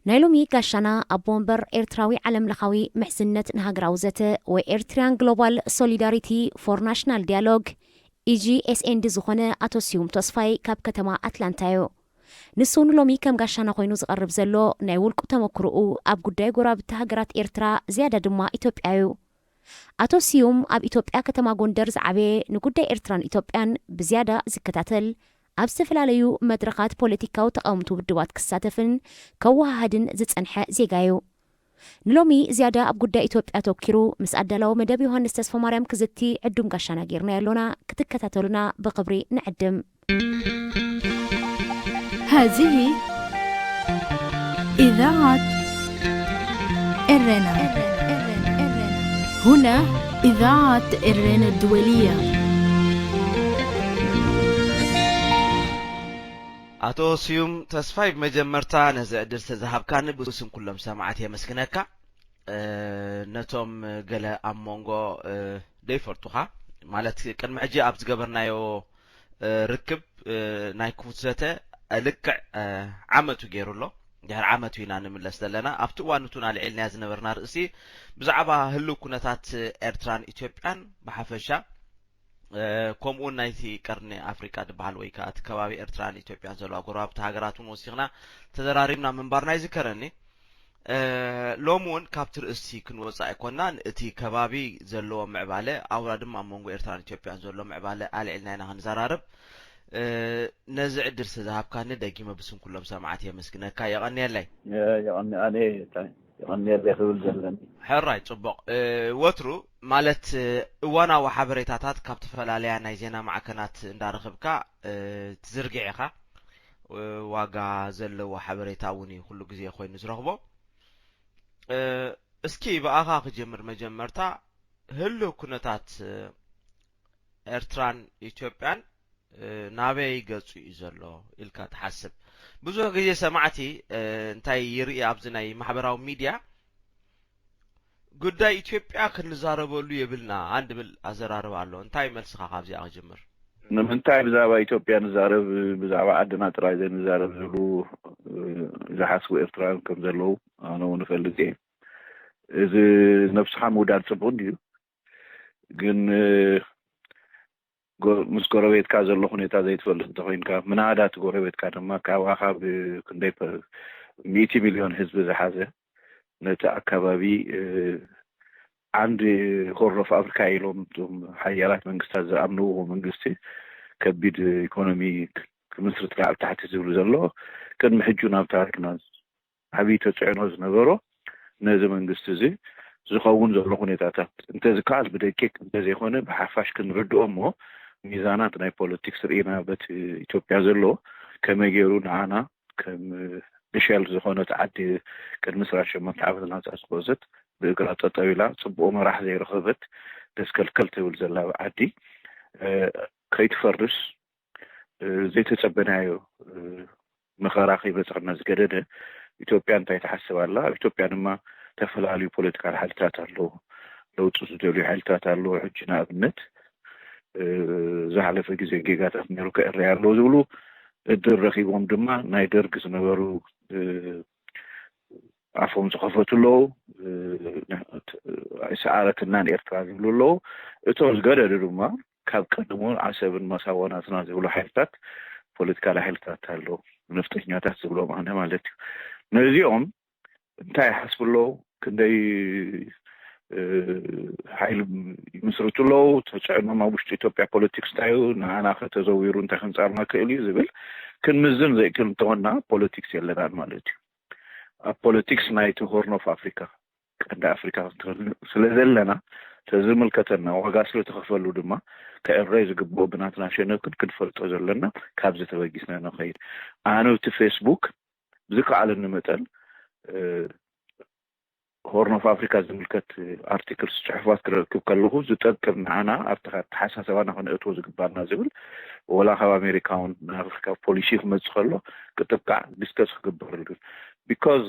ናይ ሎሚ ጋሻና ኣቦ ወንበር ኤርትራዊ ዓለም ለኻዊ ምሕዝነት ንሃገራዊ ዘተ ወይ ኤርትሪያን ግሎባል ሶሊዳሪቲ ፎር ናሽናል ዲያሎግ፣ ኢጂኤስኤንዲ፣ ዝኾነ ኣቶ ስዩም ተስፋይ ካብ ከተማ ኣትላንታ እዩ። ንሱ ንሎሚ ከም ጋሻና ኮይኑ ዝቐርብ ዘሎ ናይ ውልቁ ተመክሮኡ ኣብ ጉዳይ ጎረባብቲ ሃገራት ኤርትራ፣ ዝያዳ ድማ ኢትዮጵያ እዩ። ኣቶ ስዩም ኣብ ኢትዮጵያ ከተማ ጎንደር ዝዓበየ፣ ንጉዳይ ኤርትራን ኢትዮጵያን ብዝያዳ ዝከታተል፣ ኣብ ዝተፈላለዩ መድረኻት ፖለቲካዊ ተቓወምቲ ውድባት ክሳተፍን ከወሃሃድን ዝጸንሐ ዜጋ እዩ። ንሎሚ ዝያዳ ኣብ ጉዳይ ኢትዮጵያ ኣተኪሩ ምስ ኣዳላዊ መደብ ዮሃንስ ተስፋማርያም ክዝቲ ዕዱም ጋሻና ጌርናዮ ኣሎና። ክትከታተሉና ብኽብሪ ንዕድም። هذه إذاعة إرنا. هنا إذاعة إرنا الدولية. ኣቶ ስዩም ተስፋይ፣ ብመጀመርታ ነዚ ዕድል ስለዝሃብካኒ ብስም ኩሎም ሰማዕት የመስግነካ። ነቶም ገለ ኣብ መንጎ ደይፈልጡኻ፣ ማለት ቅድሚ ሕጂ ኣብ ዝገበርናዮ ርክብ ናይ ክፉት ዘተ ልክዕ ዓመቱ ገይሩ ኣሎ። ድሕሪ ዓመቱ ኢና ንምለስ ዘለና። ኣብቲ እዋን እቱን ኣልዒልናያ ዝነበርና ርእሲ ብዛዕባ ህልው ኩነታት ኤርትራን ኢትዮጵያን ብሓፈሻ፣ ከምኡውን ናይቲ ቀርኒ ኣፍሪቃ ዝበሃል ወይ ከዓ እቲ ከባቢ ኤርትራን ኢትዮጵያን ዘለዋ ጎረባብቲ ሃገራት እውን ወሲኽና ተዘራሪብና ምንባርና ይዝከረኒ። ሎሚ እውን ካብቲ ርእሲ ክንወፅእ ኣይኮናን። እቲ ከባቢ ዘለዎ ምዕባለ፣ ኣውራ ድማ ኣብ መንጎ ኤርትራን ኢትዮጵያን ዘሎ ምዕባለ ኣልዒልና ኢና ክንዘራረብ። ነዚ ዕድል ስለዝሃብካኒ ደጊመ ብስም ኩሎም ሰማዕቲ የመስግነካ። የቐንየለይ። የቐንኣለ የቐንየለይ ክብል ዘለኒ። ሕራይ፣ ጽቡቕ። ወትሩ ማለት እዋናዊ ሓበሬታታት ካብ ተፈላለያ ናይ ዜና ማዕከናት እንዳረኽብካ ትዝርግዕ ኢኻ። ዋጋ ዘለዎ ሓበሬታ እውን እዩ ኩሉ ግዜ ኮይኑ ዝረኽቦ። እስኪ ብኣኻ ክጀምር። መጀመርታ ህልው ኩነታት ኤርትራን ኢትዮጵያን ናበይ ገጹ እዩ ዘሎ ኢልካ ትሓስብ? ብዙሕ ግዜ ሰማዕቲ እንታይ ይርኢ ኣብዚ ናይ ማሕበራዊ ሚድያ፣ ጉዳይ ኢትዮጵያ ክንዛረበሉ የብልና እንድብል ኣዘራርባ ኣሎ። እንታይ መልስኻ ካብዚኣ ክጅምር? ንምንታይ ብዛዕባ ኢትዮጵያ ንዛረብ፣ ብዛዕባ ዓድና ጥራይ ዘይንዛረብ ዝብሉ ዝሓስቡ ኤርትራውያን ከም ዘለዉ ኣነ እውን እፈልጥ እየ። እዚ ነብስኻ ምውዳድ ጽቡቕ እንድዩ፣ ግን ምስ ጎረቤትካ ዘሎ ሁኔታ ዘይትፈልጥ እንተኮይንካ፣ ምናዳ እቲ ጎረቤትካ ድማ ካባኻ ብክንደይ ሚእቲ ሚልዮን ህዝቢ ዝሓዘ፣ ነቲ ኣካባቢ ዓንዲ ሆርን ኦፍ ኣፍሪካ ኢሎም እቶም ሓያላት መንግስታት ዝኣምንዎ መንግስቲ ከቢድ ኢኮኖሚ ክምስርት ላዕሊ ታሕቲ ዝብል ዘሎ፣ ቅድሚ ሕጂ ናብ ታሪክና ዓብዪ ተፅዕኖ ዝነበሮ፣ ነዚ መንግስቲ እዚ ዝኸውን ዘሎ ሁኔታታት እንተዝከኣል ብደቂቅ እንተዘይኮነ ብሓፋሽ ክንርድኦ እሞ፣ ሚዛናት ናይ ፖለቲክስ ርኢና በቲ ኢትዮጵያ ዘሎ ከመይ ገይሩ ንዓና ከም ብሸል ዝኾነት ዓዲ ቅድሚ ዕስራን ሸሞንተ ዓመት ናፃ ዝወፀት፣ ብእግራ ጠጠው ኢላ፣ ፅቡቕ መራሕ ዘይረኸበት፣ ደስከልከል ትብል ዘላ ዓዲ ከይትፈርስ ዘይተፀበናዮ መኸራ ከይበፅሐና ዝገደደ ኢትዮጵያ እንታይ ትሓስብ ኣላ? ኣብ ኢትዮጵያ ድማ ዝተፈላለዩ ፖለቲካል ሓይልታት ኣለዉ። ለውጢ ዝደልዩ ሓይልታት ኣለዉ። ሕጂ ንኣብነት ዝሓለፈ ግዜ ጌጋታት ነይሩ ከእረይ ኣለዉ ዝብሉ እድል ረኺቦም ድማ ናይ ደርግ ዝነበሩ ኣፎም ዝኸፈቱ ኣለዉ። ኣይሰዓረትናን ኤርትራ ዝብሉ ኣለዉ። እቶም ዝገደዱ ድማ ካብ ቀደሙ ዓሰብን መሳዋ ናትና ዝብሉ ሓይልታት፣ ፖለቲካል ሓይልታት ኣለዉ፣ ነፍጠኛታት ዝብሎም ኣነ ማለት እዩ። ነዚኦም እንታይ ይሓስቡ ኣለዉ? ክንደይ ሓይሊ ይምስርቱ ኣለዉ? ተፅዕኖም ኣብ ውሽጢ ኢትዮጵያ ፖለቲክስ እንታይ እዩ? ንዓና ከተዘዊሩ እንታይ ክንፃርና ክእል እዩ ዝብል ክንምዝን ዘይክእል እንተኾንና ፖለቲክስ የለናን ማለት እዩ። ኣብ ፖለቲክስ ናይቲ ሆርን ኦፍ ኣፍሪካ፣ ቀንዲ ኣፍሪካ ስለ ዘለና፣ ተዝምልከተና፣ ዋጋ ስለተኸፈሉ ድማ ከእረይ ዝግብኦ ብናትና ሸነክን ክንፈልጦ ዘለና። ካብዚ ተበጊስና ንኸይድ። ኣነ እቲ ፌስቡክ ብዝከኣለኒ መጠን ሆርን ኦፍ ኣፍሪካ ዝምልከት ኣርቲክልስ፣ ፅሑፋት ክረክብ ከለኹ ዝጠቅም ንዓና ኣብቲ ኣተሓሳሰባና ከነእትዎ ዝግባና ዝብል፣ ወላ ካብ ኣሜሪካ እውን ንኣፍሪካ ፖሊሲ ክመፅእ ከሎ ክጥቃዕ ዲስከስ ክግበረሉ። ቢኮዝ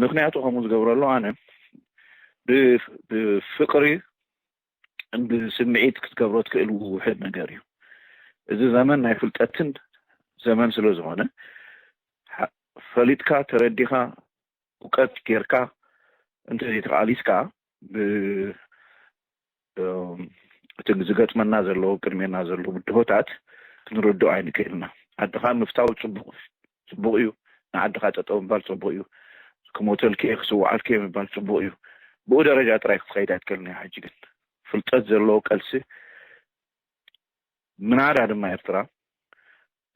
ምክንያቱ ከምኡ ዝገብረሉ ኣነ ብፍቅሪ ብስምዒት ክትገብሮ ትክእል ውሕድ ነገር እዩ። እዚ ዘመን ናይ ፍልጠትን ዘመን ስለ ዝኾነ ፈሊጥካ ተረዲኻ እውቀት ጌርካ እንተዘይተቓሊስካ፣ ብ-፣ እም፣ እቲ ዝገጥመና ዘሎ፣ ቅድሜና ዘሎ ብድሆታት ክንርድኦ ኣይንክእልና። ዓድኻ ምፍታው ጽቡቕ፣ ጽቡቕ እዩ። ንዓድኻ ጠጠው ምባል ጽቡቕ እዩ። ክሞተልኪ እየ፣ ክስውዓልኪ እየ ምባል ጽቡቕ እዩ። ብኡ ደረጃ ጥራይ ክትኸይድ ኣይትክእልን እያ። ሕጂ ግን ፍልጠት ዘለዎ ቀልሲ፣ ምናዳ ድማ ኤርትራ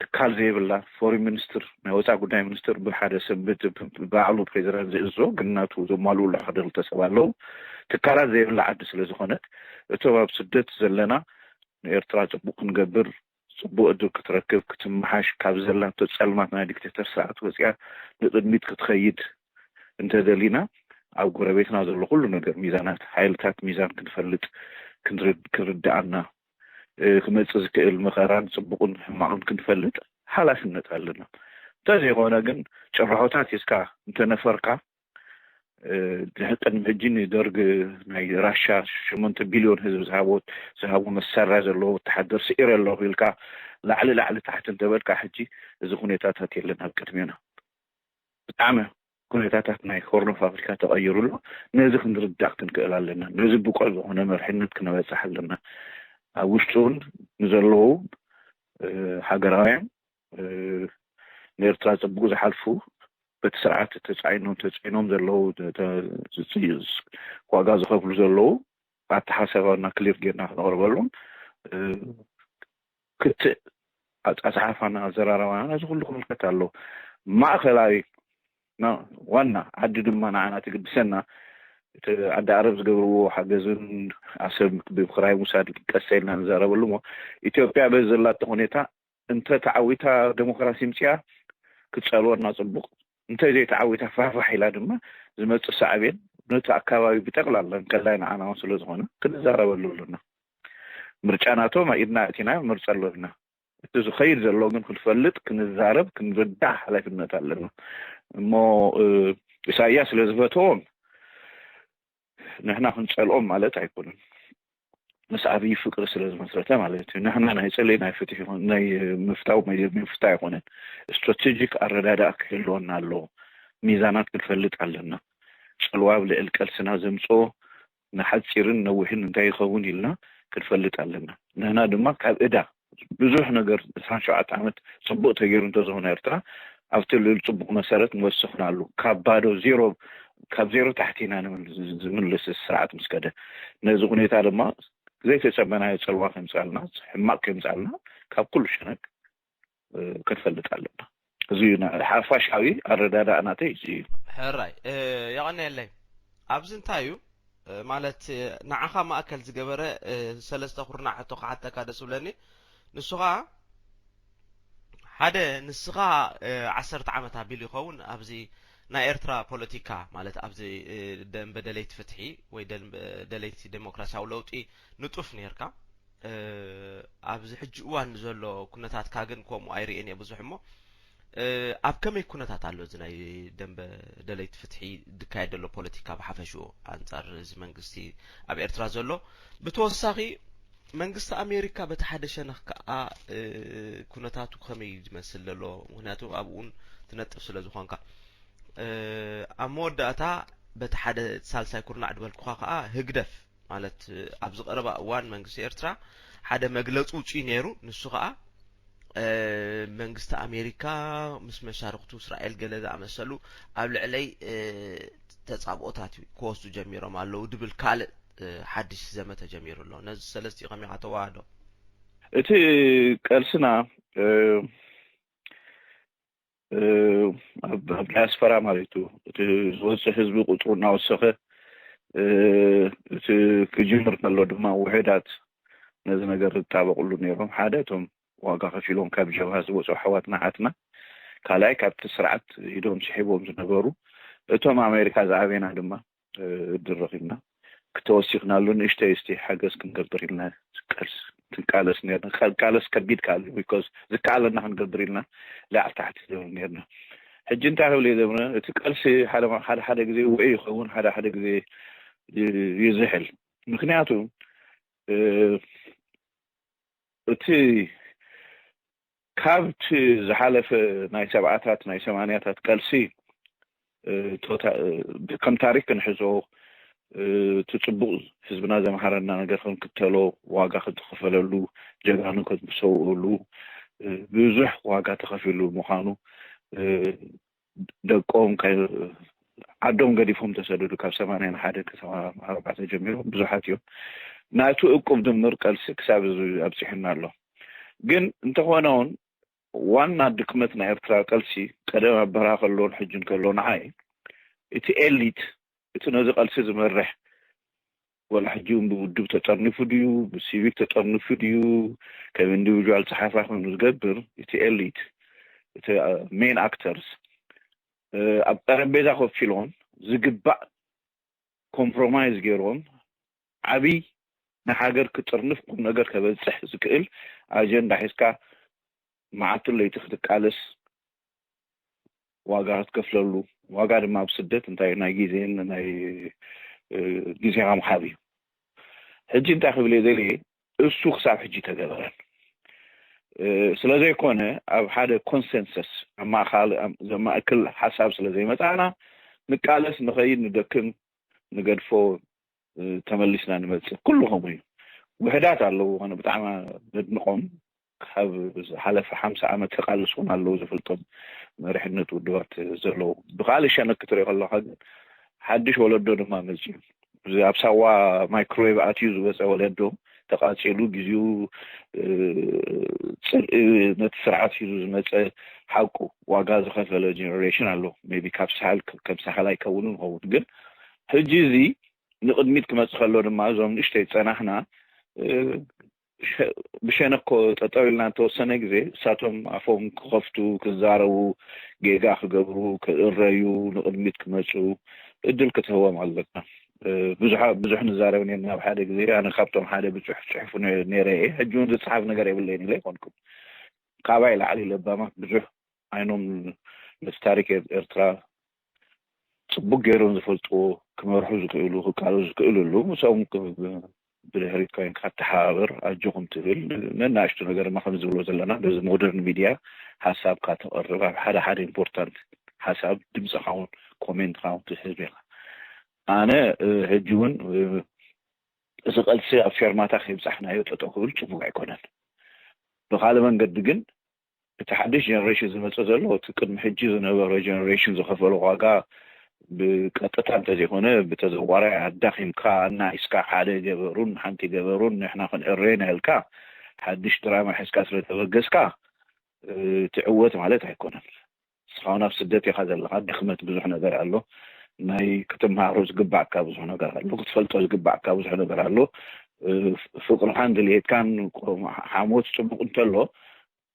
ትካል ዘይብላ፣ ፎሪን ሚኒስትር፣ ናይ ወፃኢ ጉዳይ ሚኒስትር ብሓደ ሰብ፣ ብ-፣ ብ-፣ ባዕሉ ፕሬዚዳንት ዝእዞ፣ ግን ናቱ ዘማልኡ ኣሎ ሓደ ክልተ ሰብ ኣለዉ። ትካላት ዘይብላ ዓዲ ስለ ዝኾነት፣ እቶም ኣብ ስደት ዘለና ንኤርትራ ጽቡቕ ክንገብር፣ ጽቡቕ ዕድል ክትረክብ፣ ክትመሓሽ፣ ካብ ዘላቶ ጸልማት ናይ ዲክቴተር ስርዓት ወጺኣ ንቕድሚት ክትኸይድ እንተደሊና፣ ኣብ ጎረቤትና ዘሎ ኩሉ ነገር፣ ሚዛናት፣ ሓይልታት ሚዛን ክንፈልጥ፣ ክንርድ-፣ ክርድኣና፣ እ፣ ክመጽእ ዝክእል መኸራን ጽቡቕን ሕማቕን ክንፈልጥ ሓላፍነት ኣለና። እንተዘይኮነ ግን ጭርሖታት ሒዝካ እንተነፈርካ፣ እ፣ ድሕሪ ቅድሚ ሕጂ ንደርግ ናይ ራሻ ሸሞንተ ቢልዮን ህዝቢ ዝሃቦ፣ ዝሃቦ መሳርያ ዘለዎ ወተሓደር ስዒረ ኣለኹ ኢልካ ላዕሊ ላዕሊ ታሕቲ እንተበልካ፣ ሕጂ እዚ ኩነታታት የለን ኣብ ቅድሜና። ብጣዕሚ ኩነታታት ናይ ሆርን ኦፍ ኣፍሪካ ተቐይሩ ኣሎ። ነዚ ክንርዳእ ክንክእል ኣለና። ነዚ ብቑዕ ዝኾነ መርሕነት ክነበፅሕ ኣለና። ኣብ ውሽጢ እውን ንዘለዉ፣ እ፣ ሃገራውያን፣ እ፣ ንኤርትራ ጽቡቕ ዝሓልፉ፣ በቲ ስርዓት ተጻዒኖም፣ ተጽዒኖም ዘለዉ፣ ተ-፣ ተ-፣ ዋጋ ዝኸፍሉ ዘለዉ፣ ኣተሓሳባና ክሊር ጌርና ክነቕርበሎም፣ እ፣ ክትእ ኣጻጽሓፋና፣ ኣዘራረባና፣ ነዚ ኩሉ ክምልከት ኣለዎ። ማእከላዊ፣ ና-፣ ዋና ዓዲ ድማ ንዓና ትግድሰና። እቲ ዓዲ ዓረብ ዝገብርዎ ሓገዝን ኣሰብ ብክራይ ምውሳድ ቀስ ኢልና ንዛረበሉ እሞ፣ ኢትዮጵያ በዚ ዘላቶ ሁኔታ እንተ ተዓዊታ፣ ደሞክራሲ ምጽኣ፣ ክትጸልወና ጽቡቕ። እንተ ዘይተዓዊታ፣ ፋሕፋሕ ኢላ ድማ ዝመጽእ ሳዕቤን ነቲ ኣካባቢ ብጠቕላላ እንከላይ ንዓና እውን ስለ ዝኾነ ክንዛረበሉ ኣለና። ምርጫ ናቶም ኢድና ኣእቲና ንመርጸሉ ኣለና። እቲ ዝኸይድ ዘሎ ግን ክንፈልጥ፣ ክንዛረብ፣ ክንርዳእ ሓላፍነት ኣለና። እሞ፣ እ፣ ኢሳያስ ስለ ዝፈተዎም ንሕና ክንጸልኦም ማለት ኣይኮነን። ምስ ኣብይ ፍቅሪ ስለ ዝመስረተ ማለት እዩ። ንሕና ናይ ጽልኢ ናይ ፍትሒ ይኹን ናይ ምፍታው ናይ ምፍታ ኣይኮነን። ስትራቴጂክ ኣረዳድኣ ክህልወና ኣለዎ። ሚዛናት ክንፈልጥ ኣለና። ጽልዋ ኣብ ልዕሊ ቀልስና ዘምጽኦ ንሓጺርን ነዊሕን እንታይ ይኸውን ኢልና ክንፈልጥ ኣለና። ንሕና ድማ ካብ እዳ ብዙሕ ነገር ዕስራን ሸውዓተ ዓመት ጽቡቕ ተገይሩ እንተዝኾነ ኤርትራ ኣብቲ ልዕሊ ጽቡቕ መሰረት ንወሰኽናሉ። ካብ ባዶ ዜሮ፣ ካብ ዜሮ ታሕቲ ኢና ንምል-፣ ዝምልስ ስርዓት ምስ ከደ። ነዚ ሁኔታ ድማ ዘይተጸበናዮ ጽልዋ ከምጻልና፣ ሕማቕ ከምጻልና ካብ ኩሉ ሸነክ፣ እ፣ ክንፈልጥ ኣለና። እዚ እዩ ና-፣ ሓፋሻዊ ኣረዳድኣ ናተይ እዚ እዩ። ሕራይ፣ እ፣ የቐንየለይ። ኣብዚ እንታይ እዩ፣ እ፣ ማለት፣ እ፣ ንዓኻ ማእከል ዝገበረ፣ እ፣ ሰለስተ ኩርናዕ ሕቶ ክሓተካ ደስ ዝብለኒ። ንሱ ኸኣ ሓደ ንስኻ፣ እ፣ ዓሰርተ ዓመት ኣቢሉ ይኸውን ኣብዚ ናይ ኤርትራ ፖለቲካ፣ ማለት ኣብዚ፣ እ፣ ደንበ ደለይቲ ፍትሒ ወይ ደንበ ደለይቲ ዴሞክራሲያዊ ለውጢ ንጡፍ ኔርካ። እ፣ ኣብዚ ሕጂ እዋን ዘሎ ኩነታትካ ግን ከምኡ ኣይርእየን እየ ብዙሕ እሞ፣ እ፣ ኣብ ከመይ ኩነታት ኣሎ እዚ ናይ ደንበ ደለይቲ ፍትሒ ዝካየድ ዘሎ ፖለቲካ ብሓፈሽኡ ኣንጻር እዚ መንግስቲ ኣብ ኤርትራ ዘሎ? ብተወሳኺ መንግስቲ ኣሜሪካ በቲ ሓደ ሸነኽ ከኣ፣ እ፣ ኩነታቱ ከመይ እዩ ዝመስል ዘሎ? ምኽንያቱ ኣብኡ እውን ትነጥፍ ስለ ዝኾንካ። እ፣ ኣብ መወዳእታ በቲ ሓደ ሳልሳይ ኩርናዕ ዝበልኩኻ ከኣ ህግደፍ ማለት፣ እ፣ ኣብዚ ቀረባ እዋን መንግስቲ ኤርትራ ሓደ መግለጺ ውጽኡ ነይሩ። ንሱ ከኣ፣ እ፣ መንግስቲ ኣሜሪካ ምስ መሻርኽቱ እስራኤል ገለ ዝኣመሰሉ ኣብ ልዕለይ፣ እ፣ ተጻብኦታት ክወስዱ ጀሚሮም ኣለዉ ድብል ካልእ፣ እ፣ ሓድሽ ዘመተ ጀሚሩ ኣሎ። ነዚ ሰለስቲኡ ከመይ ኢኻ ተዋህዶ? እቲ ቀልስና፣ እ፣ እ፣ ኣብ፣ ኣብ ዳያስፖራ ማለት እዩ። እቲ ዝወጽእ ህዝቢ ቁጽሩ እናወሰኸ፣ እ፣ እቲ ክጅምር ከሎ ድማ ውሑዳት ነዚ ነገር ዝጣበቕሉ ነይሮም። ሓደ እቶም ዋጋ ከፊሎም ካብ ጀብሃ ዝወጹ ኣሕዋትና ኣሓትና፣ ካልኣይ ካብቲ ስርዓት ኢዶም ስሒቦም ዝነበሩ፣ እቶም ኣሜሪካ ዝኣበና ድማ፣ እ፣ እድል ረኺብና፣ ክተወሲኽናሉ ንእሽተይ እስቲ ሓገዝ ክንገብር ኢልና ቃልስ፣ ክንቃለስ ነርና። ቃል-፣ ቃለስ ከቢድ ቃል እዩ፣ ቢኮዝ ዝከኣለና ክንገብር ኢልና ላዕሊ ታሕቲ ዝብል ነርና። ሕጂ እንታይ ክብል እየ ዘብረ፣ እቲ ቃልሲ ሓደ፣ ሓደ፣ ሓደ ግዜ ውዑይ ይኸውን፣ ሓደ፣ ሓደ ግዜ ይ-፣ ይዝሕል። ምኽንያቱ፣ እ፣ እቲ ካብቲ ዝሓለፈ ናይ ሰብዓታት፣ ናይ ሰማንያታት ቀልሲ እ፣ ቶታ-፣ እ፣ ከም ታሪክ ክንሕዞ፣ እ፣ እቲ ጽቡቕ ህዝብና ዘምሃረና ነገር ክንክተሎ፣ ዋጋ ክንተኸፈለሉ፣ ጀጋኑ ክንሰውእሉ፣ እ፣ ብዙሕ ዋጋ ተኸፊሉ ምዃኑ፣ እ፣ ደቆም ከ-፣ ዓዶም ገዲፎም ተሰደዱ። ካብ ሰማንያን ሓደ ክሳብ ኣርባዕተ ጀሚሮም ብዙሓት እዮም። ናቱ እቁብ ድምር ቀልሲ ክሳብ እዚ ኣብፂሑና ኣሎ። ግን እንተኾነ እውን ዋና ድክመት ናይ ኤርትራ ቀልሲ ቀደም ኣብ በረኻ ከሎን ሕጂ እንከሎ ንዓይ እቲ ኤሊት፣ እቲ ነዚ ቀልሲ ዝመርሕ፣ ወላ ሕጂ እውን ብውድብ ተጠርኒፉ ድዩ፣ ብሲቪክ ተጠርኒፉ ድዩ፣ ከም ኢንዲቪጁዋል ጸሓፋ ኮይኑ ዝገብር፣ እቲ ኤሊት፣ እቲ ሜን ኣክተርስ ኣብ ጠረጴዛ ኮፍ ኢሎም ዝግባእ ኮምፕሮማይዝ ገይሮም ዓብይ ንሃገር ክጥርንፍ ቁም ነገር ከበፅሕ ዝክእል ኣጀንዳ ሒዝካ መዓልትን ለይቲ ክትቃለስ ዋጋ ክትከፍለሉ፣ ዋጋ ድማ ኣብ ስደት እንታይ ናይ ግዜን ናይ፣ እ፣ ግዜኻ ምሃብ እዩ። ሕጂ እንታይ ክብል እየ ደልየ፣ እሱ ክሳብ ሕጂ ተገበረን። እ፣ ስለ ዘይኮነ ኣብ ሓደ ኮንሰንሰስ ኣብ ማእኻል-፣ ኣብ ዘማእክል ሓሳብ ስለ ዘይመጻእና ንቃለስ፣ ንኸይድ፣ ንደክም፣ ንገድፎ፣ እ፣ ተመሊስና ንመጽእ። ኩሉ ከምኡ እዩ። ውሕዳት ኣለዉ፣ ኮነ ብጣዕሚ ነድንቖም፣ ካብ ዝሓለፈ ሓምሳ ዓመት ተቃልሱ እውን ኣለዉ፣ ዝፈልጦም መሪሕነት ውድባት ዘለዉ። ብኻልእ ሸነክ ክትሪኦ ከለኻ ግን ሓድሽ ወለዶ ድማ መጽዩ። እዚ ኣብ ሳዋ ማይክሮዌቭ ኣትዩ ዝወጸ ወለዶ ተቃጺሉ፣ ግዜኡ፣ እ፣ ጽልኢ ነቲ ስርዓት ሒዙ ዝመጸ፣ ሓቁ ዋጋ ዝኸፈለ ጀነሬሽን ኣሎ። ሜቢ ካብ ሳህል፣ ከም ሳህል ኣይከውንን ይኸውን፣ ግን ሕጂ እዚ ንቕድሚት ክመጽእ ከሎ ድማ እዞም ንእሽተይ ዝጸናሕና፣ እ፣ ሸ-፣ ብሸነኮ ጠጠው ኢልና እንተወሰነ ግዜ እሳቶም ኣፎም ክኸፍቱ፣ ክዛረቡ፣ ጌጋ ክገብሩ፣ ክእረዩ፣ ንቕድሚት ክመጹ እድል ክትህቦም ኣለካ። እ፣ ብዙሓ-፣ ብዙሕ ንዛረብ ነርና ኣብ ሓደ ግዜ። ኣነ ካብቶም ሓደ ብጽሑፍ ጽሑፉ ነ-፣ ነይረ እየ። ሕጂ እውን ዝጸሓፍ ነገር የብለይን ኢለ ኣይኮንኩን። ካባይ ላዕሊ ለባማት ብዙሕ ዓይኖም ነቲ ታሪክ ኤር-፣ ኤርትራ ጽቡቅ ገይሮም ዝፈልጥዎ፣ ክመርሑ ዝክእሉ፣ ክቃለሱ ዝክእሉ ኣለዉ። ምስኦም ክ-፣ ብድሕሪት ኮይንካ ተሓባበር፣ ኣጆኹም ትብል፣ ነናእሽቱ ነገር ድማ ከም ዝብሎ ዘለና፣ በዚ ሞደርን ሚድያ ሓሳብካ ተቕርብ፣ ኣብ ሓደ ሓደ ኢምፖርታንት ሓሳብ ድምፅኻ እውን ኮሜንትኻ እውን ትህብ ኢኻ። ኣነ፣ እ፣ ሕጂ እውን፣ እ፣ እዚ ቃልሲ ኣብ ፌርማታ ከይብጻሕናዮ ጠጠው ክብል ጽቡቅ ኣይኮነን። ብኻልእ መንገዲ ግን እቲ ሓድሽ ጀነሬሽን ዝመጽእ ዘሎ፣ እቲ ቅድሚ ሕጂ ዝነበረ ጀነሬሽን ዝኸፈሎ ዋጋ ብቀጥታ እንተዘይኮነ ብተዘዋዋሪ ኣዳኺምካ፣ ኣናኢስካ፣ ሓደ ገበሩን ሓንቲ ገበሩን ንሕና ክንእረየና ኢልካ ሓድሽ ድራማ ሒዝካ ስለ ተበገስካ፣ እ፣ ትዕወት ማለት ኣይኮነን። ንስኻ እውን ኣብ ስደት ኢኻ ዘለኻ፣ ድኽመት ብዙሕ ነገር ኣሎ። ናይ ክትመሃሮ ዝግባእካ ብዙሕ ነገር ኣሎ፣ ክትፈልጦ ዝግባእካ ብዙሕ ነገር ኣሎ። እ፣ ፍቅርኻን ድልየትካን ሓሞት ጽቡቅ እንተሎ፣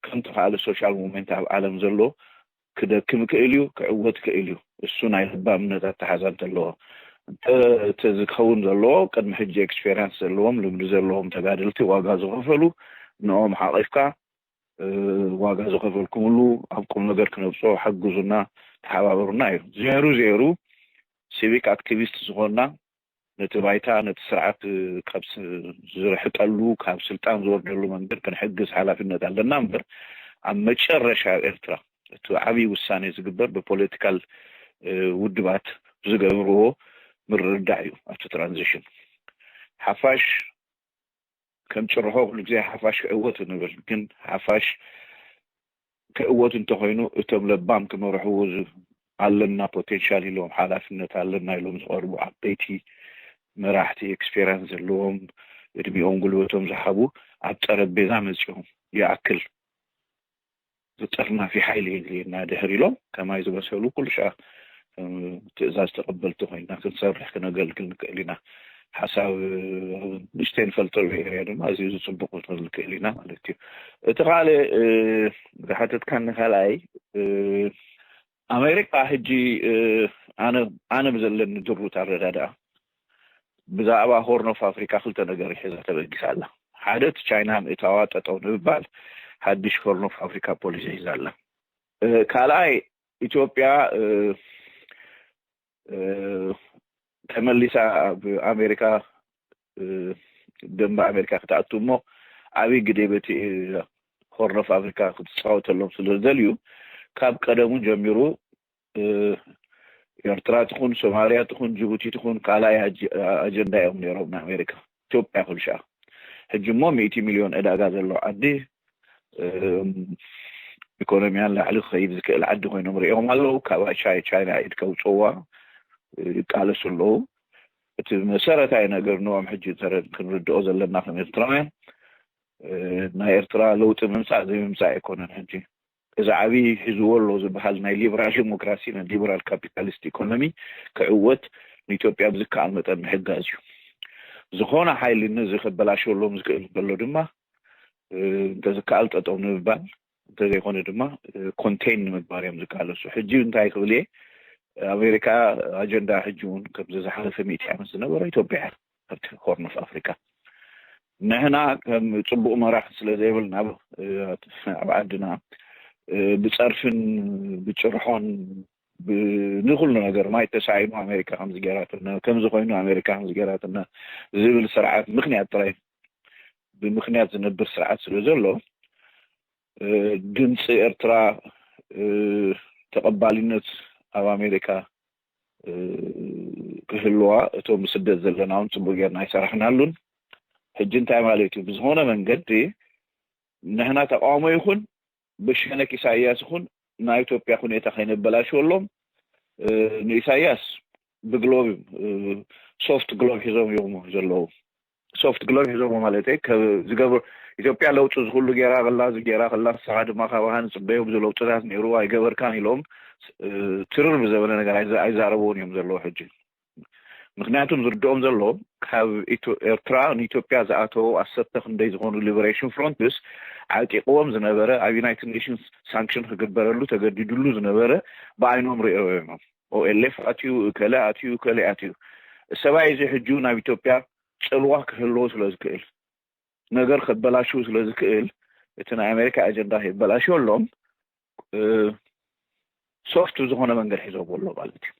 ከምቲ ካልእ ሶሻል ሙቭመንት ኣብ ዓለም ዘሎ ክደክም ይክእል እዩ፣ ክዕወት ይክእል እዩ። እሱ ናይ ለባምነት ኣተሓዛ እንተለዎ። እንተ-፣ እቲ ዝኸውን ዘለዎ፣ ቅድሚ ሕጂ ኤክስፔሪንስ ዘለዎም፣ ልምዲ ዘለዎም ተጋደልቲ ዋጋ ዝኸፈሉ፣ ንኦም ሓቂፍካ፣ እ፣ ዋጋ ዝኸፈልኩምሉ ኣብ ቁም ነገር ክነብጾ ሓግዙና፣ ተሓባበሩና እዩ። ዜሩ ዜሩ ሲቪክ ኣክቲቪስት ዝኾንና፣ ነቲ ባይታ፣ ነቲ ስርዓት፣ እ፣ ካብ ስ-፣ ዝርሕቀሉ፣ ካብ ስልጣን ዝወርደሉ መንገድ ክንሕግዝ ሓላፍነት ኣለና እምበር፣ ኣብ መጨረሻ ኣብ ኤርትራ እቲ ዓብዪ ውሳኔ ዝግበር ብፖለቲካል፣ እ፣ ውድባት ዝገብርዎ ምርድዳእ እዩ። ኣብቲ ትራንዚሽን ሓፋሽ ከም ጭርሖ ኩሉ ግዜ ሓፋሽ ክዕወት ንብል፣ ግን ሓፋሽ ክዕወት እንተኾይኑ እቶም ለባም ክመርሕዎ ዝ-፣ ኣለና ፖቴንሻል ኢሎም፣ ሓላፍነት ኣለና ኢሎም ዝቐርቡ ዓበይቲ መራሕቲ፣ ኤክስፔሪንስ ዘለዎም፣ እድሜኦም ጉልበቶም ዝሃቡ ኣብ ጠረጴዛ መጺኦም ይኣክል ዘጠርናፊ ሓይሊ የድልየና ድሕር ኢሎም፣ ከማይ ዝበሰሉ ኩሉ ሻዕ፣ እ፣ ትእዛዝ ተቐበልቲ ኮይና ክንሰርሕ ክነገልግል ንክእል ኢና። ሓሳብ፣ እ፣ ንእሽተይ ንፈልጠሉ ኤርያ ድማ ኣዝዩ ዝጽቡቕ ክንብል ንክእል ኢና ማለት እዩ። እቲ ካልእ፣ እ፣ ዝሓተትካኒ ካልኣይ፣ እ፣ ኣሜሪካ ሕጂ፣ እ፣ ኣነ፣ ኣነ ብዘለኒ ድሩት ኣረዳድኣ ብዛዕባ ሆርን ኦፍ ኣፍሪካ ክልተ ነገር ሒዛ ተበጊሳ ኣላ። ሓደ እቲ ቻይና ምእታዋ ጠጠው ንምባል ሓድሽ ሆርን ኦፍ ኣፍሪካ ፖሊሲ ሒዛ ኣላ። እ፣ ካልኣይ ኢትዮጵያ፣ እ፣ እ፣ ተመሊሳ ኣብ ኣሜሪካ፣ እ፣ ደንበ ኣሜሪካ ክትኣቱ እሞ ዓብዪ ግደ በቲ፣ እ፣ ሆርን ኦፍ ኣፍሪካ ክትፃወተሎም ስለ ዝደልዩ ካብ ቀደሙ ጀሚሩ፣ እ፣ ኤርትራ ትኹን፣ ሶማልያ ትኹን፣ ጅቡቲ ትኹን፣ ካልኣይ ኣጀንዳ እዮም ነይሮም ንኣሜሪካ። ኢትዮጵያ ኩልሻ ሕጂ እሞ ሚእቲ ሚልዮን ዕዳጋ ዘለዎ ዓዲ፣ ኢኮኖሚያን ላዕሊ ክኸይድ ዝክእል ዓዲ ኮይኖም ሪኦም ኣለዉ። ካብ ቻይና ኢድ ከውፅዋ ይቃለሱ ኣለዉ። እቲ መሰረታዊ ነገር ንኦም ሕጂ ክንርድኦ ዘለና ከም ኤርትራውያን፣ ናይ ኤርትራ ለውጢ ምምፃእ ዘይምምፃእ ኣይኮነን። ሕጂ እዚ ዓብዪ ሒዝዎ ኣሎ ዝበሃል ናይ ሊበራል ዲሞክራሲ፣ ናይ ሊበራል ካፒታሊስት ኢኮኖሚ ክዕወት ንኢትዮጵያ ብዝከኣል መጠን ምሕጋዝ እዩ። ዝኾነ ሓይሊ ነዚ ከበላሸሎም ዝክእል ዘሎ ድማ እንተዝከኣል ጠጠው ንምባል፣ እንተዘይኮነ ድማ ኮንቴን ንምግባር እዮም ዝቃለሱ። ሕጂ እንታይ ክብል እየ፣ ኣሜሪካ ኣጀንዳ ሕጂ እውን ከምዚ ዝሓለፈ ሚእቲ ዓመት ዝነበረ ኢትዮጵያ እያ ኣብቲ ሆርን ኦፍ ኣፍሪካ። ንሕና ከም ፅቡቅ መራሒ ስለ ዘይብልና ኣብ ዓድና ብፀርፍን ብጭርሖን ንኩሉ ነገር ማይ ተሳኢኑ ኣሜሪካ ከምዚ ገይራትና፣ ከምዚ ኮይኑ ኣሜሪካ ከምዚ ገይራትና ዝብል ስርዓት ምክንያት ጥራይ ብምክንያት ዝነብር ስርዓት ስለ ዘሎ ድምፂ ኤርትራ ተቐባልነት ኣብ ኣሜሪካ ክህልዋ እቶም ብስደት ዘለና እውን ፅቡቅ ጌርና ኣይሰራሕናሉን። ሕጂ እንታይ ማለት እዩ? ብዝኾነ መንገዲ ንሕና ተቃውሞ ይኹን ብሸነክ ኢሳያስ ይኹን ናይ ኢትዮጵያ ሁኔታ ከይነበላሽወሎም ንኢሳያስ ብግሎብ ሶፍት ግሎብ ሒዞም እዮም ዘለዉ። ሶፍት ግሎብ ሒዞም ማለት ዝገብር ኢትዮጵያ ለውጢ ዝኩሉ ገይራ ከላ እዚ ገይራ ከላ ንስኻ ድማ ካባኻ ንፅበዮ ብዙ ለውጥታት ነይሩ ኣይገበርካን ኢሎም ትርር ብዘበለ ነገር ኣይዛረብዎን እዮም ዘለዉ ሕጂ። ምክንያቱም ዝርድኦም ዘሎ ካብ ኤርትራ ንኢትዮጵያ ዝኣተዉ ኣሰርተ ክንደይ ዝኾኑ ሊበሬሽን ፍሮንትስ ዓጢቅዎም ዝነበረ ኣብ ዩናይትድ ኔሽንስ ሳንክሽን ክግበረሉ ተገዲድሉ ዝነበረ ብዓይኖም ሪኦ እዮም። ኦኤልኤፍ ኣትዩ፣ እከለ ኣትዩ፣ እከለ ኣትዩ። ሰብኣይ እዚ ሕጂ ናብ ኢትዮጵያ ፅልዋ ክህልዎ ስለ ዝክእል፣ ነገር ከበላሽው ስለ ዝክእል፣ እቲ ናይ ኣሜሪካ ኣጀንዳ ከይበላሽወሎም ሶፍት ብዝኾነ መንገድ ሒዞም ኣሎ ማለት እዩ።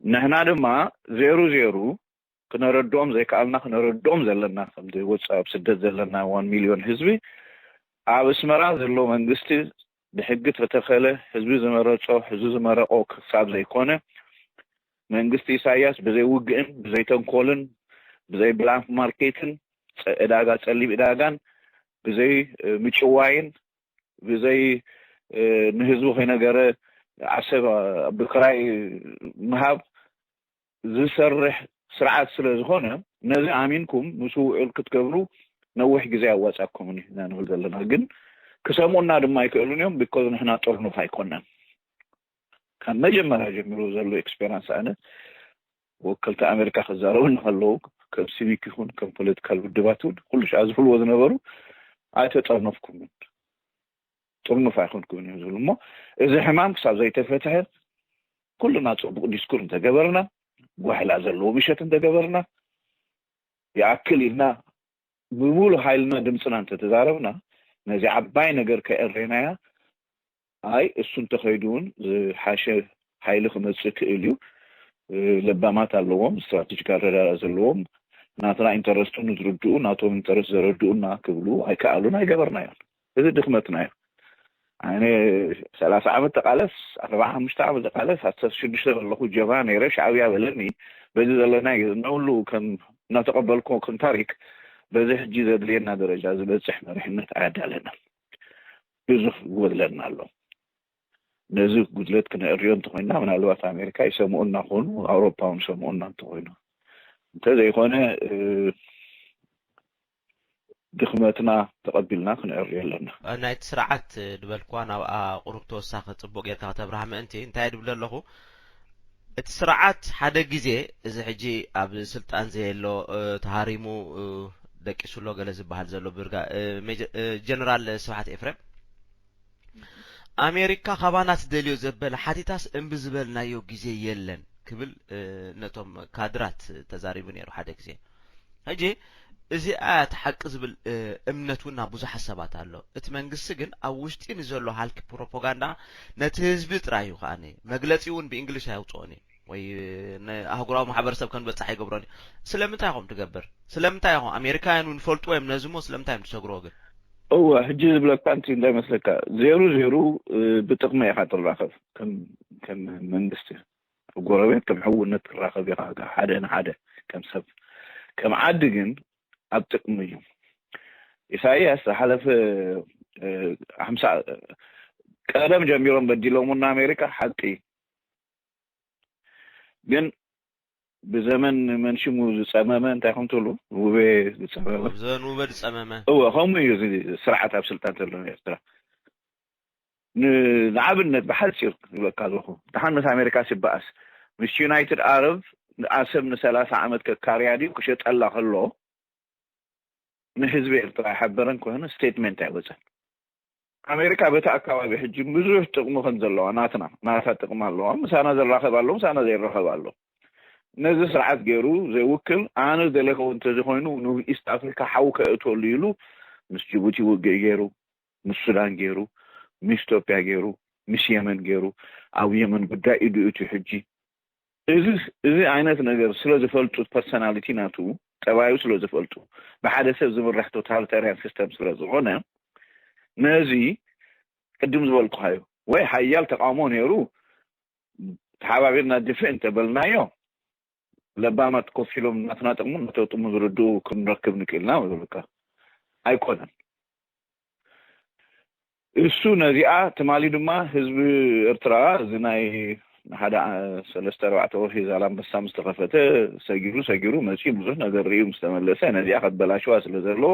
ንሕና ድማ ዜሩ ዜሩ ክነረድኦም ዘይከኣልና ክነረድኦም ዘለና፣ ከምዚ ወፃኢ ኣብ ስደት ዘለና ዋን ሚልዮን ህዝቢ ኣብ ኣስመራ ዘሎ መንግስቲ ብሕጊ ተተኸለ ህዝቢ ዝመረፆ ህዝቢ ዝመረቆ ክሳብ ዘይኮነ መንግስቲ ኢሳያስ ብዘይ ውግእን ብዘይ ተንኮልን ብዘይ ብላክ ማርኬትን ዕዳጋ ፀሊም ዕዳጋን ብዘይ ምጭዋይን ብዘይ ንህዝቡ ከይነገረ ዓሰብ ብክራይ ምሃብ ዝሰርሕ ስርዓት ስለ ዝኾነ ነዚ ኣሚንኩም ምስ ውዕል ክትገብሩ ነዊሕ ግዜ ኣዋፃኩምን ኢና ንብል ዘለና። ግን ክሰምኡና ድማ ኣይክእሉን እዮም። ቢኮዝ ንሕና ጥርኑፍ ኣይኮነን። ካብ መጀመርያ ጀሚሩ ዘሎ ኤክስፔሪንስ ኣነ ወከልቲ ኣሜሪካ ክዛረቡ እንከለዉ ከም ሲቪክ ይኹን ከም ፖለቲካል ውድባት እውን ኩሉ ሻዕ ዝብልዎ ዝነበሩ ኣይተጠርነፍኩምን። ጥርኑፍ ኣይኮንኩምን እዮም ዝብሉ። እሞ እዚ ሕማም ክሳብ ዘይተፈትሐ ኩልና ፅቡቅ ዲስኩር እንተገበርና፣ ጓሕላ ዘለዎ ምሸት እንተገበርና፣ ይኣክል ኢልና ብሙሉ ሓይልና ድምፅና እንተተዛረብና ነዚ ዓባይ ነገር ከእሬናያ ኣይ እሱ እንተኸይዱ እውን ዝሓሸ ሓይሊ ክመፅእ ክእል እዩ። ለባማት ኣለዎም፣ ስትራቴጂክ ኣረዳዳ ዘለዎም፣ ናትና ኢንተረስቱ ንዝርድኡ ናቶም ኢንተረስት ዘረድኡና ክብሉ ኣይከኣሉን፣ ኣይገበርናዮን። እዚ ድኽመትና እዩ። ኣነ ሰላሳ ዓመት ተቃለስ፣ ኣርባዓ ሓሙሽተ ዓመት ተቃለስ፣ ኣስታት ሽዱሽተ ከለኹ ጀብሃ ነይረ፣ ሻዕብያ በለኒ። በዚ ዘለና ግዜ እናብሉ ከም እናተቀበልኮ ከም ታሪክ በዚ ሕጂ ዘድልየና ደረጃ ዝበፅሕ መሪሕነት ኣያዳለናል። ብዙሕ ይጎድለና ኣሎ። ነዚ ጉድለት ክነእርዮ እንተኮይንና ምናልባት ኣሜሪካ ይሰምኡና ክኾኑ፣ ኣውሮፓ እውን ይሰምኡና እንተኮይኑ፣ እንተዘይኮነ ድኽመትና ተቐቢልና ክንዕርዮ ኣለና። ናይቲ ስርዓት ዝበልክዋ ናብኣ ቁሩብ ተወሳኺ ጽቡቕ ጌርካ ከተብርሃ ምእንቲ እንታይ ድብል ኣለኹ፣ እቲ ስርዓት ሓደ ግዜ እዚ ሕጂ ኣብ ስልጣን ዘየሎ ተሃሪሙ ደቂሱ ኣሎ ገለ ዝበሃል ዘሎ ብርጋ ጀነራል ስብሓት ኤፍሬም ኣሜሪካ ካባና ትደልዮ ዘበለ ሓቲታስ እምቢ ዝበልናዮ ግዜ የለን ክብል ነቶም ካድራት ተዛሪቡ ነይሩ ሓደ ግዜ። ሕጂ እዚኣ እያ እቲ ሓቂ ዝብል እምነት እውን ናብ ብዙሓት ሰባት ኣሎ። እቲ መንግስቲ ግን ኣብ ውሽጢ ንዘሎ ሃልኪ ፕሮፓጋንዳ ነቲ ህዝቢ ጥራይ እዩ ከኣ መግለፂ እውን ብእንግሊሽ ኣየውፅኦን እዩ ወይ ንኣህጉራዊ ማሕበረሰብ ከንበፅሕ ኣይገብሮን እዩ። ስለምንታይ ኢኹም ትገብር? ስለምንታይ ኢኹም ኣሜሪካውያን እውን ይፈልጥዎ እዮም ነዚ እሞ ስለምንታይ እዮም ትሰግርዎ ግን? እወ ሕጂ ዝብለካ እንቲ እንታይ መስለካ ዜሩ ዜሩ ብጥቕሚ ኢኻ ትራኸብ ከም መንግስቲ ጎረቤት ከም ሕውነት ትራኸብ ኢኻ፣ ሓደ ንሓደ ከም ሰብ። ከም ዓዲ ግን ኣብ ጥቕሚ እዩ። ኢሳይያስ ዝሓለፈ ሓምሳ ቀደም ጀሚሮም በዲሎምና ኣሜሪካ፣ ሓቂ ግን ብዘመን መን ሽሙ ዝፀመመ እንታይ ከም ትብሉ፣ ውቤ ዝፀመመ። ብዘበን ውበ ዝፀመመ እወ፣ ከምኡ እዩ እዚ ስርዓት ኣብ ስልጣን ዘሎ ኤርትራ። ንኣብነት ብሓፂር ዝብለካ ዘለኹ፣ ደሓን ምስ ኣሜሪካ ሲበኣስ፣ ምስ ዩናይትድ ኣረብ ንኣሰብ ንሰላሳ ዓመት ከካርያ ድዩ ክሸጠላ ከሎ ንህዝቢ ኤርትራ ኣይሓበረን ከሆነ ስቴትመንት ኣይወፀን። ኣሜሪካ በቲ ኣካባቢ ሕጂ ብዙሕ ጥቕሚ ከም ዘለዋ ናትና ናታ ጥቕሚ ኣለዋ። ምሳና ዘራኸብ ኣሎ፣ ምሳና ዘይራኸብ ኣሎ። ነዚ ስርዓት ገይሩ ዘይውክል ኣነ ዘለኸው እንተዝኾይኑ ንኢስት ኣፍሪካ ሓው ከእትወሉ ኢሉ ምስ ጅቡቲ ውግእ ገይሩ፣ ምስ ሱዳን ገይሩ፣ ምስ ኢትዮጵያ ገይሩ፣ ምስ የመን ገይሩ፣ ኣብ የመን ጉዳይ ኢዱ እቲ ሕጂ እዚ ዓይነት ነገር ስለ ዝፈልጡ፣ ፐርሶናሊቲ ናቱ ጠባዩ ስለ ዝፈልጡ፣ ብሓደ ሰብ ዝምራሕ ቶታሊታሪያን ሲስተም ስለ ዝኾነ፣ ነዚ ቅድም ዝበልኩኻዮ ወይ ሓያል ተቃውሞ ነይሩ ተሓባቢርና ድፍእ እንተበልናዮ፣ ለባማት ኮፍ ኢሎም ናትና ጥቕሙ ነተው ጥቕሙ ዝርድኡ ክንረክብ ንክእልና ዝብልካ ኣይኮነን። እሱ ነዚኣ ትማሊ ድማ ህዝቢ ኤርትራ እዚ ናይ ሓደ ሰለስተ ኣርባዕተ ወርሒ ዛላምበሳ ምስ ተኸፈተ ሰጊሩ ሰጊሩ መፂኡ ብዙሕ ነገር ርእዩ ምስ ተመለሰ ነዚኣ ከበላሽዋ ስለ ዘለዎ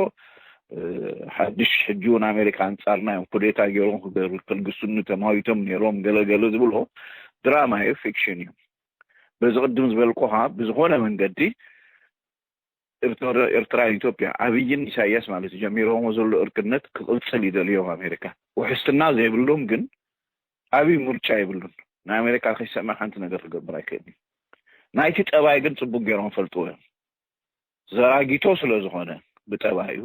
ሓድሽ ሕጂ እውን ኣሜሪካ ኣንፃርና እዮም ኩዴታ ገይሮም ክገሩ ከልግሱኒ ተማዊቶም ነይሮም ገለገለ ዝብሎ ድራማ እዩ፣ ፊክሽን እዩ። በዚ ቅድም ዝበልኩኻ ብዝኾነ መንገዲ ኤርትራን ኢትዮጵያ ኣብይን ኢሳያስ ማለት ጀሚሮሞ ዘሎ እርክነት ክቕፅል ይደልዮም ኣሜሪካ። ውሕስትና ዘይብሎም ግን ኣብይ ምርጫ የብሉን። ንኣሜሪካ ከይሰምዕ ሓንቲ ነገር ክገብር ኣይክእልን። ናይቲ ጠባይ ግን ፅቡቅ ገይሮም ፈልጥዎ እዮም። ዘራጊቶ ስለ ዝኾነ ብጠባዩ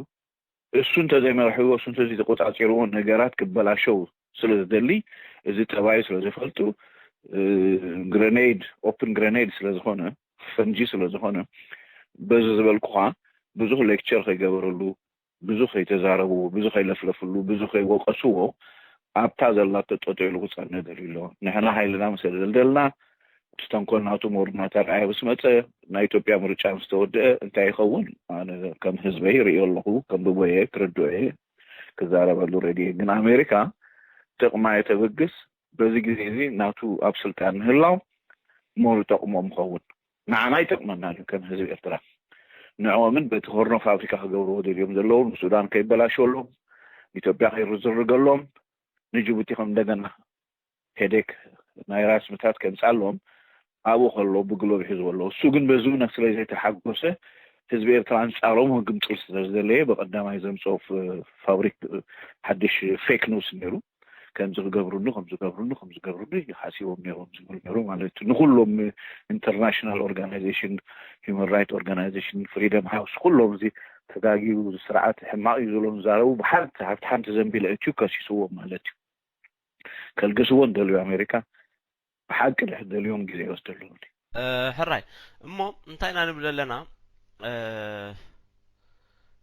እሱ እንተዘይመርሕዎ እሱ እንተዘይተቆፃፂርዎ ነገራት ክበላሸው ስለ ዝደሊ እዚ ጠባዩ ስለ ዝፈልጡ ግረኔድ ኦፕን ግረኔድ ስለ ዝኾነ ፈንጂ ስለ ዝኾነ በዚ ዝበልኩኻ ብዙሕ ሌክቸር ከይገበረሉ ብዙ ከይተዛረብዎ ብዙ ከይለፍለፍሉ ብዙ ከይወቀስዎ ኣብታ ዘላቶ ጠጠው ኢሉ ክፀንሕ ደልዩ ኣሎ። ንሕና ሓይልና ምስ ደልደልና እቲ ተንኮል ናቱ ሞር እናተረኣየ ምስ መፀ ናይ ኢትዮጵያ ምርጫ ምስ ተወደአ እንታይ ይኸውን ኣነ ከም ህዝበይ ይርእዮ ኣለኹ፣ ከንብቦ እየ፣ ክርድኦ እየ፣ ክዛረበሉ ሬዲ እየ። ግን ኣሜሪካ ጥቕማ የተበግስ በዚ ግዜ እዚ ናቱ ኣብ ስልጣን ምህላው ሞር ይጠቕሞም ይኸውን። ንዓና ይጠቕመና እዩ ከም ህዝቢ ኤርትራ። ንዕኦምን በቲ ሆርን ኦፍ ኣፍሪካ ክገብርዎ ደልዮም ዘለዉ ንሱዳን ከይበላሸሎም፣ ንኢትዮጵያ ከይርዝርገሎም፣ ንጅቡቲ ከም እንደገና ሄዴክ ናይ ራስ ምታት ከምፃሎም ኣብኡ ከሎ ብግሎብ ይሕዝዎ ኣለዉ። እሱ ግን በዚ እውን ስለ ዘይተሓጎሰ ህዝቢ ኤርትራ ኣንፃሮም ክግምጥል ስለ ዝደለየ ብቀዳማይ ዘምፅኦ ፋብሪክ ሓድሽ ፌክ ኒውስ ነይሩ። ከምዚ ክገብሩኒ ከምዚ ክገብሩኒ ከምዚ ክገብሩኒ ሓሲቦም ነይሮም ዝብል ነይሩ ማለት እዩ። ንኩሎም ኢንተርናሽናል ኦርጋናይዜሽን፣ ሂውማን ራይት ኦርጋናይዜሽን፣ ፍሪደም ሃውስ ኩሎም እዚ ተጋጊቡ ስርዓት ሕማቕ እዩ ዝብሎም ዝዛረቡ ብሓንቲ ኣብቲ ሓንቲ ዘንቢል ኣእትዩ ከሲስዎም ማለት እዩ። ከልግስዎ እንደልዩ ኣሜሪካ ብሓቂ ድሕር ደልዮም ግዜ ይወስደሉ። ሕራይ እሞ እንታይ ኢና ንብል ኣለና?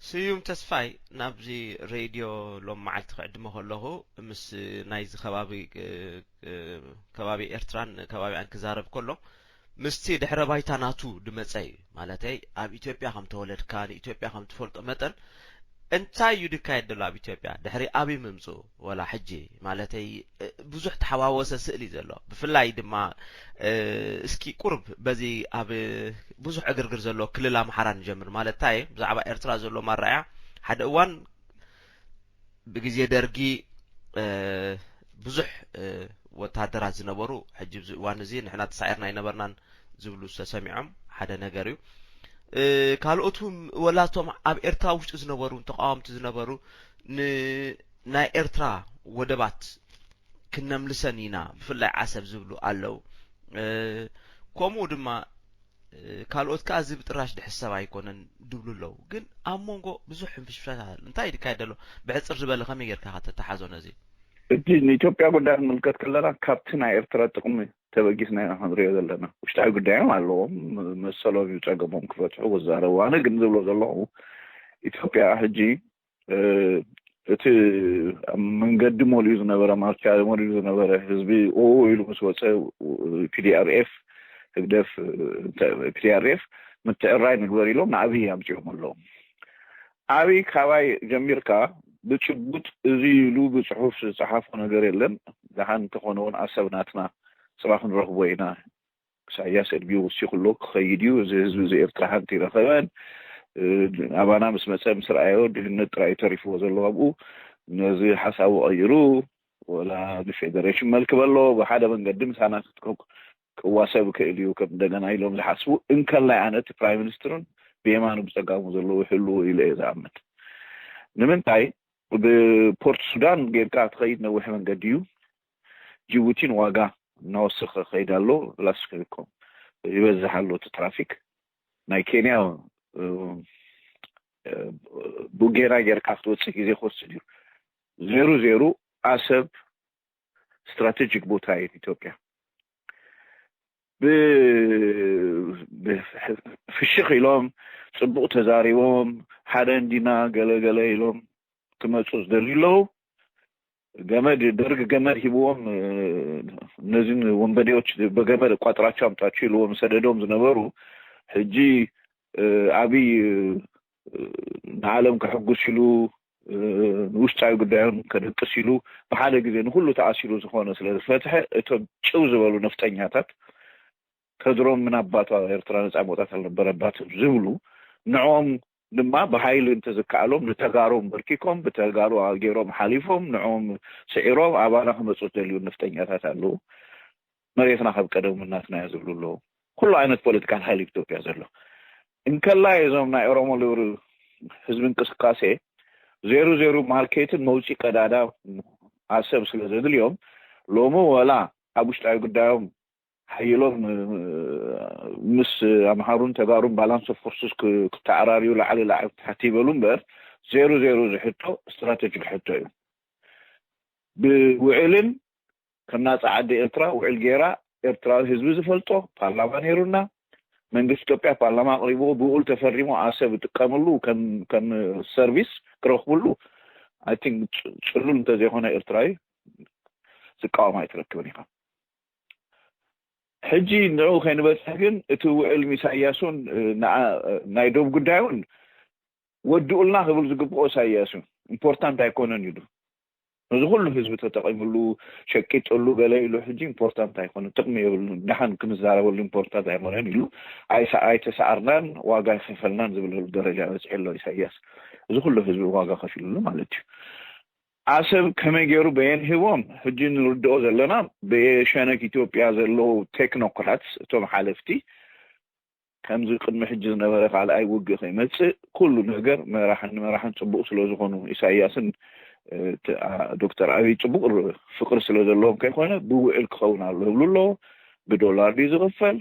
ስዩም ተስፋይ ናብዚ ሬድዮ ሎም መዓልቲ ክዕድሞ ከለኹ ምስ ናይዚ ከባቢ ከባቢ ኤርትራን ከባቢኣን ክዛረብ ከሎ ምስቲ ድሕረ ባይታ ናቱ ድመፀ እዩ። ማለተይ ኣብ ኢትዮጵያ ከም ተወለድካ ንኢትዮጵያ ከም ትፈልጦ መጠን እንታይ እዩ ድካየድ ዘሎ ኣብ ኢትዮጵያ ድሕሪ ኣብይ ምምፅኡ ወላ ሕጂ ማለተይ ብዙሕ ተሓዋወሰ ስእሊ ዘሎ ብፍላይ ድማ እስኪ ቁርብ በዚ ኣብ ብዙሕ ዕግርግር ዘሎ ክልል ኣምሓራ ንጀምር። ማለትታ እየ ብዛዕባ ኤርትራ ዘሎ ማረኣያ ሓደ እዋን ብግዜ ደርጊ ብዙሕ ወታደራት ዝነበሩ ሕጂ እዚ እዋን እዚ ንሕና ተሳዒርና ኣይነበርናን ዝብሉ ዝተሰሚዖም ሓደ ነገር እዩ። ካልኦት እውን ወላቶም ኣብ ኤርትራ ውሽጢ ዝነበሩ ተቃወምቲ ዝነበሩ ናይ ኤርትራ ወደባት ክነምልሰን ኢና ብፍላይ ዓሰብ ዝብሉ ኣለዉ። ከምኡ ድማ ካልኦት ከዓ እዚ ብጥራሽ ድሕሰብ ኣይኮነን ድብሉ ኣለዉ። ግን ኣብ መንጎ ብዙሕ ሕንፍሽፍሻት ኣሎ። እንታይ ድካየድ ዘሎ? ብሕፅር ዝበለ ከመይ ጌርካ ከተተሓዞ ነዚ? እቲ ንኢትዮጵያ ጉዳይ ክንምልከት ከለና ካብቲ ናይ ኤርትራ ጥቕሚ ተበጊስና ኢና ክንሪኦ ዘለና። ውሽጣዊ ጉዳዮም ኣለዎም፣ መሰሎም እዩ ጸገሞም ክፈትሑ ክዛረቡ። ኣነ ግን ዝብሎ ዘለኹ ኢትዮጵያ ሕጂ እቲ ኣብ መንገዲ መሊኡ ዝነበረ ማርቻ መሊኡ ዝነበረ ህዝቢ ኦ ኢሉ ምስ ወፀ ፒዲኣርኤፍ ህግደፍ፣ ፒዲኣርኤፍ ምትዕራይ ንግበር ኢሎም ንኣብይ ኣምፂኦም ኣለዉ። ኣብይ ካባይ ጀሚርካ ብጭቡጥ እዚ ኢሉ ብፅሑፍ ዝፀሓፎ ነገር የለን። ደሓን እንተኾነ እውን ኣሰብ ናትና፣ ፅባሕ ክንረኽቦ ኢና። ኢሳያስ ዕድሚኡ ወሲኹ ኣሎ፣ ክኸይድ እዩ። እዚ ህዝቢ እዚ ኤርትራ ሓንቲ ይረኸበን፣ ኣባና ምስ መፀ ምስ ረኣዮ ድህነት ጥራይ ተሪፍዎ ዘሎ ኣብኡ። ነዚ ሓሳቡ ቀይሩ ወላ ብፌደሬሽን መልክ በሎ ብሓደ መንገዲ ምሳና ክዋሰብ ክእል እዩ ከም እንደገና ኢሎም ዝሓስቡ እንከላይ ኣነ እቲ ፕራይም ሚኒስትርን ብየማኑ ብፀጋሙ ዘለዉ ይህልዉ ኢለ እየ ዝኣምን። ንምንታይ ብፖርት ሱዳን ጌርካ ትኸይድ ነዊሕ መንገዲ እዩ። ጅቡቲን ዋጋ እናወሰኸ ከይድ ኣሎ። ላስ ይበዝሕ ኣሎ እቲ ትራፊክ። ናይ ኬንያ ቡጌና ጌርካ ክትወፅእ ግዜ ክወስድ እዩ። ዜሩ ዜሩ ኣሰብ ስትራቴጂክ ቦታ እዩ ኢትዮጵያ። ፍሽኽ ኢሎም ፅቡቕ ተዛሪቦም ሓደ እንዲና ገለገለ ኢሎም ክመፁ ዝደልዩ ኣለዉ። ገመድ ደርግ ገመድ ሂብዎም፣ እነዚህን ወንበዴዎች በገመድ ቋጥራቸው አምጣችሁ ኢልዎም ሰደዶም ዝነበሩ ሕጂ ኣብይ ንዓለም ከሐጉስ ኢሉ ንውሽጣዊ ጉዳዮም ከደቅስ ኢሉ ብሓደ ግዜ ንኩሉ ተኣሲሩ ዝኾነ ስለ ዝፈትሐ እቶም ጭው ዝበሉ ነፍጠኛታት ከድሮም ምን ኣባቱ ኤርትራ ነፃ መውጣት ኣልነበረባትም ዝብሉ ንዕኦም ድማ ብሓይሊ እንተዝከኣሎም ንተጋሩ በርኪኮም ብተጋሩ ገይሮም ሓሊፎም ንዕኦም ስዒሮም ኣባና ክመፁ ዝደልዩ ነፍጠኛታት ኣለዉ። መሬትና ካብ ቀደሙ ናትና እያ ዝብሉ ኣለዉ። ኩሉ ዓይነት ፖለቲካል ሓይሊ ኢትዮጵያ ዘሎ እንከላይ እዞም ናይ ኦሮሞ ልብሪ ህዝቢ እንቅስቃሴ ዜሩ ዜሩ ማርኬትን መውፂ ቀዳዳ ኣሰብ ስለ ዘድልዮም ሎሚ ወላ ኣብ ውሽጣዊ ጉዳዮም ሓይሎም ምስ ኣምሓሩን ተጋሩን ባላንስ ኦፍ ፎርስስ ክተዓራርዩ ላዕሊ ላዕሊ ታሕቲ ይበሉ እምበር ዜሩ ዜሩ ዝሕቶ ስትራቴጂክ ሕቶ እዩ። ብውዕልን ከም ናፃ ዓዲ ኤርትራ ውዕል ገይራ ኤርትራዊ ህዝቢ ዝፈልጦ ፓርላማ ነይሩና። መንግስቲ ኢትዮጵያ ፓርላማ ኣቕሪብዎ ብውዕል ተፈሪሙ ኣሰብ እጥቀምሉ ከም ሰርቪስ ክረኽብሉ ኣይ ቲንክ ፅሉል እንተዘይኮነ ኤርትራዊ ዝቃወም ኣይትረክብን ኢኻ። ሕጂ ንዕኡ ከይንበፅሕ ግን እቲ ውዕል ምስ ኢሳያስ እውን ናይ ዶብ ጉዳይ እውን ወድኡልና ክብል ዝግብኦ ኢሳያስ እዩ። ኢምፖርታንት ኣይኮነን ኢሉ እዚ ኩሉ ህዝቢ ተጠቂምሉ ሸቂጥሉ ገለ ኢሉ ሕጂ ኢምፖርታንት ኣይኮነ ጥቅሚ የብሉ ደሓን ክንዛረበሉ ኢምፖርታንት ኣይኮነን ኢሉ ኣይተሰኣርናን ዋጋ ኣይከፈልናን ዝብለሉ ደረጃ በፂሑ ኣሎ ኢሳያስ። እዚ ኩሉ ህዝቢ ዋጋ ከፊልሉ ማለት እዩ። ኣሰብ ከመይ ገይሩ በየን ሂቦም ሕጂ ንርድኦ ዘለና ብሸነክ ኢትዮጵያ ዘለዉ ቴክኖክራትስ እቶም ሓለፍቲ ከምዚ ቅድሚ ሕጂ ዝነበረ ካልኣይ ውግእ ከይመፅእ ኩሉ ነገር መራሕን ንመራሕን ፅቡቅ ስለዝኾኑ ኢሳያስን ዶክተር ኣብይ ፅቡቅ ፍቅሪ ስለዘለዎም ከይኮነ ብውዕል ክኸውን ኣሎ ይብሉ ኣለዎ። ብዶላር ድዩ ዝኽፈል?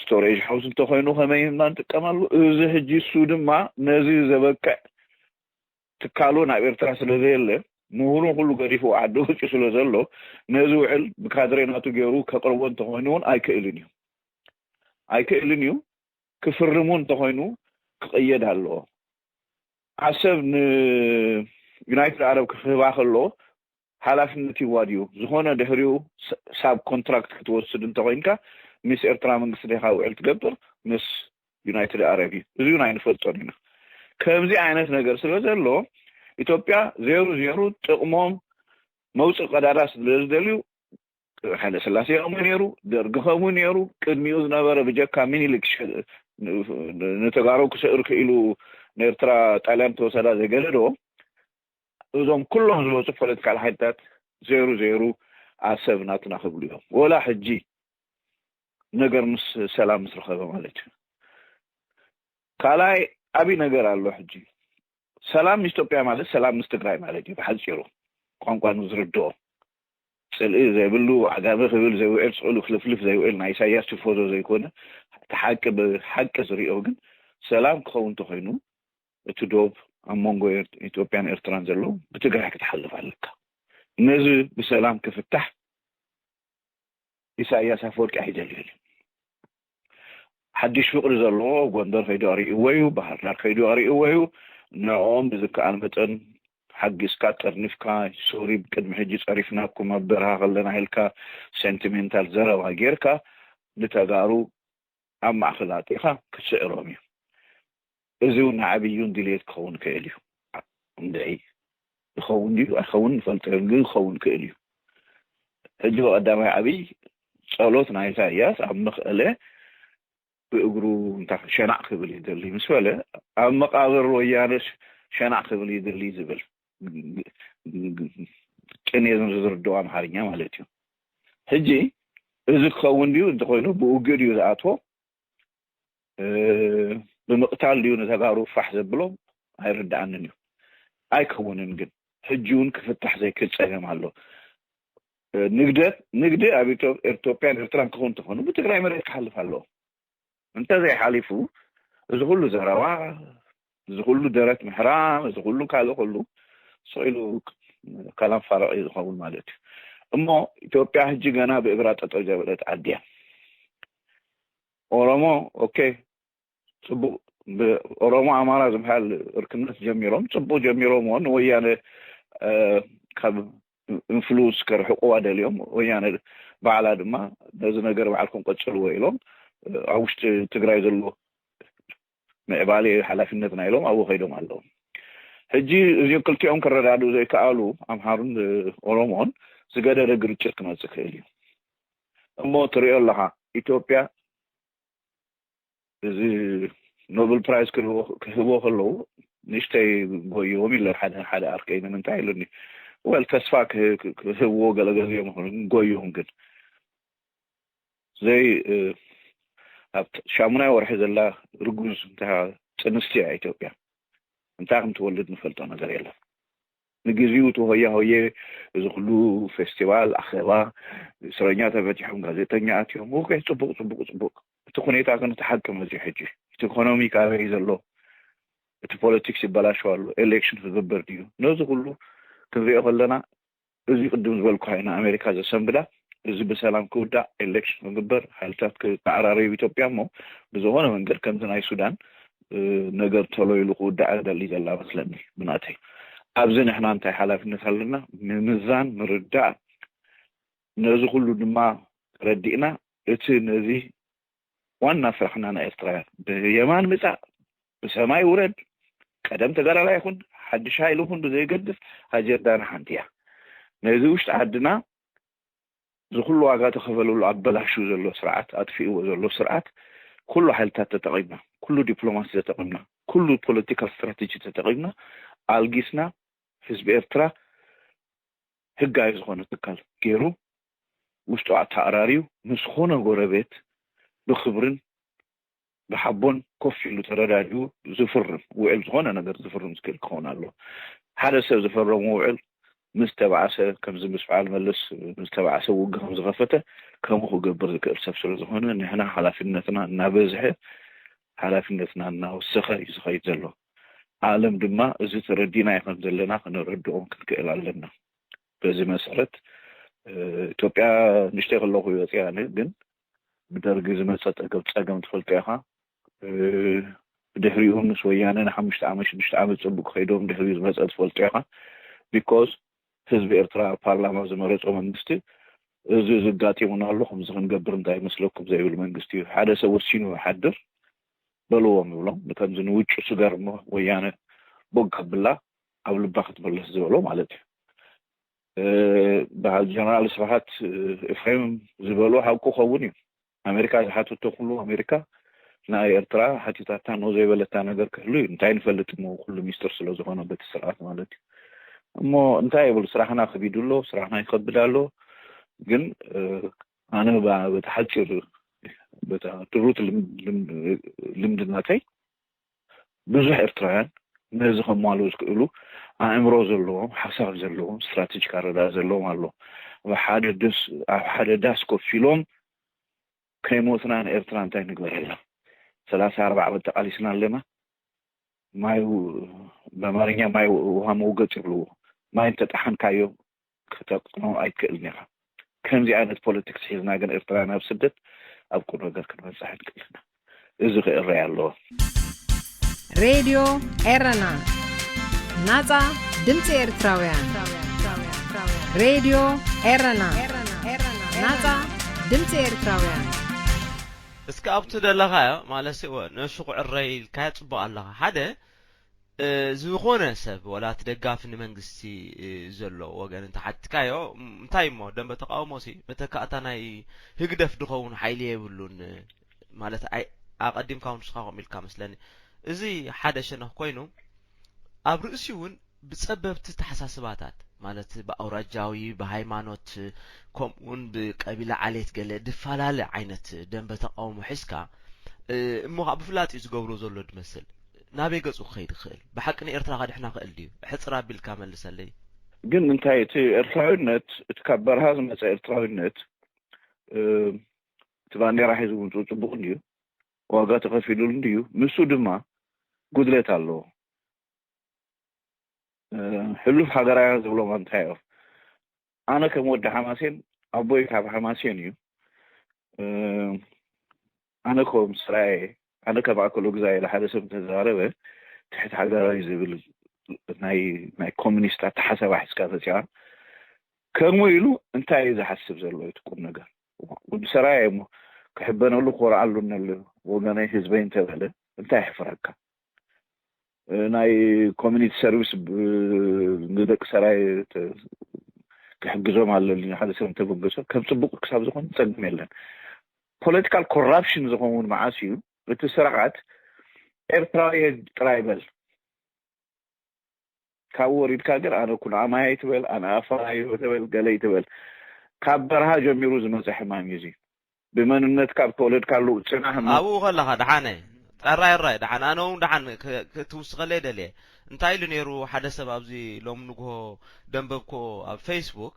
ስቶሬጅ ሃውስ እንተኮይኑ ከመይ እና ንጥቀመሉ? እዚ ሕጂ እሱ ድማ ነዚ ዘበቅዕ ትካሉ ናብ ኤርትራ ስለዘየለ ምሁሩን ኩሉ ገዲፉ ዓዲ ወፂኡ ስለዘሎ ነዚ ውዕል ብካድሬ ናቱ ገይሩ ከቅርቦ እንተኮይኑ እውን ኣይክእልን እዩ ኣይክእልን እዩ። ክፍርሙ እንተኮይኑ ክቅየድ ኣለዎ። ዓሰብ ንዩናይትድ ዓረብ ክህባ ከሎ ሓላፍነት ይዋድዩ ዝኾነ ድሕሪኡ ሳብ ኮንትራክት ክትወስድ እንተኮይንካ ምስ ኤርትራ መንግስቲ ዲኻ ውዕል ትገብር ምስ ዩናይትድ ዓረብ እዩ። እዚ እውን ኣይንፈልጦን ኢና። ከምዚ ዓይነት ነገር ስለ ዘሎ ኢትዮጵያ ዜሩ ዜሩ ጥቕሞም መውፅእ ቀዳዳ ስለ ዝደልዩ ሃይለ ስላሴ ከምኡ ነይሩ፣ ደርጊ ከምኡ ነይሩ፣ ቅድሚኡ ዝነበረ ብጀካ ሚኒሊክ ንተጋሩ ክስዕር ክኢሉ ንኤርትራ ጣልያን ተወሰዳ ዘይገለዶ እዞም ኩሎም ዝመፁ ፖለቲካል ሓይልታት ዜሩ ዜሩ ኣሰብ ናትና ክብሉ እዮም። ወላ ሕጂ ነገር ምስ ሰላም ምስ ረኸበ ማለት እዩ። ካልኣይ ዓብይ ነገር ኣሎ ሕጂ ሰላም ምስ ኢትዮጵያ ማለት ሰላም ምስ ትግራይ ማለት እዩ ብሓፂሩ ቋንቋ ንዝርድኦ ፅልኢ ዘይብሉ ዓጋመ ክብል ዘይውዕል ስዕሉ ክልፍልፍ ዘይውዕል ናይ ኢሳያስ ቲፎዞ ዘይኮነ እቲ ሓቂ ብሓቂ ዝሪኦ ግን ሰላም ክኸውን እንተኮይኑ እቲ ዶብ ኣብ መንጎ ኢትዮጵያን ኤርትራን ዘሎ ብትግራይ ክትሓልፍ ኣለካ። ነዚ ብሰላም ክፍታሕ ኢሳያስ ኣፈወርቂ ኣይደልዮን እዩ። ሓድሽ ፍቅሪ ዘለዎ ጎንደር ከይዱ ኣርእይዎ እዩ፣ ባህርዳር ከይዱ ኣርእይዎ እዩ። ንዕኦም ብዝከኣል መጠን ሓጊዝካ ጠርኒፍካ ሶሪ ቅድሚ ሕጂ ፀሪፍናኩም ኣብ በረኻ ከለና ኢልካ ሴንቲሜንታል ዘረባ ጌርካ ንተጋሩ ኣብ ማእኸል ኣጢኻ ክትስዕሮም እዩ። እዚ እውን ንዓብይ እውን ድልየት ክኸውን ይኽእል እዩ። እንድዒ ይኸውን ድዩ ኣይኸውን ንፈልጦ፣ ግን ክኸውን ይኽእል እዩ። ሕጂ ብቐዳማይ ዓብይ ጸሎት ናይ ኢሳያስ ኣብ መቐለ ብእግሩ እንታ ሸናዕ ክብል ይደሊ ምስ በለ፣ ኣብ መቓብር ወያነ ሸናዕ ክብል ይደሊ ዝብል ቅኔ ዝርድኦ ኣምሓርኛ ማለት እዩ። ሕጂ እዚ ክኸውን ድዩ? እንተኾይኑ ብውግእ ድዩ ዝኣትዎ? ብምቕታል ድዩ ንተጋሩ ፋሕ ዘብሎም? ኣይርድኣንን እዩ። ኣይከውንን ግን ሕጂ እውን ክፍታሕ ዘይክእል ጸገም ኣሎ። ንግደት ንግዲ ኣብ ኢትዮጵያን ኤርትራን ክኸውን እንተኾኑ ብትግራይ መሬት ክሓልፍ ኣለዎ። እንተዘይሓሊፉ እዚ ኩሉ ዘረባ፣ እዚ ኩሉ ደረት ምሕራም፣ እዚ ኩሉ ካልእ ኩሉ ስቕ ኢሉ ካላም ፋረቕ እዩ ዝኸውን ማለት እዩ። እሞ ኢትዮጵያ ሕጂ ገና ብእግራ ጠጠው ዘበለት ዓዲ እያ። ኦሮሞ ኦኬ፣ ጽቡቕ፣ ብኦሮሞ ኣማራ ዝበሃል እርክነት ጀሚሮም፣ ጽቡቕ ጀሚሮምዎ፣ ንወያነ ካብ ኢንፍሉንስ ከርሕቕዋ ደልዮም፣ ወያነ ባዕላ ድማ ነዚ ነገር ባዕልኩም ቀጽልዎ ኢሎም ኣብ ውሽጢ ትግራይ ዘሎ ምዕባለ ሓላፍነትና ኢሎም ኣብኡ ከይዶም ኣለዉ። ሕጂ እዚኦም ክልቲኦም ክረዳድኡ ዘይከኣሉ ኣምሓሩን ኦሮሞን ዝገደደ ግርጭት ክመጽእ ክእል እዩ። እሞ ትሪኦ ኣለኻ ኢትዮጵያ እዚ ኖብል ፕራይዝ ክህቦ ከለዉ ንእሽተይ ጎይዎም ኢለ ሓደ ሓደ ኣርከይ ንምንታይ ኢሉኒ ወል ተስፋ ክህብዎ ገለገለ እዮም ጎይዎም ግን ዘይ ኣብ ሻሙናይ ወርሒ ዘላ ርጉዝ እንታ ጥንስቲ እያ ኢትዮጵያ እንታይ ከም ትወልድ ንፈልጦ ነገር የለን። ንግዚኡ እቲ ሆያ ሆየ እዚ ኩሉ ፌስቲቫል ኣኼባ እስረኛ ተፈቲሖም ጋዜጠኛ ኣትዮም ኦኬ ጽቡቅ ጽቡቅ ጽቡቅ እቲ ኩኔታ ግን እቲ ሓቂ መፅዩ ሕጂ እቲ ኢኮኖሚ ካበይ ዘሎ እቲ ፖለቲክስ ይበላሸው ኣሎ ኤሌክሽን ክግበር ድዩ ነዚ ኩሉ ክንሪኦ ከለና እዚ ቅድም ዝበልኩ ኢና ኣሜሪካ ዘሰንብዳ እዚ ብሰላም ክውዳእ ኤሌክሽን ክግበር ሓይልታት ክተዓራረዩ ኢትዮጵያ እሞ ብዝኾነ መንገድ ከምዚ ናይ ሱዳን ነገር ተሎ ኢሉ ክውዳእ ደሊ ዘላ መስለኒ ብናተይ ኣብዚ ንሕና እንታይ ሓላፍነት ኣለና ምምዛን ምርዳእ ነዚ ኩሉ ድማ ረዲእና እቲ ነዚ ዋና ስራሕና ናይ ኤርትራውያን ብየማን ምፃእ ብሰማይ ውረድ ቀደም ተጋዳላይ ይኹን ሓድሽ ሓይሊ ይኹን ብዘይገድስ ኣጀንዳና ሓንቲ እያ ነዚ ውሽጢ ዓድና እዚ ኩሉ ዋጋ ተኸፈለሉ ኣበላሽው ዘሎ ስርዓት ኣጥፊእዎ ዘሎ ስርዓት ኩሉ ሓይልታት ተጠቒምና ኩሉ ዲፕሎማሲ ተጠቒምና ኩሉ ፖለቲካል ስትራቴጂ ተጠቒምና ኣልጊስና ህዝቢ ኤርትራ ህጋዊ ዝኾነ ትካል ገይሩ ውሽጡ ኣተኣራርዩ ምስ ዝኾነ ጎረቤት ብክብርን ብሓቦን ኮፍ ኢሉ ተረዳዲኡ ዝፍርም ውዕል ዝኾነ ነገር ዝፍርም ዝክእል ክኸውን ኣለዎ። ሓደ ሰብ ዝፈረሞ ውዕል ምስ ተባእሰ ከምዚ ምስ በዓል መለስ ምስ ተባእሰ ውግእ ከም ዝኸፈተ ከምኡ ክገብር ዝክእል ሰብ ስለ ዝኾነ ንሕና ሓላፊነትና እናበዝሐ ሓላፊነትና እናወሰኸ እዩ ዝኸይድ ዘሎ። ዓለም ድማ እዚ ተረዲናዮ ከም ዘለና ክነረድኦም ክንክእል ኣለና። በዚ መሰረት ኢትዮጵያ ንእሽተይ ከለኹ እየ ወፂኣ ግን ብደርጊ ዝመፀ ፀገም ትፈልጦ ኢኻ። ብድሕሪኡ ምስ ወያነ ንሓሙሽተ ዓመት ሽዱሽተ ዓመት ፅቡቅ ከይዶም ድሕሪኡ ዝመፀ ትፈልጦ ኢኻ። ቢኮዝ ህዝቢ ኤርትራ ኣብ ፓርላማ ዝመረፆ መንግስቲ እዚ ዝጋጢሙና ኣሎ ከምዚ ክንገብር እንታይ ይመስለኩም ዘይብል መንግስቲ እዩ። ሓደ ሰብ ወሲኑ ይሓድር በልዎም ይብሎም። ከምዚ ንውጩ ስገር እሞ ወያነ ቦግ ከብላ ኣብ ልባ ክትምለስ ዝበሎ ማለት እዩ። በሃል ጀነራል ስብሓት ኤፍሬም ዝበሎ ሓቁ ከውን እዩ። ኣሜሪካ ዝሓተቶ ኩሉ ኣሜሪካ ንኤርትራ ሓቲታታ ኖ ዘይበለታ ነገር ክህሉ እዩ። እንታይ ንፈልጥ እሞ ኩሉ ሚስጥር ስለ ዝኾነ በቲ ስርዓት ማለት እዩ። እሞ እንታይ ይብል ስራሕና ከቢዱ ኣሎ፣ ስራሕና ይኸብድ ኣሎ። ግን ኣነ በቲ ሓፂር በታ ድሩት ልምድናተይ ብዙሕ ኤርትራውያን ነዚ ከማልኡ ዝክእሉ ኣእምሮ ዘለዎም ሓሳብ ዘለዎም ስትራቴጂክ ኣረዳድ ዘለዎም ኣሎ ኣብ ሓደ ደስ ኣብ ሓደ ዳስ ኮፍ ኢሎም ከይሞትና ንኤርትራ እንታይ ንግበረላ ሰላሳ ኣርባ ዓመት ተቃሊስና ኣለና ማይ በማርኛ ማይ ውሃ መውገጥ ይብልዎ ማይ እንተጠሓንካዮ ክተቅጥኖ ኣይትክእልን ኢኻ። ከምዚ ዓይነት ፖለቲክስ ሒዝና ግን ኤርትራውያን ኣብ ስደት ኣብ ቁም ነገር ክንበፅሕ ኣይንክእልን ኢና። እዚ ክእረይ ኣለዎ። ሬድዮ ኤረና፣ ናጻ ድምጺ ኤርትራውያን። ሬድዮ ኤረና፣ ናጻ ድምጺ ኤርትራውያን። ኣብቲ ደለኻዮ ማለት ሲ ነሹ ክዕረይ ኢልካዮ ጽቡቕ ኣለኻ። ሓደ እ፣ ዝኾነ ሰብ ወላ እቲ ደጋፊ ንመንግስቲ እ፣ ዘሎ ወገን እንተሓትካዮ ም- እንታይ እሞ ደንበ ተቃውሞ ሲ መተካእታ ናይ ህግደፍ ድኸውን ሓይሊ የብሉን እ፣ ማለት ኣይ ኣቐዲምካ እውን ንስኻ ከምኡ ኢልካ መስለኒ። እዚ ሓደ ሸነኽ ኮይኑ ኣብ ርእሲ እውን ብጸበብቲ ተሓሳስባታት ማለት ብኣውራጃዊ ብሃይማኖት ከምኡውን ብቀቢላ ዓሌት ገለ ድፈላለ ዓይነት ደንበ ተቃውሞ ሒዝካ እሞ ከዓ ብፍላጥ እዩ ዝገብሮ ዘሎ ድመስል ናበይ ገፁ ክኸይድ ይኽእል ብሓቂ ንኤርትራ ከድሕና ክእል ድዩ ሕፅር ኣቢልካ መልሰለይ ግን እንታይ እቲ ኤርትራዊነት እቲ ካብ በረሃ ዝመፀ ኤርትራዊነት እቲ ባንዴራ ሒዙ ምፅኡ ፅቡቅ እንድዩ ዋጋ ተኸፊሉሉ እንድዩ ንሱ ድማ ጉድለት ኣለዎ ሕሉፍ ሃገራውያን ዝብሎም እንታይ እዮም ኣነ ከም ወዲ ሓማሴን ኣቦይ ካብ ሓማሴን እዩ ኣነ ከም ስራየ ኣነ ከም ኣክሎ ግዛይ ኢለ ሓደ ሰብ ተዛረበ ትሕቲ ሃገራዊ ዝብል ናይ ናይ ኮሚኒስት ኣተሓሳባ ሒዝካ ተፅያ ከምኡ ኢሉ እንታይ እዩ ዝሓስብ ዘሎ እቲ ቁም ነገር ወዲ ሰራየ እሞ ክሕበነሉ ክኮርዓሉ ነሉ ወገነይ ህዝበይ እንተበለ እንታይ ይሕፍረካ ናይ ኮሚኒቲ ሰርቪስ ንደቂ ሰራይ ክሕግዞም ኣለኒ ሓደ ሰብ እንተበገሶ ከም ፅቡቅ ክሳብ ዝኮነ ፀግም የለን political corruption ዝኸውን መዓስ እዩ እቲ ስርዓት ኤርትራዊ ጥራይ በል ካብ ወሪድካ ግን ኣነ ኩን ኣማይ ትበል ኣነ ኣፋራይ ትበል ገለይ ትበል ካብ በረሃ ጀሚሩ ዝመፀ ሕማም እዩ ብመንነትካ ብተወለድካሉ ጽናሕ እሞ ኣብኡ ከለኻ ደሓነ ጠራይ ራይ ደሓን ኣነ እውን ደሓን ክትውስኸለይ ደልየ እንታይ ኢሉ ነይሩ ሓደ ሰብ ኣብዚ ሎም ንግሆ ደንበብኮ ኣብ ፌስቡክ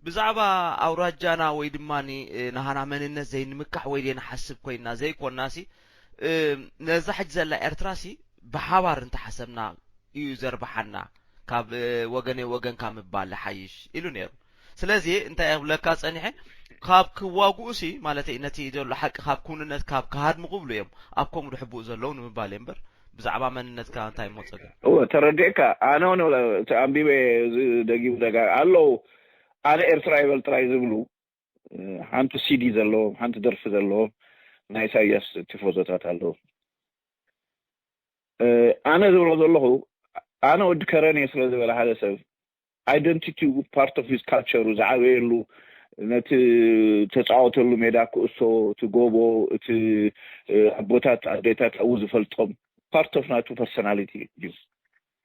ብዛዕባ ኣውራጃና ወይ ድማ ናሃና መንነት ዘይንምካሕ ወይ ዘይንሓስብ ኮይንና ዘይኮንናሲ ነዛ ሕጂ ዘላ ኤርትራሲ ብሓባር እንተሓሰብና እዩ ዘርብሓና ካብ ወገነይ ወገንካ ምባል ሓይሽ ኢሉ ነይሩ ስለዚ እንታይ እብለካ ጸኒሐ ካብ ክዋግኡ ሲ ማለት እዩ ነቲ ዘሎ ሓቂ ካብ ኩንነት ካብ ክሃድሙ ክብሉ እዮም ኣብ ከምኡ ድሕብኡ ዘለዉ ንምባል እየ እምበር ብዛዕባ መንነትካ እንታይ እሞ ጸገም እወ ተረዲእካ ኣነ እውን እቲ ኣንቢበ እዚ ደጊሙ ደጋ ኣለዉ ኣነ ኤርትራ ይበል ጥራይ ዝብሉ ሓንቲ ሲዲ ዘለዎም ሓንቲ ደርፊ ዘለዎም ናይ ኢሳያስ ቲፎዞታት ኣለዉ ኣነ ዝብሎ ዘለኹ ኣነ ወዲ ከረን እየ ስለ ዝበለ ሓደ ሰብ identity ኡ part of his culture ኡ ዝዓበየሉ ነቲ ተፃወተሉ ሜዳ ክእሶ እቲ ጎቦ እቲ ኣቦታት ኣዴታት ኣብኡ ዝፈልጦም part of ናቱ personality እዩ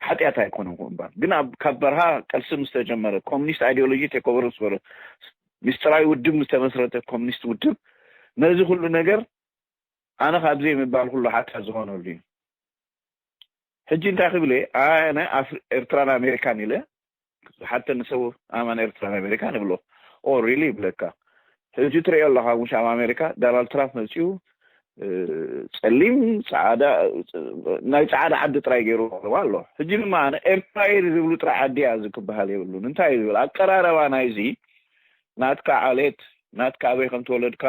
ሓጢኣት ኣይኮነን ክእምባር ግን ካብ በርሃ ቀልሲ ምስ ተጀመረ communist ideology take over ምስ በረ ምስጢራዊ ውድብ ምስ ተመስረተ communist ውድብ ነዚ ኩሉ ነገር ኣነ ካብዚ ምባል ኩሉ ሓታ ዝኾነሉ እዩ ሕጂ እንታይ ክብል ኣነ ኤርትራን ኣሜሪካን ኢለ ዝሓተኒ ሰብ ኣማን ኤርትራን ኣሜሪካን ይብሎ ኦ ሪሊ ይብለካ ሕጂ ትሪኦ ኣለካ ውሽ ኣብ ኣሜሪካ ዳናልድ ትራምፕ መፅኡ ፀሊም ፃዕዳ ናይ ፃዕዳ ዓዲ ጥራይ ገይሩ ቅርባ ኣሎ ሕጂ ድማ ኣነ ኤምፓየር ዝብሉ ጥራይ ዓዲ እያ እዚ ክበሃል የብሉን እንታይ ዝብል ኣቀራረባ ናይዚ ናትካ ዓሌት ናትካ ኣበይ ከም ተወለድካ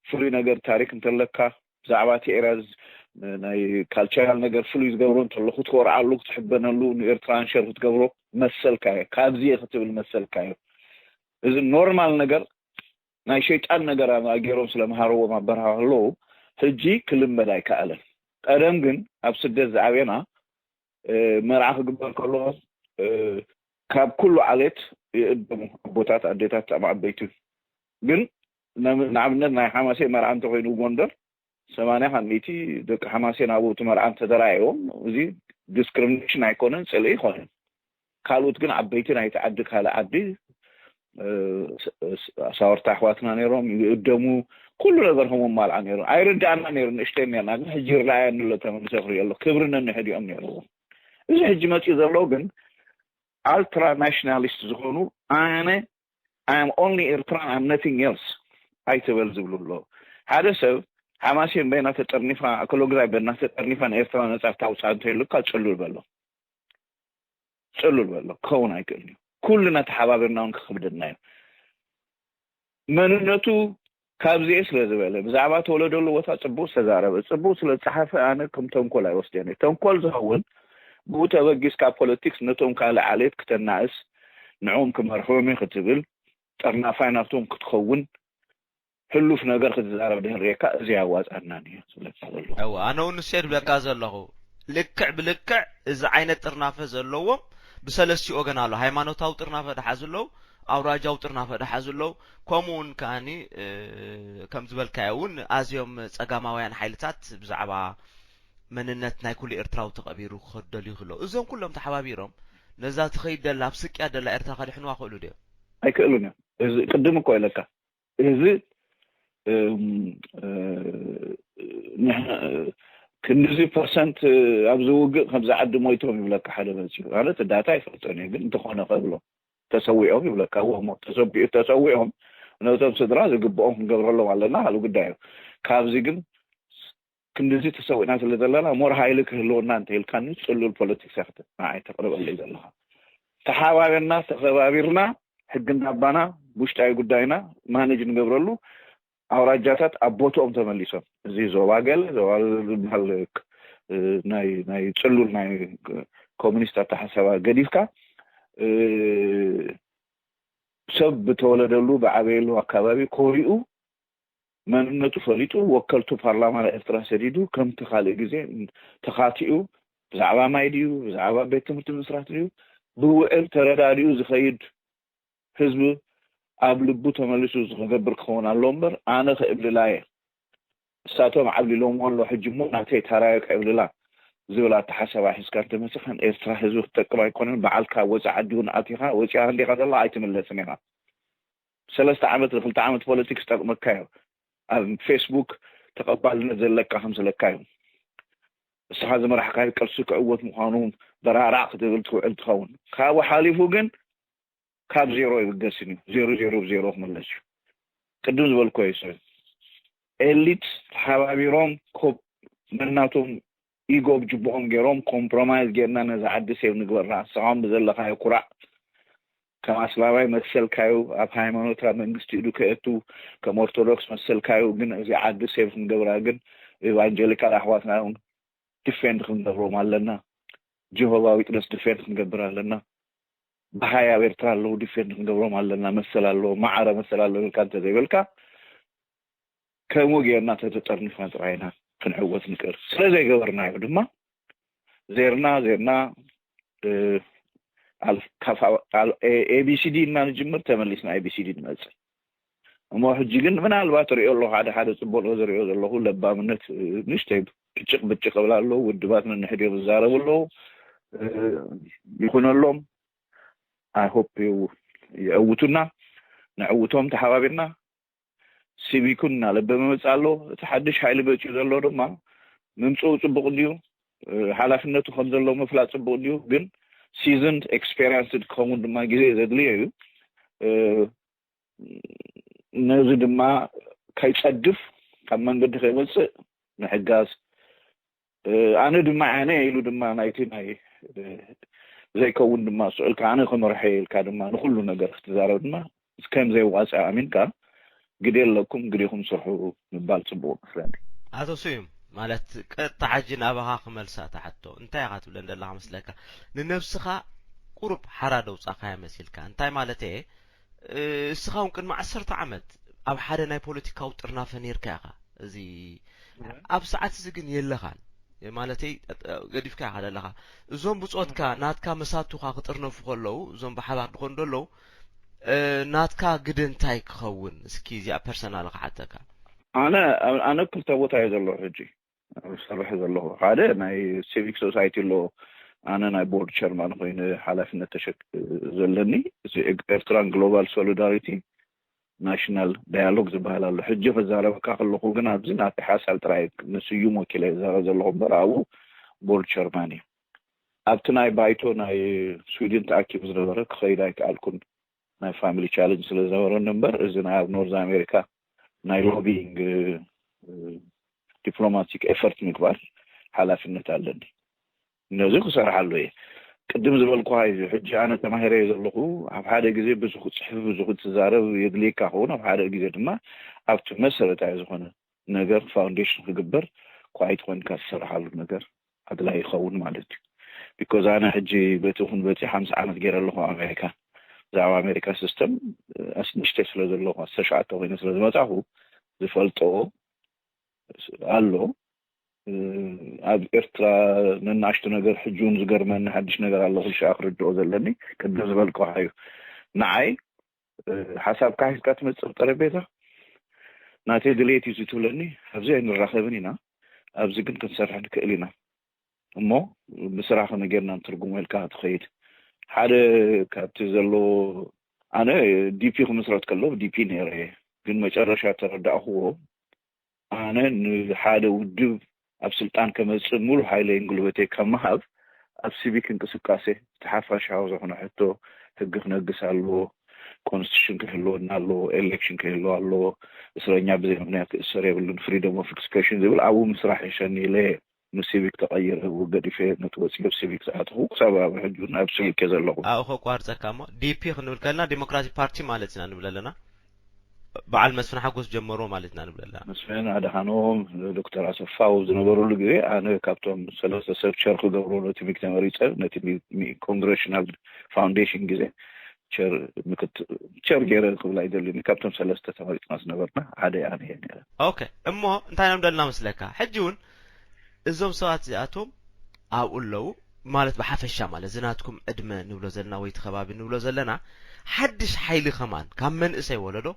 ፍሉይ ነገር ታሪክ እንተለካ ብዛዕባ እቲ ኤርያ ናይ ካልቸራል ነገር ፍሉይ ዝገብሮ እንተሎ ክትኮርዓሉ ክትሕበነሉ ንኤርትራን ሸር ክትገብሮ መሰልካ እየ ካብዚ እየ ክትብል መሰልካ እዩ እዚ ኖርማል ነገር ናይ ሸይጣን ነገር ገይሮም ስለምሃረዎም ኣበረሃ ከለዉ ሕጂ ክልመድ ኣይከኣለን ቀደም ግን ኣብ ስደት ዝዓብየና መርዓ ክግበር ከሎ ካብ ኩሉ ዓሌት ይእደሙ ኣቦታት ኣዴታት ጣም ዓበይቲ ግን ንኣብነት ናይ ሓማሴ መርዓ እንተኮይኑ ጎንደር ሰማንያ ካብ ሚእቲ ደቂ ሓማሴን ኣብኡ እቲ መርዓ እንተተራእዮም እዚ ዲስክሪሚኔሽን ኣይኮነን ፅልኢ ይኮነን ካልኦት ግን ዓበይቲ ናይቲ ዓዲ ካልእ ዓዲ ኣሳወርቲ ኣሕዋትና ነይሮም ይእደሙ ኩሉ ነገር ከም ኣማልዓ ነይሩ ኣይርዳእና ነይሩ ንእሽተይ ነርና ግን ሕጂ ይርዳእያ ንሎ ተመልሰ ክሪኦ ኣሎ ክብሪ ነንሕዲኦም ነይርዎ እዚ ሕጂ መፅኡ ዘሎ ግን ኣልትራ ናሽናሊስት ዝኾኑ ኣነ ኣም ኦንሊ ኤርትራን ኣም ነቲንግ ኤልስ ኣይትበል ዝብሉ ኣለዉ ሓደ ሰብ ሓማሴን በይና ተጠርኒፋ ኣከሎግዛይ በና ተጠርኒፋ ንኤርትራ ነፃ ታውፅኣ እንተይሉካ ፅሉል በሎ ፅሉል በሎ ክኸውን ኣይክእልን እዩ ኩልና ተሓባቢርና እውን ክኽብደና እዩ መንነቱ ካብዚኤ ስለ ዝበለ ብዛዕባ ተወለደሉ ቦታ ፅቡቅ ዝተዛረበ ፅቡቅ ስለ ዝፀሓፈ ኣነ ከም ተንኮል ኣይወስደን እየ ተንኮል ዝኸውን ብኡ ተበጊስካ ፖለቲክስ ነቶም ካልእ ዓሌት ክተናእስ ንዕኦም ክመርሕዎም እየ ክትብል ጠርናፋይ ናብቶም ክትኸውን ሕሉፍ ነገር ክትዛረብ ድህርየካ እዚ ኣዋፃናን እዩ ዝብለካ ዘሎ። ኣነ እውን ንሱ ድብለካ ዘለኹ ልክዕ ብልክዕ እዚ ዓይነት ጥርናፈ ዘለዎም ብሰለስቲ ወገን ኣሎ። ሃይማኖታዊ ጥርናፈ ደሓ ዝለው፣ ኣውራጃዊ ጥርናፈ ደሓ ዝለው፣ ከምኡ እውን ከዓኒ ከም ዝበልካዮ እውን ኣዝዮም ጸጋማውያን ሓይልታት ብዛዕባ መንነት ናይ ኩሉ ኤርትራዊ ተቐቢሩ ክኸደሉ ይኽእሎ። እዞም ኩሎም ተሓባቢሮም ነዛ ትኸይድ ደላ ኣብ ስቅያ ደላ ኤርትራ ከድሕንዋ ክእሉ ድዮም? ኣይክእሉን እዮም። እዚ ቅድም እኮ ኢለካ እዚ ክንድዚ ፐርሰንት ኣብዚ ውግእ ከምዚ ዓዲ ሞይቶም ይብለካ ሓደ መፅኡ ማለት ዳታ ኣይፈልጦን እየ ግን እንተኾነ ከብሎ ተሰዊኦም ይብለካ እሞ ተሰዊኦም ነቶም ስድራ ዝግብኦም ክንገብረሎም ኣለና ካሉ ጉዳይ እዩ። ካብዚ ግን ክንድዚ ተሰዊእና ስለ ዘለና ሞር ሃይሊ ክህልወና እንተኢልካኒ ፅሉል ፖለቲክስ ያክት ንዓይ ተቅርበለይ ዘለካ ተሓባቢርና ተኸባቢርና ሕግና ኣባና ውሽጣዊ ጉዳይና ማነጅ ንገብረሉ ኣውራጃታት ኣብ ቦትኦም ተመሊሶም እዚ ዞባ ገለ ዞባ ዝበሃል ናይ ናይ ጽሉል ናይ ኮሚኒስት ኣተሓሳባ ገዲፍካ ሰብ ብተወለደሉ ብዓበየሉ ኣካባቢ ኮሪኡ መንነቱ ፈሊጡ ወከልቱ ፓርላማ ናይ ኤርትራ ሰዲዱ ከምቲ ካልእ ግዜ ተኻቲኡ ብዛዕባ ማይ ድዩ ብዛዕባ ቤት ትምህርቲ ምስራት ድዩ ብውዕል ተረዳዲኡ ዝኸይድ ህዝቢ ኣብ ልቡ ተመሊሱ ዝክገብር ክኸውን ኣለዎ እምበር ኣነ ክእብልላ እየ እሳቶም ዓብሊሎምዎ ኣሎ ሕጂ እሞ ናተይ ታራዮ ክዕብልላ ዝብል ኣተሓሳባ ሒዝካ እንተመፂኻን ኤርትራ ህዝቢ ክጠቅም ኣይኮነን በዓልካ ወፂ ዓዲ እውን ኣቲኻ ወፂኻ እንዲኻ ዘለኻ ኣይትምለስን ኢኻ ሰለስተ ዓመት ንክልተ ዓመት ፖለቲክስ ጠቅመካ እዩ ኣብ ፌስቡክ ተቀባልነት ዘለካ ከምስለካ እዩ እስኻ ዝመራሕካዮ ቅርሲ ክዕወት ምዃኑ በራራዕ ክትብል ትውዕል ትኸውን ካብኡ ሓሊፉ ግን ካብ ዜሮ ይብገስን እዩ ዜሮ ዜሮ ብዜሮ ክምለስ እዩ ቅድም ዝበልኮ እዩ ሰብ ኤሊት ተሓባቢሮም ኮብ ነናቶም ኢጎ ብጅብኦም ገይሮም ኮምፕሮማይዝ ጌርና ነዚ ዓዲ ሴቭ ንግበራ ንስኻም ብዘለኻዮ ኩራዕ ከም ኣስላማይ መሰልካዩ ኣብ ሃይማኖት ኣብ መንግስቲ ኢዱ ከእቱ ከም ኦርቶዶክስ መሰልካዩ ግን እዚ ዓዲ ሴቭ ክንገብራ ግን ኤቫንጀሊካል ኣሕዋትና እውን ዲፌንድ ክንገብሮም ኣለና ጀሆባ ዊጥነስ ዲፌንድ ክንገብር ኣለና በሃይ ኣብ ኤርትራ ኣለዉ ዲፌንድ ክንገብሮም ኣለና መሰል ኣለዎ ማዕረ መሰል ኣለዎ ኢልካ እንተዘይበልካ ከምኡ ጌርና ተተጠርኒፍና ጥራይና ክንዕወት ንክእል ስለዘይገበርናዮ ድማ ዜርና ዜርና ኤቢሲዲ እና ንጅምር ተመሊስና ኤቢሲዲ ንመፅእ እሞ ሕጂ ግን ምናልባት ሪኦ ኣለኹ ሓደ ሓደ ፅቡቅ ዝሪኦ ዘለኹ ለባምነት ንሽተይ ብጭቅ ብጭቅ እብላ ኣለዉ ውድባት ነንሕድዮም ዝዛረቡ ኣለዉ ይኹነሎም ኣይሆፕ የዕውቱና ነዕውቶም ተሓባቢርና ሲቪኩን እናለበመ መፅእ ኣሎ እቲ ሓድሽ ሓይሊ መፅኡ ዘሎ ድማ ምምፅኡ ፅቡቅ እንድዩ ሓላፍነቱ ከም ዘሎ ምፍላጥ ፅቡቅ እንድዩ ግን seasoned experienced ክኸውን ድማ ግዜ ዘድልዮ እዩ ነዚ ድማ ከይፀድፍ ካብ መንገዲ ከይወፅእ ምሕጋዝ ኣነ ድማ ኣነ ኢሉ ድማ ናይቲ ናይ ዘይከውን ድማ ስዑልካ ኣነ ክመርሐ ኢልካ ድማ ንኩሉ ነገር ክትዛረብ ድማ ከም ዘይዋፅእ ኣሚንካ ግደ ኣለኩም ግዲኹም ስርሑ ምባል ፅቡቅ መስለኒ። ኣቶ ስዩም ማለት ቀጥታ ሕጂ ናባኻ ክመልሳ እታ ሕቶ እንታይ ኢኻ ትብለን ዘለኻ መስለካ ንነብስኻ ቁሩብ ሓራ ደውፃእካያ መሲልካ እንታይ ማለት እየ እስኻ እውን ቅድሚ ዓሰርተ ዓመት ኣብ ሓደ ናይ ፖለቲካዊ ጥርናፈ ነይርካ ኢኻ እዚ ኣብ ሰዓት እዚ ግን የለኻን ማለተይ ገዲፍካ ኢኻ ዘለኻ እዞም ብፆትካ ናትካ መሳቱኻ ክጥርነፉ ከለዉ እዞም ብሓባር ድኾኑ ደለዉ ናትካ ግደ እንታይ ክኸውን እስኪ እዚኣ ፐርሰናል ክሓተካ ኣነ ኣነ ክልተ ቦታ እየ ዘለኹ ሕጂ ዝሰርሕ ዘለኹ ሓደ ናይ ሲቪክ ሶሳይቲ ኣሎ ኣነ ናይ ቦርድ ቸርማን ኮይነ ሓላፍነት ተሸክ ዘለኒ እዚ ኤርትራን ግሎባል ሶሊዳሪቲ ናሽናል ዳያሎግ ዝበሃል ኣሎ ሕጂ ክዛረበካ ከለኹ ግን ኣብዚ ናተይ ሓሳብ ጥራይ ንስዩም ወኪለ ዝዛረብ ዘለኹ እምበር ኣብኡ ቦርድ ቸርማን እዩ ኣብቲ ናይ ባይቶ ናይ ስዊድን ተኣኪቡ ዝነበረ ክኸይድ ኣይከኣልኩን ናይ ፋሚሊ ቻለንጅ ስለ ዝነበረኒ እምበር እዚ ናይ ኣብ ኖርዝ ኣሜሪካ ናይ ሎቢንግ ዲፕሎማቲክ ኤፈርት ምግባር ሓላፍነት ኣለኒ ነዚ ክሰርሓሉ እየ ቅድም ዝበልኩ እዩ ሕጂ ኣነ ተማሂረ ዘለኹ ኣብ ሓደ ግዜ ብዙ ክፅሕፍ ብዙ ክትዛረብ የድልየካ ከውን ኣብ ሓደ ግዜ ድማ ኣብቲ መሰረታዊ ዝኾነ ነገር ፋውንዴሽን ክግበር ኳይት ኮንካ ዝሰርሓሉ ነገር ኣድላይ ይኸውን ማለት እዩ because ኣነ ሕጂ በቲ ይኹን በቲ ሓምሳ ዓመት ገይረ ኣለኹ ኣሜሪካ ብዛዕባ ኣሜሪካ ሲስተም ኣስንሽተ ስለ ዘለኹ ኣስተሸዓተ ኮይነ ስለ ዝመፃኹ ዝፈልጦ ኣሎ። ኣብ ኤርትራ ነናእሽቱ ነገር ሕጂ እውን ዝገርመኒ ሓድሽ ነገር ኣሎ፣ ኩሉ ሻዕ ክርድኦ ዘለኒ። ቅድም ዝበልኩኻ እዩ። ንዓይ ሓሳብካ ሒዝካ ትመጽእ ጠረጴዛ ናተይ ድሌት እዩ ትብለኒ፣ ኣብዚ ኣይንራኸብን ኢና፣ ኣብዚ ግን ክንሰርሕ ንክእል ኢና እሞ ብስራ ከመይ ጌርና ንትርጉሞ ኢልካ ትኸይድ። ሓደ ካብቲ ዘሎ ኣነ ዲፒ ክምስረት ከሎ ዲፒ ነይረ እየ፣ ግን መጨረሻ ተረዳእኽዎ ኣነ ንሓደ ውድብ ኣብ ስልጣን ከመፅእ ሙሉ ሓይለይን ጉልበተይ ካብ ምሃብ ኣብ ሲቪክ እንቅስቃሴ እቲ ሓፋሻዊ ዝኾነ ሕቶ ህጊ ክነግስ ኣለዎ፣ ኮንስቲቱሽን ክህልወና ኣለዎ፣ ኤሌክሽን ክህልዎ ኣለዎ፣ እስረኛ ብዘይ ምክንያት ክእሰር የብሉን፣ ፍሪደም ኦፍ ኤክስፕሬሽን ዝብል ኣብኡ ምስራሕ ይሸኒ ኢለ ምስ ሲቪክ ተቐይረ ገዲፈ ነቲ ወፂኦ ሲቪክ ዝኣተኹ ክሳብ ኣብ ሕጂ እውን ኣብ ሲቪክ እየ ዘለኹ። ኣብኡ ከቋርፀካ እሞ ዲፒ ክንብል ከለና ዲሞክራቲክ ፓርቲ ማለት ኢና ንብል ኣለና። በዓል መስፍን ሓጎስ ጀመሮ ማለት ኢና ንብል ኣለና። መስፍን ኣድሓኖም፣ ዶክተር ኣሰፋ ኣብ ዝነበሩሉ ግዜ ኣነ ካብቶም ሰለስተ ሰብ ቸር ክገብሩ ነቲ ሚክ ተመሪፀ ነቲ ኮንግሬሽናል ፋውንዴሽን ግዜ ቸር ምክት ቸር ገይረ ክብል ኣይደልን። ካብቶም ሰለስተ ተመሪፅና ዝነበርና ሓደ ኣነ እየ ነይረ። ኦኬ እሞ እንታይ ኢና ንብል ኣለና መስለካ ሕጂ እውን እዞም ሰባት እዚኣቶም ኣብኡ ኣለዉ ማለት ብሓፈሻ ማለት እዚ ናትኩም ዕድመ ንብሎ ዘለና ወይ እቲ ከባቢ ንብሎ ዘለና ሓድሽ ሓይሊ ከማን ካብ መንእሰይ ወለዶ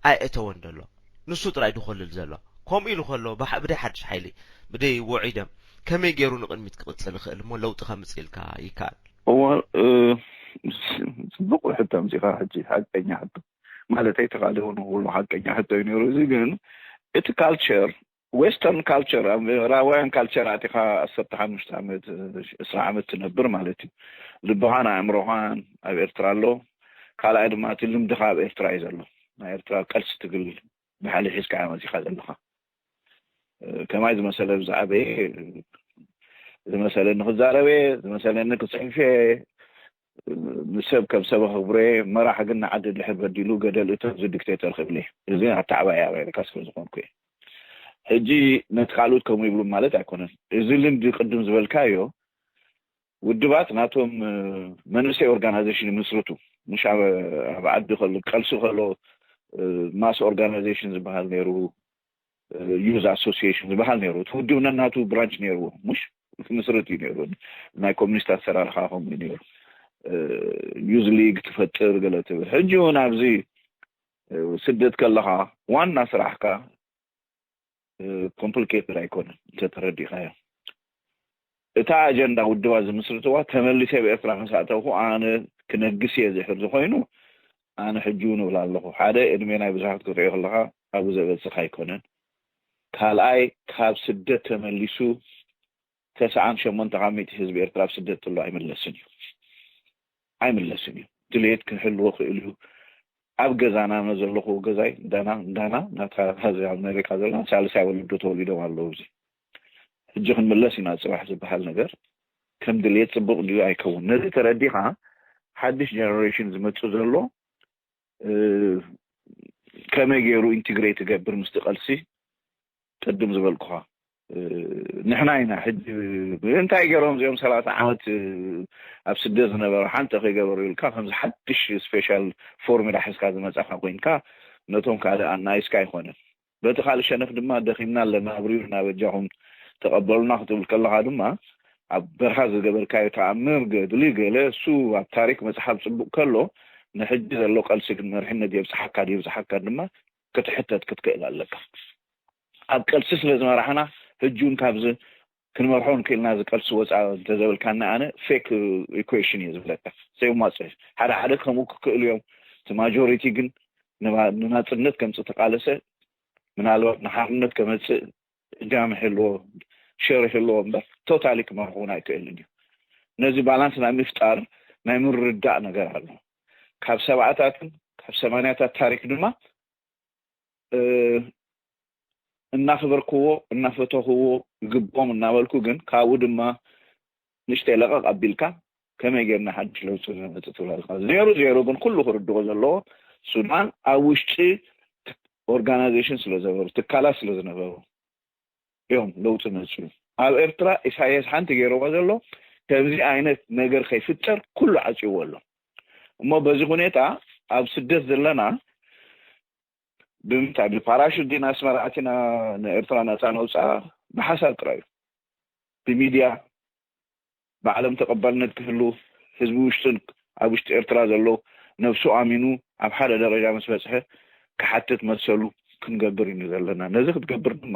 ኣየእተወን ዘሎ ንሱ ጥራይ ድኾልል ዘሎ ከምኡ ኢሉ ከሎ ብደይ ሓድሽ ሓይሊ ብደይ ውዒደም ከመይ ገይሩ ንቕድሚት ክቕፅል ይኽእል እሞ ለውጢ ከምፅእ ኢልካ ይከኣል እዋ ፅቡቅ ሕቶ ኣምፂኻ ሕጂ ሓቀኛ ሕቶ ማለተይ ተቃሊቡ ንክብሉ ሓቀኛ ሕቶ እዩ ነይሩ እዚ ግን እቲ ካልቸር ዌስተርን ካልቸር ኣብ ምዕራባውያን ካልቸር ኣቲኻ ዓሰርተ ሓሙሽተ ዓመት ዕስራ ዓመት ትነብር ማለት እዩ። ልብኻን ኣእምሮኻን ኣብ ኤርትራ ኣሎ። ካልኣይ ድማ እቲ ልምድኻ ኣብ ኤርትራ እዩ ዘሎ። ናይ ኤርትራ ቀልሲ ትግል ባህሊ ሒዝካ መፂኻ ዘለኻ። ከማይ ዝመሰለ ብዛዕበ ዝመሰለኒ ክዛረበ ዝመሰለኒ ክፅሕፈ ንሰብ ከም ሰብ ኣኽብረ መራሕ ግን ንዓዲ ድሕር በዲሉ ገደል እቶ እዚ ዲክቴተር ክብል እዚ ኣተዓባይ ኣሜሪካ ስለ ዝኾንኩ እየ። ሕጂ ነቲ ካልኦት ከምኡ ይብሉ ማለት ኣይኮነን። እዚ ልምዲ ቅድም ዝበልካዮ ውድባት ናቶም መንእሰይ ኦርጋናይዜሽን ይምስርቱ። ምሽ ኣብ ዓዲ ከሎ ቀልሲ ከሎ ማስ ኦርጋናይዜሽን ዝበሃል ነይሩ፣ ዩዝ ኣሶሲሽን ዝበሃል ነይሩ። እቲ ውድብ ነናቱ ብራንች ነይርዎ። ምሽ ክምስርት እዩ ነይሩ። ናይ ኮሚኒስት ኣሰራርሓ ከምኡ እዩ ነይሩ። ዩዝ ሊግ ትፈጥር ገለ ትብል። ሕጂ እውን ኣብዚ ስደት ከለኻ ዋና ስራሕካ ኮምፕሊኬትድ ኣይኮነን እንተተረዲእካዮ። እታ ኣጀንዳ ውድባ ዝምስርትዋ ተመሊሰ ኣብ ኤርትራ ምስ ኣተውኩ ኣነ ክነግስ እየ ዝሕር ዝኾይኑ ኣነ ሕጂ እውን እብል ኣለኹ። ሓደ ዕድሜ ናይ ብዙሓት ክትሪኦ ከለኻ ኣብኡ ዘበጽሕ ኣይኮነን። ካልኣይ ካብ ስደት ተመሊሱ ተስዓን ሸሞንተ ካብ ሚእቲ ህዝቢ ኤርትራ ኣብ ስደት ዘሎ ኣይምለስን እዩ። ኣይምለስን እዩ። ድሌት ክህልዎ ክእል እዩ። ኣብ ገዛና ዘለኹ ገዛይ እንዳና እንዳና ናታ ዚ ኣሜሪካ ዘለና ሳልሳይ ወለዶ ተወሊዶም ኣለዉ። እዚ ሕጂ ክንምለስ ኢና ጽባሕ ዝበሃል ነገር ከም ድሌት ጽቡቅ ድዩ ኣይከውን። ነዚ ተረዲኻ ሓድሽ ጀነሬሽን ዝመጽእ ዘሎ ከመይ ገይሩ ኢንትግሬት ይገብር ምስቲ ቀልሲ ቅድም ዝበልኩኻ ንሕና ኢና ሕጂ እንታይ ገይሮም እዚኦም ሰላሳ ዓመት ኣብ ስደት ዝነበረ ሓንቲ ከይገበሩ ኢልካ ከምዚ ሓድሽ ስፔሻል ፎርሙላ ሒዝካ ዝመጻኻ ኮይንካ ነቶም ካልእ ኣናይስካ ኣይኮነን። በቲ ካልእ ሸነኽ ድማ ደኺምና ኣለና ኣብሪሩ እናበጃኹም ተቐበሉና ክትብል ከለኻ ድማ ኣብ በርሃ ዝገበርካዮ ተኣምር ገድሊ ገለ እሱ ኣብ ታሪክ መጽሓፍ ጽቡቅ ከሎ ንሕጂ ዘሎ ቀልሲ ግን መርሕነት የብጽሓካ ድየብጽሓካ ድማ ክትሕተት ክትክእል ኣለካ። ኣብ ቀልሲ ስለ ዝመራሕና ህጂ እውን ካብዚ ክንመርሖ ንክእልና እዚ ቀልሲ ወፃ እንተዘበልካኒ ኣነ ፌክ ኢኩዌሽን እየ ዝብለካ። ዘይማፅእ ሓደ ሓደ ከምኡ ክክእሉ እዮም። እቲ ማጆሪቲ ግን ንናፅነት ከምፅእ ተቃለሰ ምናልባት ንሓርነት ከመፅእ እጃም ይህልዎ ሸር ይህልዎ እምበር ቶታሊ ክመርሑ እውን ኣይክእልን እዩ። ነዚ ባላንስ ናይ ምፍጣር ናይ ምርዳእ ነገር ኣሎ። ካብ ሰብዓታትን ካብ ሰማንያታት ታሪክ ድማ እናኽበርክዎ እናፈተኽዎ ይግብኦም እናበልኩ ግን ካብኡ ድማ ንእሽተይ ለቐቕ ኣቢልካ ከመይ ጌርና ሓድሽ ለውጢ ነምፅእ ትብለልካ። ዜሮ ዜሮ ግን ኩሉ ክርድኦ ዘለዎ ሱዳን ኣብ ውሽጢ ኦርጋናይዜሽን ስለ ዘበሩ ትካላት ስለ ዝነበሩ እዮም ለውጢ መፅኡ። ኣብ ኤርትራ ኢሳያስ ሓንቲ ገይርዋ ዘሎ ከምዚ ዓይነት ነገር ከይፍጠር ኩሉ ዓፅይዎ ኣሎ። እሞ በዚ ሁኔታ ኣብ ስደት ዘለና ብምንታይ? ብፓራሹት ዲና ኣስመራ ኣቲና ንኤርትራ ነፃ ነውፃ? ብሓሳብ ጥራይ እዩ። ብሚድያ ብዓለም ተቐባልነት ክህሉ፣ ህዝቢ ውሽጥን ኣብ ውሽጢ ኤርትራ ዘሎ ነብሱ ኣሚኑ ኣብ ሓደ ደረጃ ምስ በፅሐ ክሓትት መሰሉ ክንገብር እዩ ዘለና። ነዚ ክትገብር ድማ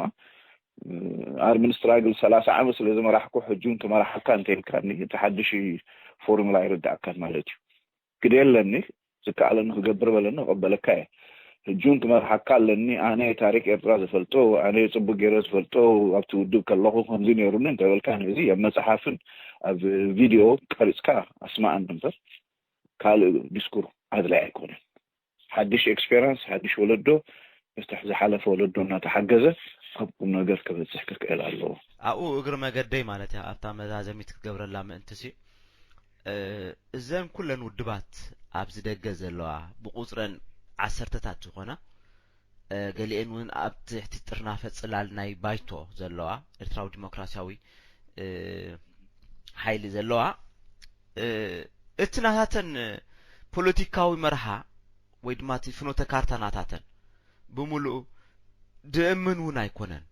ኣርምን ስትራግል ሰላሳ ዓመት ስለ ዝመራሕኩ ሕጂ እውን ክመራሓካ እንተኢልካኒ እቲ ሓድሽ ፎርሙላ ኣይርዳእካን ማለት እዩ። ግደ የለኒ፣ ዝከኣለኒ ክገብር በለኒ፣ ክቐበለካ እየ። ሕጂ እውን ክመርሓካ ኣለኒ። ኣነ ታሪክ ኤርትራ ዝፈልጦ፣ ኣነ ጽቡቅ ገይረ ዝፈልጦ፣ ኣብቲ ውድብ ከለኹ ከምዚ ነይሩኒ እንተበልካ፣ ንእዚ ኣብ መጽሓፍን ኣብ ቪድዮ ቀሪጽካ ኣስማኣኒ እምበር፣ ካልእ ዲስኩር ኣድላይ ኣይኮነን። ሓድሽ ኤክስፔሪንስ፣ ሓድሽ ወለዶ፣ ምስቲ ዝሓለፈ ወለዶ እናተሓገዘ ኣብ ቁም ነገር ክበጽሕ ክክእል ኣለዎ። ኣብኡ እግሪ መገደይ ማለት እያ፣ ኣብታ መዛዘሚት ክትገብረላ ምእንቲ ሲ፣ እ፣ እዘን ኩለን ውድባት ኣብዚ ደገ ዘለዋ ብቁጽረን ዓሰርተታት ዝኾና፣ እ፣ ገሊኤን እውን ኣብ ትሕቲ ጥርናፈ ጽላል ናይ ባይቶ ዘለዋ፣ ኤርትራዊ ዲሞክራሲያዊ፣ እ፣ ሓይሊ ዘለዋ፣ እ፣ እቲ ናታተን ፖለቲካዊ መርሃ ወይ ድማ እቲ ፍኖተ ካርታ ናታተን ብምሉኡ ድእምን እውን ኣይኮነን።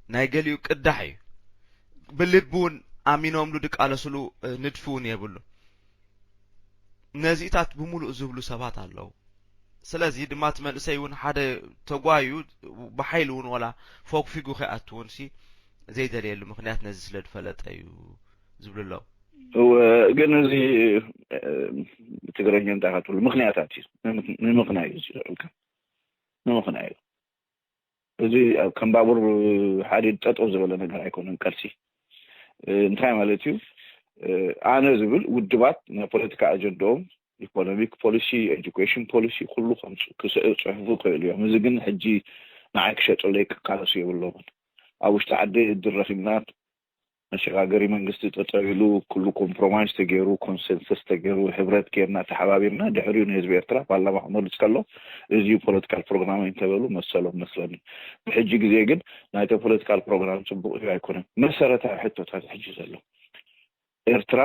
ናይ ገሊኡ ቅዳሕ እዩ። ብልቢ እውን ኣሚኖምሉ ድቃለስሉ፣ እ፣ ንድፊ እውን የብሉ። ነዚታት ብምሉእ ዝብሉ ሰባት ኣለዉ። ስለዚ ድማ እቲ መንእሰይ እውን ሓደ ተጓዩ ብሓይሊ እውን ዋላ ፎግፊጉ ከይኣቱ እውን ሲ ዘይደልየሉ ምኽንያት ነዚ ስለ ዝፈለጠ እዩ ዝብሉ ኣለዉ። እወ፣ ግን እዚ፣ እ፣ ብትግርኛ እንታይ ኢኻ ትብሉ? ምኽንያታት እዩ። ንምኽ-፣ ንምኽናይ እዩ ዝብለካ። ንምኽናይ እዩ። እዚ ኣብ ከም ባቡር ሓዲድ ጠጠው ዝበለ ነገር ኣይኮነን ቀልሲ። እ፣ እንታይ ማለት እዩ? እ፣ ኣነ ዝብል ውድባት ናይ ፖለቲካ ኣጀንዳኦም፣ ኢኮኖሚክ ፖሊሲ፣ ኤጁኬሽን ፖሊሲ፣ ኩሉ ከም ጽ-፣ ክስ-፣ ክጽሕፉ ይኽእሉ እዮም። እዚ ግን ሕጂ ንዓይ ክሸጡለይ ክቃለሱ የብሎምን። ኣብ ውሽጢ ዓዲ እድል ረኺብና፣ መሸጋገሪ መንግስቲ ጠጠው ኢሉ፣ ኩሉ ኮምፕሮማይዝ ተገይሩ፣ ኮንሰንሰስ ተገይሩ፣ ሕብረት ጌርና፣ ተሓባቢርና፣ ድሕሪኡ ንህዝቢ ኤርትራ ፓርላማ ክመርጽ ከሎ፣ እዚ እዩ ፖለቲካል ፕሮግራም እንተበሉ መሰሎም መስለኒ። ብሕጂ ግዜ ግን ናይቶ ፖለቲካል ፕሮግራም ጽቡቕ እዩ ኣይኮነን። መሰረታዊ ሕቶታት ሕጂ ዘሎ፣ ኤርትራ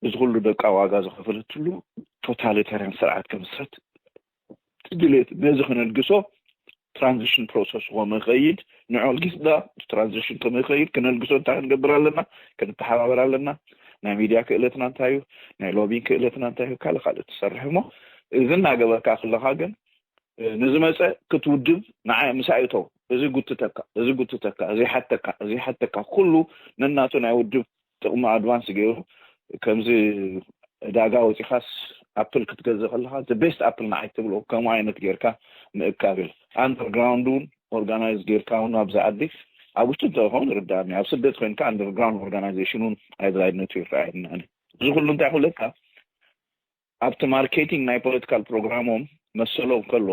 እዚ ኩሉ ደቃ ዋጋ ዝኸፈለትሉ ቶታሊታርያን ስርዓት ክምስረት ድሌት፣ ነዚ ክነልግሶ ትራንዚሽን ፕሮሰስ ከመይ ይኸይድ፣ ንዑ ኣልጊስና ትራንዚሽን ከመይ ይኸይድ ክነልግሶ እንታይ ክንገብር ኣለና? ክንተሓባበር ኣለና። ናይ ሚድያ ክእለትና እንታይ እዩ? ናይ ሎቢን ክእለትና እንታይ እዩ? ካልእ ካልእ ትሰርሕ እሞ፣ እዚ እናገበርካ ከለኻ ግን፣ እ፣ ንዝመፀ ክትውድብ ንዓይ ምሳይ እቶ፣ እዚ ጉትተካ፣ እዚ ጉትተካ፣ እዚ ሓተካ፣ እዚ ሓተካ፣ ኩሉ ነናቱ ናይ ውድብ ጥቕሚ ኣድቫንስ ገይሩ፣ ከምዚ ዕዳጋ ወፂኻስ ኣፕል ክትገዝእ ከለኻ፣ "The best ኣፕል ንዓይ" ትብሎ፣ ከምኡ ዓይነት ጌርካ ምእካብ ኢለ። ኣንደርግራውንድ እውን ኦርጋናይዝ ጌርካ እውን ኣብዚ ዓዲ፣ ኣብ ውሽጢ እንተኾን ርዳእኒ፣ ኣብ ስደት ኮይንካ ኣንደርግራውንድ ኦርጋናይዜሽን እውን ኣድላይነቱ ይረኣየኒ ኣነ። እዚ ኩሉ እንታይ ክብለካ፣ ኣብቲ ማርኬቲንግ ናይ ፖለቲካል ፕሮግራሞም መሰሎም ከሎ፣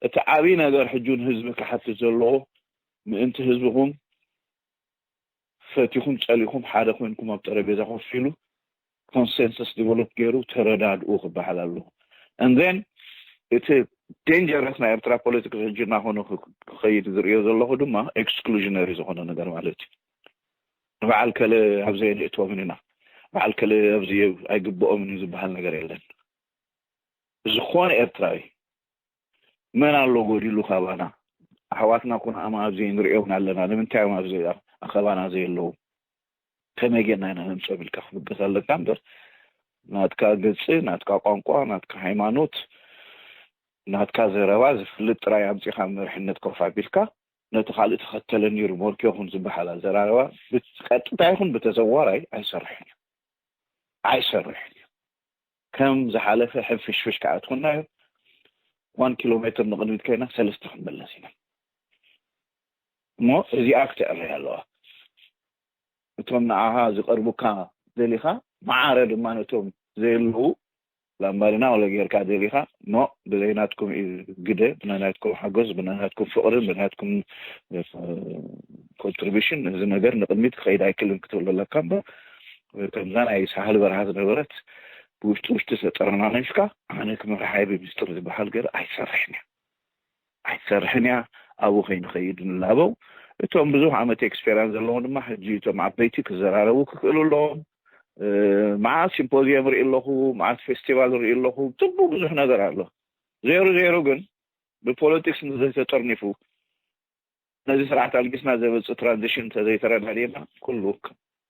እቲ ዓብዪ ነገር ሕጂ ንህዝቢ ክሓትት ዘለዎ፣ ምእንቲ ህዝብኹም ፈቲኹም ጸሊኹም ሓደ ኮይንኩም ኣብ ጠረጴዛ ኮፍ ኢሉ ኮንሰንሰስ ዲቨሎፕ ገይሩ ተረዳድኡ ክበሃል ኣለዎ። And then እቲ ዴንጀረስ ናይ ኤርትራ ፖለቲክስ ሕጂ እናኾነ ክኸይድ ዝርእዮ ዘለኹ ድማ ኤክስክሉዥነሪ ዝኾነ ነገር ማለት እዩ። ንበዓል ከለ ኣብዚ ኣይንእትዎምን ኢና፣ በዓል ከለ ኣብዚ ኣይግብኦምን እዩ ዝበሃል ነገር የለን። ዝኾነ ኤርትራዊ መን ኣሎ ጎዲሉ ካባና? ኣሕዋትና ኩናማ ኣብዚ ንርእዮም ኣለና። ንምንታይ እዮም ኣብዚ ኣኸባና ዘየለዉ? ከመይ ጌርና ኢና ነምጾም ኢልካ ክፍገስ ኣለካ እምበር፣ ናትካ ገጽ፣ ናትካ ቋንቋ፣ ናትካ ሃይማኖት፣ ናትካ ዘረባ ዝፍልጥ ጥራይ ኣምጺኻ መሪሕነት ኮፍ ኣቢልካ፣ ነቲ ካልእ ተኸተለኒ ሪሞርክ ይኹን ዝበሃል ኣዘራረባ ብቀጥታ ይኹን ብተዘዋራይ ኣይሰርሕን እዩ። ኣይሰርሕን እዩ። ከም ዝሓለፈ ሕንፍሽፍሽ ክኣትወና እዩ። ዋን ኪሎ ሜትር ንቕድሚት ከይና ሰለስተ ክንመለስ ኢና። እሞ እዚኣ ክትዕረይ ኣለዋ። እቶም ንዓኻ ዝቐርቡካ ደሊኻ፣ ማዕረ ድማ ነቶም ዘየለዉ ላምባዲና ወለ ጌርካ ደሊኻ፣ ኖ፣ ብዘይ ናትኩም እዩ ግደ፣ ብናይ ናትኩም ሓጎስ፣ ብናይ ናትኩም ፍቕርን ብናይ ናትኩም፣ እ፣ ኮንትሪቢሽን እዚ ነገር ንቕድሚት ክኸይድ ኣይክልን ክትብል ኣለካ እምበር፣ ከምዛ ናይ ሳህል በረሃ ዝነበረት ብውሽጢ ውሽጢ ተጠረናኒፍካ፣ ኣነ ክመርሓ እየ ብሚስጥር ዝበሃል ገር ኣይትሰርሕን እያ። ኣይትሰርሕን እያ። ኣብኡ ከይንኸይድ ንላበው። እቶም ብዙሕ ዓመት ኤክስፔሪንስ ዘለዎም ድማ ሕጂ እቶም ዓበይቲ ክዘራረቡ ክኽእሉ ኣለዎም። እ፣ መዓት ሲምፖዚየም ርኢ ኣለኹ፣ መዓት ፌስቲቫል ርኢ ኣለኹ። ጽቡቅ ብዙሕ ነገር ኣሎ። ዜሮ ዜሮ ግን ብፖለቲክስ ዘይተጠርኒፉ ነዚ ስርዓት ኣልጊስና ዘበጽእ ትራንዚሽን እንተዘይተረዳዲእና ኩሉ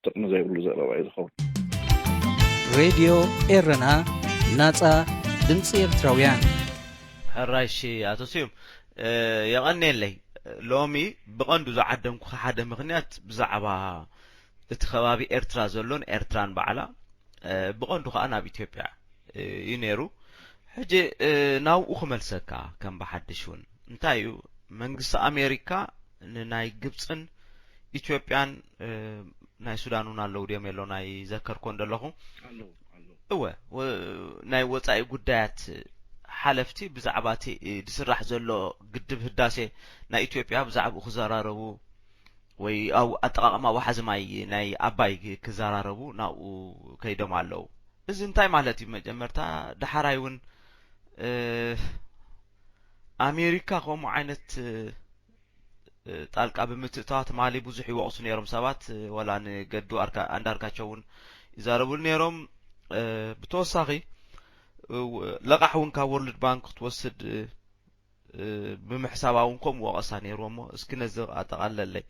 ጥቕሚ ዘይብሉ ዘረባ እዩ ዝኸውን። ሬድዮ ኤረና፣ ናጻ ድምጺ ኤርትራውያን። ሕራይ እሺ ኣቶ ስዩም፣ የቐንየለይ። ሎሚ ብቐንዱ ዝዓደምኩ ሓደ ምኽንያት ብዛዕባ እቲ ከባቢ ኤርትራ ዘሎን ኤርትራን ባዕላ፣ ብቐንዱ ከዓ ናብ ኢትዮጵያ እዩ ነይሩ። ሕጂ ናብኡ ክመልሰካ ከም ብሓድሽ እውን፣ እንታይ እዩ መንግስቲ ኣሜሪካ ንናይ ግብፅን ኢትዮጵያን፣ ናይ ሱዳን እውን ኣለዉ ድዮም የሎ ናይ ዘከርኮ እንደለኹ እወ ናይ ወፃኢ ጉዳያት ሓለፍቲ ብዛዕባ እቲ ዝስራሕ ዘሎ ግድብ ህዳሴ ናይ ኢትዮጵያ ብዛዕባኡ ክዘራረቡ ወይ ኣብ ኣጠቃቅማ ዋሓዚ ማይ ናይ ኣባይ ክዘራረቡ ናብኡ ከይዶም ኣለዉ። እዚ እንታይ ማለት እዩ? መጀመርታ ዳሕራይ እውን ኣሜሪካ ከምኡ ዓይነት ጣልቃ ብምትእታዋ ትማሊ ብዙሕ ይወቕሱ ነይሮም ሰባት። ወላ ንገዱ ኣንዳርጋቸው እውን ይዛረቡሉ ነይሮም። ብተወሳኺ ለቓሕ እውን ካብ ወርልድ ባንክ ክትወስድ ብምሕሳባ እውን ከምኡ ወቐሳ ነይርዎ። እሞ እስኪ ነዚ ኣጠቓልለለይ።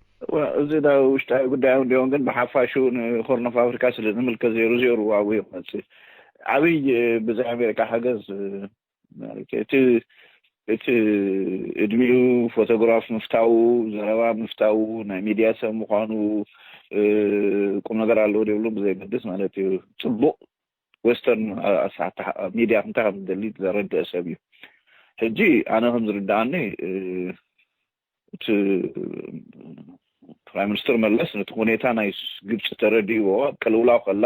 እዚ ናብ ውሽጣዊ ጉዳይ እንዲሆን ግን ብሓፋሹ ንሆርን ኦፍ ኣፍሪካ ስለ ዝምልከት ዜሩ ዜሩ ዋው ይመፅእ። ዓብይ ብዛይ ኣሜሪካ ሓገዝ ማለት እቲ እቲ እድሚኡ ፎቶግራፍ ምፍታው፣ ዘረባ ምፍታው፣ ናይ ሚድያ ሰብ ምዃኑ ቁም ነገር ኣለዎ ዘይብሉ ብዘይገድስ ማለት እዩ። ፅቡቅ ዌስተርን ሚድያ እንታይ ከም ዝደሊ ዘረድአ ሰብ እዩ። ሕጂ ኣነ ከም ዝርድኣኒ እቲ ፕራይም ሚኒስትር መለስ ነቲ ሁኔታ ናይ ግብፂ ተረዲእዎ ኣብ ቅልውላው ከላ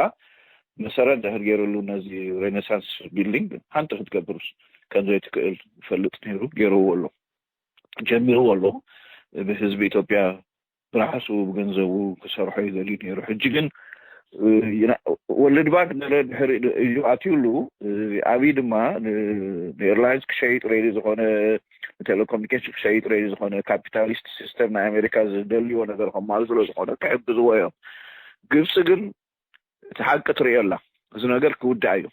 መሰረት ድሕር ገይርሉ ነዚ ሬኔሳንስ ቢልዲንግ ሓንቲ ክትገብር ከም ዘይትክእል ይፈልጥ ነይሩ፣ ገይርዎ ኣሎ፣ ጀሚርዎ ኣሎ። ብህዝቢ ኢትዮጵያ ብራሕሱ ብገንዘቡ ክሰርሖ ይደልዩ ነይሩ። ሕጂ ግን ወርልድ ባንክ ድሕሪ እዩ ኣትዩሉ። ኣብይ ድማ ንኤርላይንስ ክሸይጥ ሬዲ ዝኾነ ንቴሌኮሙኒኬሽን ክሸይጥ ሬዲ ዝኾነ ካፒታሊስት ሲስተም ናይ ኣሜሪካ ዝደልይዎ ነገር ከማሉ ስለ ዝኾነ ክሕግዝዎ እዮም። ግብፂ ግን እቲ ሓቂ ትርእዮ ኣላ። እዚ ነገር ክውዳእ እዩ።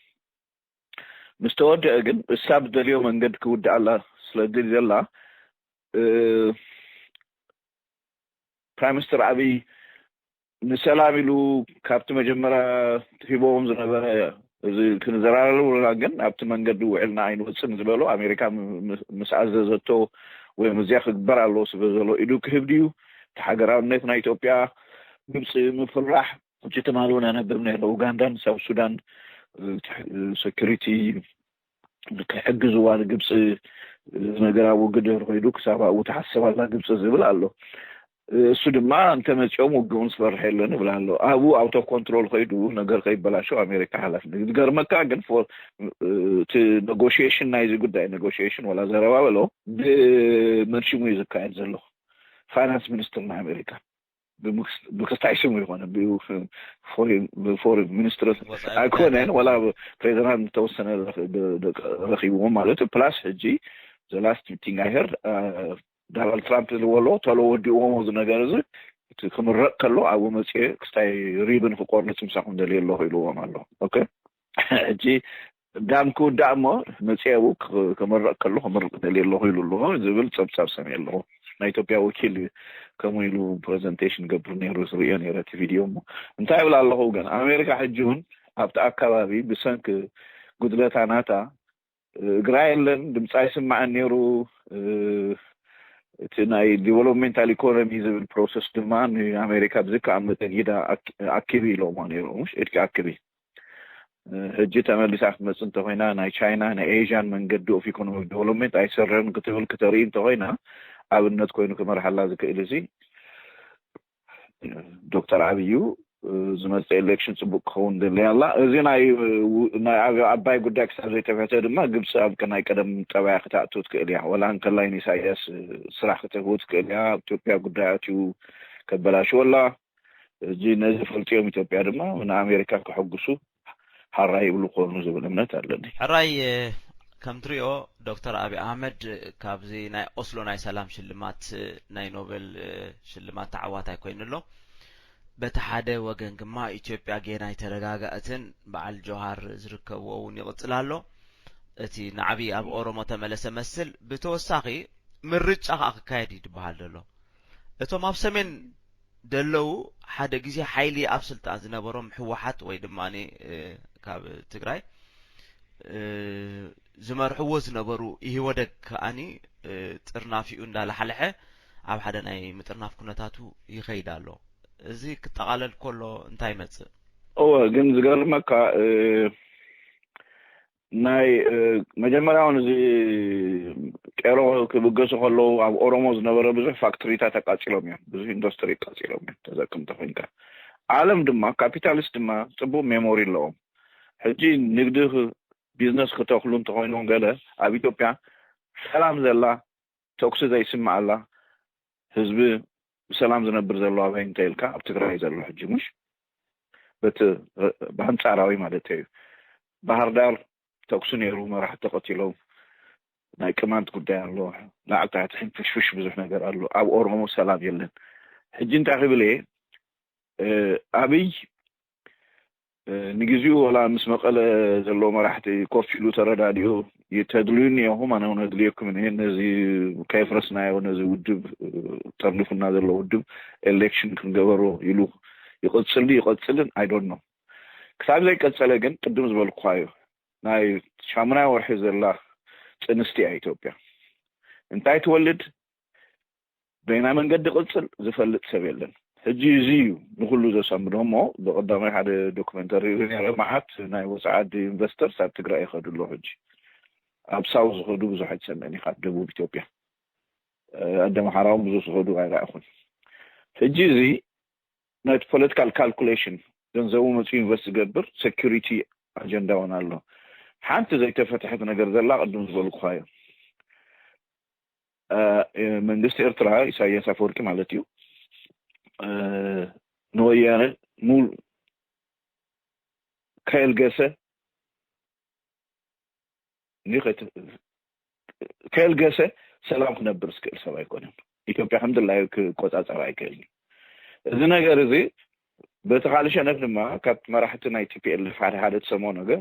ምስ ተወደአ ግን እሳ ብደልዮ መንገድ ክውዳእ ኣላ ስለ ድል ዘላ ፕራይም ሚኒስትር ኣብይ ንሰላም ኢሉ ካብቲ መጀመርያ ሂቦዎም ዝነበረ እዚ ክንዘራረብና ግን ኣብቲ መንገዲ ውዕልና ኣይንወፅን ዝበሎ ኣሜሪካ ምስ ኣዘዘቶ ወይ እዚኣ ክግበር ኣለዎ ስለ ዘሎ ኢዱ ክህብ ድዩ? እቲ ሃገራውነት ናይ ኢትዮጵያ ግብፂ ምፍራሕ ሕጂ ትማሊ እውን ኣነብብ ነረ ኡጋንዳን ሳውት ሱዳን ሰኪሪቲ ክሕግዝዋ ንግብፂ ነገር ኣብ ውግደር ኮይዱ ክሳብ ኣብኡ ትሓስብ ኣላ ግብፂ ዝብል ኣሎ። እሱ ድማ እንተመፂኦም ውግእ እውን ዝፈርሕ የለን ይብል ኣሎ። ኣብኡ ኣውቶ ኮንትሮል ከይዱ ነገር ከይበላሸው ኣሜሪካ ሓላፍ ዝገርመካ ግን እቲ ኔጎሽሽን ናይዚ ጉዳይ ኔጎሽሽን ወላ ዘረባ በሎ ብመን ሽሙ እዩ ዝካየድ ዘሎ ፋይናንስ ሚኒስትር ናይ ኣሜሪካ ብክስታይ ስሙ ይኮነ ብፎሪን ሚኒስትር ኣይኮነን ወላ ፕሬዚዳንት ዝተወሰነ ረኪብዎም ማለት እዩ። ፕላስ ሕጂ ዘላስት ሚቲንግ ኣይሄር ዶናልድ ትራምፕ ዝልዎ ኣሎ ተሎ ወዲእዎም እዚ ነገር እዚ እቲ ክምረቅ ከሎ ኣብኡ መፅኤ ክስታይ ሪብን ክቆርፅ ምሳኩም ደልየ ኣለኹ ኢልዎም ኣሎ። ኦኬ ሕጂ ዳም ክውዳእ እሞ መፅኤ ኣብኡ ክምረቅ ከሎ ክምርቅ ደልየ ኣለኹ ኢሉ ኣለዎ ዝብል ፀብፃብ ሰሚዐ ኣለኹ። ናይ ኢትዮጵያ ወኪል ከምኡ ኢሉ ፕሬዘንቴሽን ገብር ነይሩ ዝርእዮ ነይረ እቲ ቪድዮ። እሞ እንታይ ይብል ኣለኹ ግን ኣሜሪካ ሕጂ እውን ኣብቲ ኣካባቢ ብሰንኪ ጉድለታ ናታ እግራ የለን ድምፃ ይስማዐን ነይሩ። እቲ ናይ ዲቨሎፕሜንታል ኢኮኖሚ ዝብል ፕሮሰስ ድማ ንኣሜሪካ ብዝከኣል መጠን ኢዳ ኣኪቢ ኢሎሞ ነይሩ። እድኪ ኣክቢ ሕጂ ተመሊሳ ክትመፅእ እንተኮይና ናይ ቻይና ናይ ኤዥያን መንገዲ ኦፍ ኢኮኖሚክ ዲቨሎፕመንት ኣይሰርሕን ክትብል ክተርኢ እንተኮይና ኣብነት ኮይኑ ክመርሓላ ዝክእል እዚ ዶክተር ኣብዩ ዝመፀ ኤሌክሽን ፅቡቅ ክኸውን ደለያ ኣላ። እዚ ናይ ዓባይ ጉዳይ ክሳብ ዘይተፍሕተ ድማ ግብፂ ኣብ ናይ ቀደም ጠባያ ክታእቱ ትክእል እያ። ወላ እንከላይ ንኢሳያስ ስራሕ ክተፍው ትክእል እያ። ኢትዮጵያ ጉዳይ ኣትዩ ከበላሽወላ እዚ ነዚ ፈልጥዮም ኢትዮጵያ ድማ ንኣሜሪካ ክሕጉሱ ሓራይ ይብሉ ክኾኑ ዝብል እምነት ኣለኒ። ሕራይ ከም ትሪኦ ዶክተር ኣብይ ኣህመድ ካብዚ ናይ ኦስሎ ናይ ሰላም ሽልማት ናይ ኖቤል ሽልማት ተዓዋታይ ኮይኑ ኣሎ። በቲ ሓደ ወገን ድማ ኢትዮጵያ ጌና ኣይተረጋጋእትን በዓል ጆሃር ዝርከብዎ እውን ይቕፅል ኣሎ። እቲ ናዕቢ ኣብ ኦሮሞ ተመለሰ መስል። ብተወሳኺ ምርጫ ከኣ ክካየድ እዩ ዝበሃል ዘሎ። እቶም ኣብ ሰሜን ደለዉ ሓደ ግዜ ሓይሊ ኣብ ስልጣን ዝነበሮም ህወሓት ወይ ድማ ካብ ትግራይ ዝመርሕዎ ዝነበሩ ኢህወደግ ከኣኒ ጥርናፊኡ እንዳላሕለሐ ኣብ ሓደ ናይ ምጥርናፍ ኩነታቱ ይኸይድ ኣሎ። እዚ ክጠቓለል ከሎ እንታይ ይመጽእ? እወ፣ ግን ዝገርመካ ናይ መጀመርያውን እዚ ቄሮ ክብገሱ ከለዉ ኣብ ኦሮሞ ዝነበረ ብዙሕ ፋክትሪታት ኣቃፂሎም እዮም። ብዙሕ ኢንዱስትሪ ኣቃፂሎም እዮም። ተዘክም ተኮንካ ዓለም ድማ ካፒታሊስት ድማ ፅቡቅ ሜሞሪ ኣለዎም። ሕጂ ንግዲ ቢዝነስ ክተክሉ እንተኮይኖም ገለ ኣብ ኢትዮጵያ ሰላም ዘላ ተኩሲ ዘይስምዓላ ህዝቢ ብሰላም ዝነብር ዘሎ ኣበይ እንተ ኢልካ ኣብ ትግራይ ዘሎ ሕጂ ምሽ በቲ ብኣንፃራዊ ማለት እዩ። ባህር ዳር ተኩሲ ነይሩ፣ መራሕቲ ተቀቲሎም፣ ናይ ቅማንት ጉዳይ ኣሎ፣ ላዕሊ ታሕቲ ሕንፍሽፍሽ ብዙሕ ነገር ኣሎ። ኣብ ኦሮሞ ሰላም የለን። ሕጂ እንታይ ክብል እየ ኣብይ ንግዜኡ ወላ ምስ መቐለ ዘለዎ መራሕቲ ኮፍ ኢሉ ተረዳዲኡ ተድልዩኒ ኢኹም ኣነ እውን ኣድልየኩም እየ ነዚ ከየፍረስናዮ ነዚ ውድብ ጠርኒፉና ዘሎ ውድብ ኤሌክሽን ክንገበሮ ኢሉ ይቐፅል ይቐፅልን ኣይዶን ነው ክሳብ ዘይቀፀለ ግን ቅድም ዝበልኩኻዮ ናይ ሻሙናይ ወርሒ ዘላ ፅንስቲ እያ ኢትዮጵያ እንታይ ትወልድ በየናይ መንገዲ ቅፅል ዝፈልጥ ሰብ የለን። ሕጂ እዚ እዩ ንኩሉ ዘሰምዶ እሞ ብቀዳማይ ሓደ ዶክመንተሪ ርኢ ነረ መዓት ናይ ወፃኢ ዓዲ ኢንቨስተርስ ኣብ ትግራይ ይኸዱ ኣለዉ ሕጂ ኣብ ሳውዝ ዝኸዱ ብዙሕ ኣይትሰምዕን ኢኻ ደቡብ ኢትዮጵያ ኣደ ኣምሓራ እውን ብዙሕ ዝኸዱ ኣይረኣኹን። ሕጂ እዚ ናይቲ ፖለቲካል ካልኩሌሽን ገንዘቡ መፂኡ ኢንቨስት ዝገብር ሴኩሪቲ ኣጀንዳ እውን ኣሎ። ሓንቲ ዘይተፈትሐት ነገር ዘላ ቅድም ዝበልኩኻ እዩ። መንግስቲ ኤርትራ ኢሳያስ ኣፈወርቂ ማለት እዩ ንወያነ ሙሉ ከየልገሰ ከየልገሰ ሰላም ክነብር ዝክእል ሰብ ኣይኮነን። ኢትዮጵያ ከም ድላዩ ክቆፃፀር ኣይክእልን። እዚ ነገር እዚ በቲ ካልእ ሸነፍ ድማ ካብ መራሕቲ ናይ ቲፒኤልኤፍ ሓደ ሓደ ትሰምዖ ነገር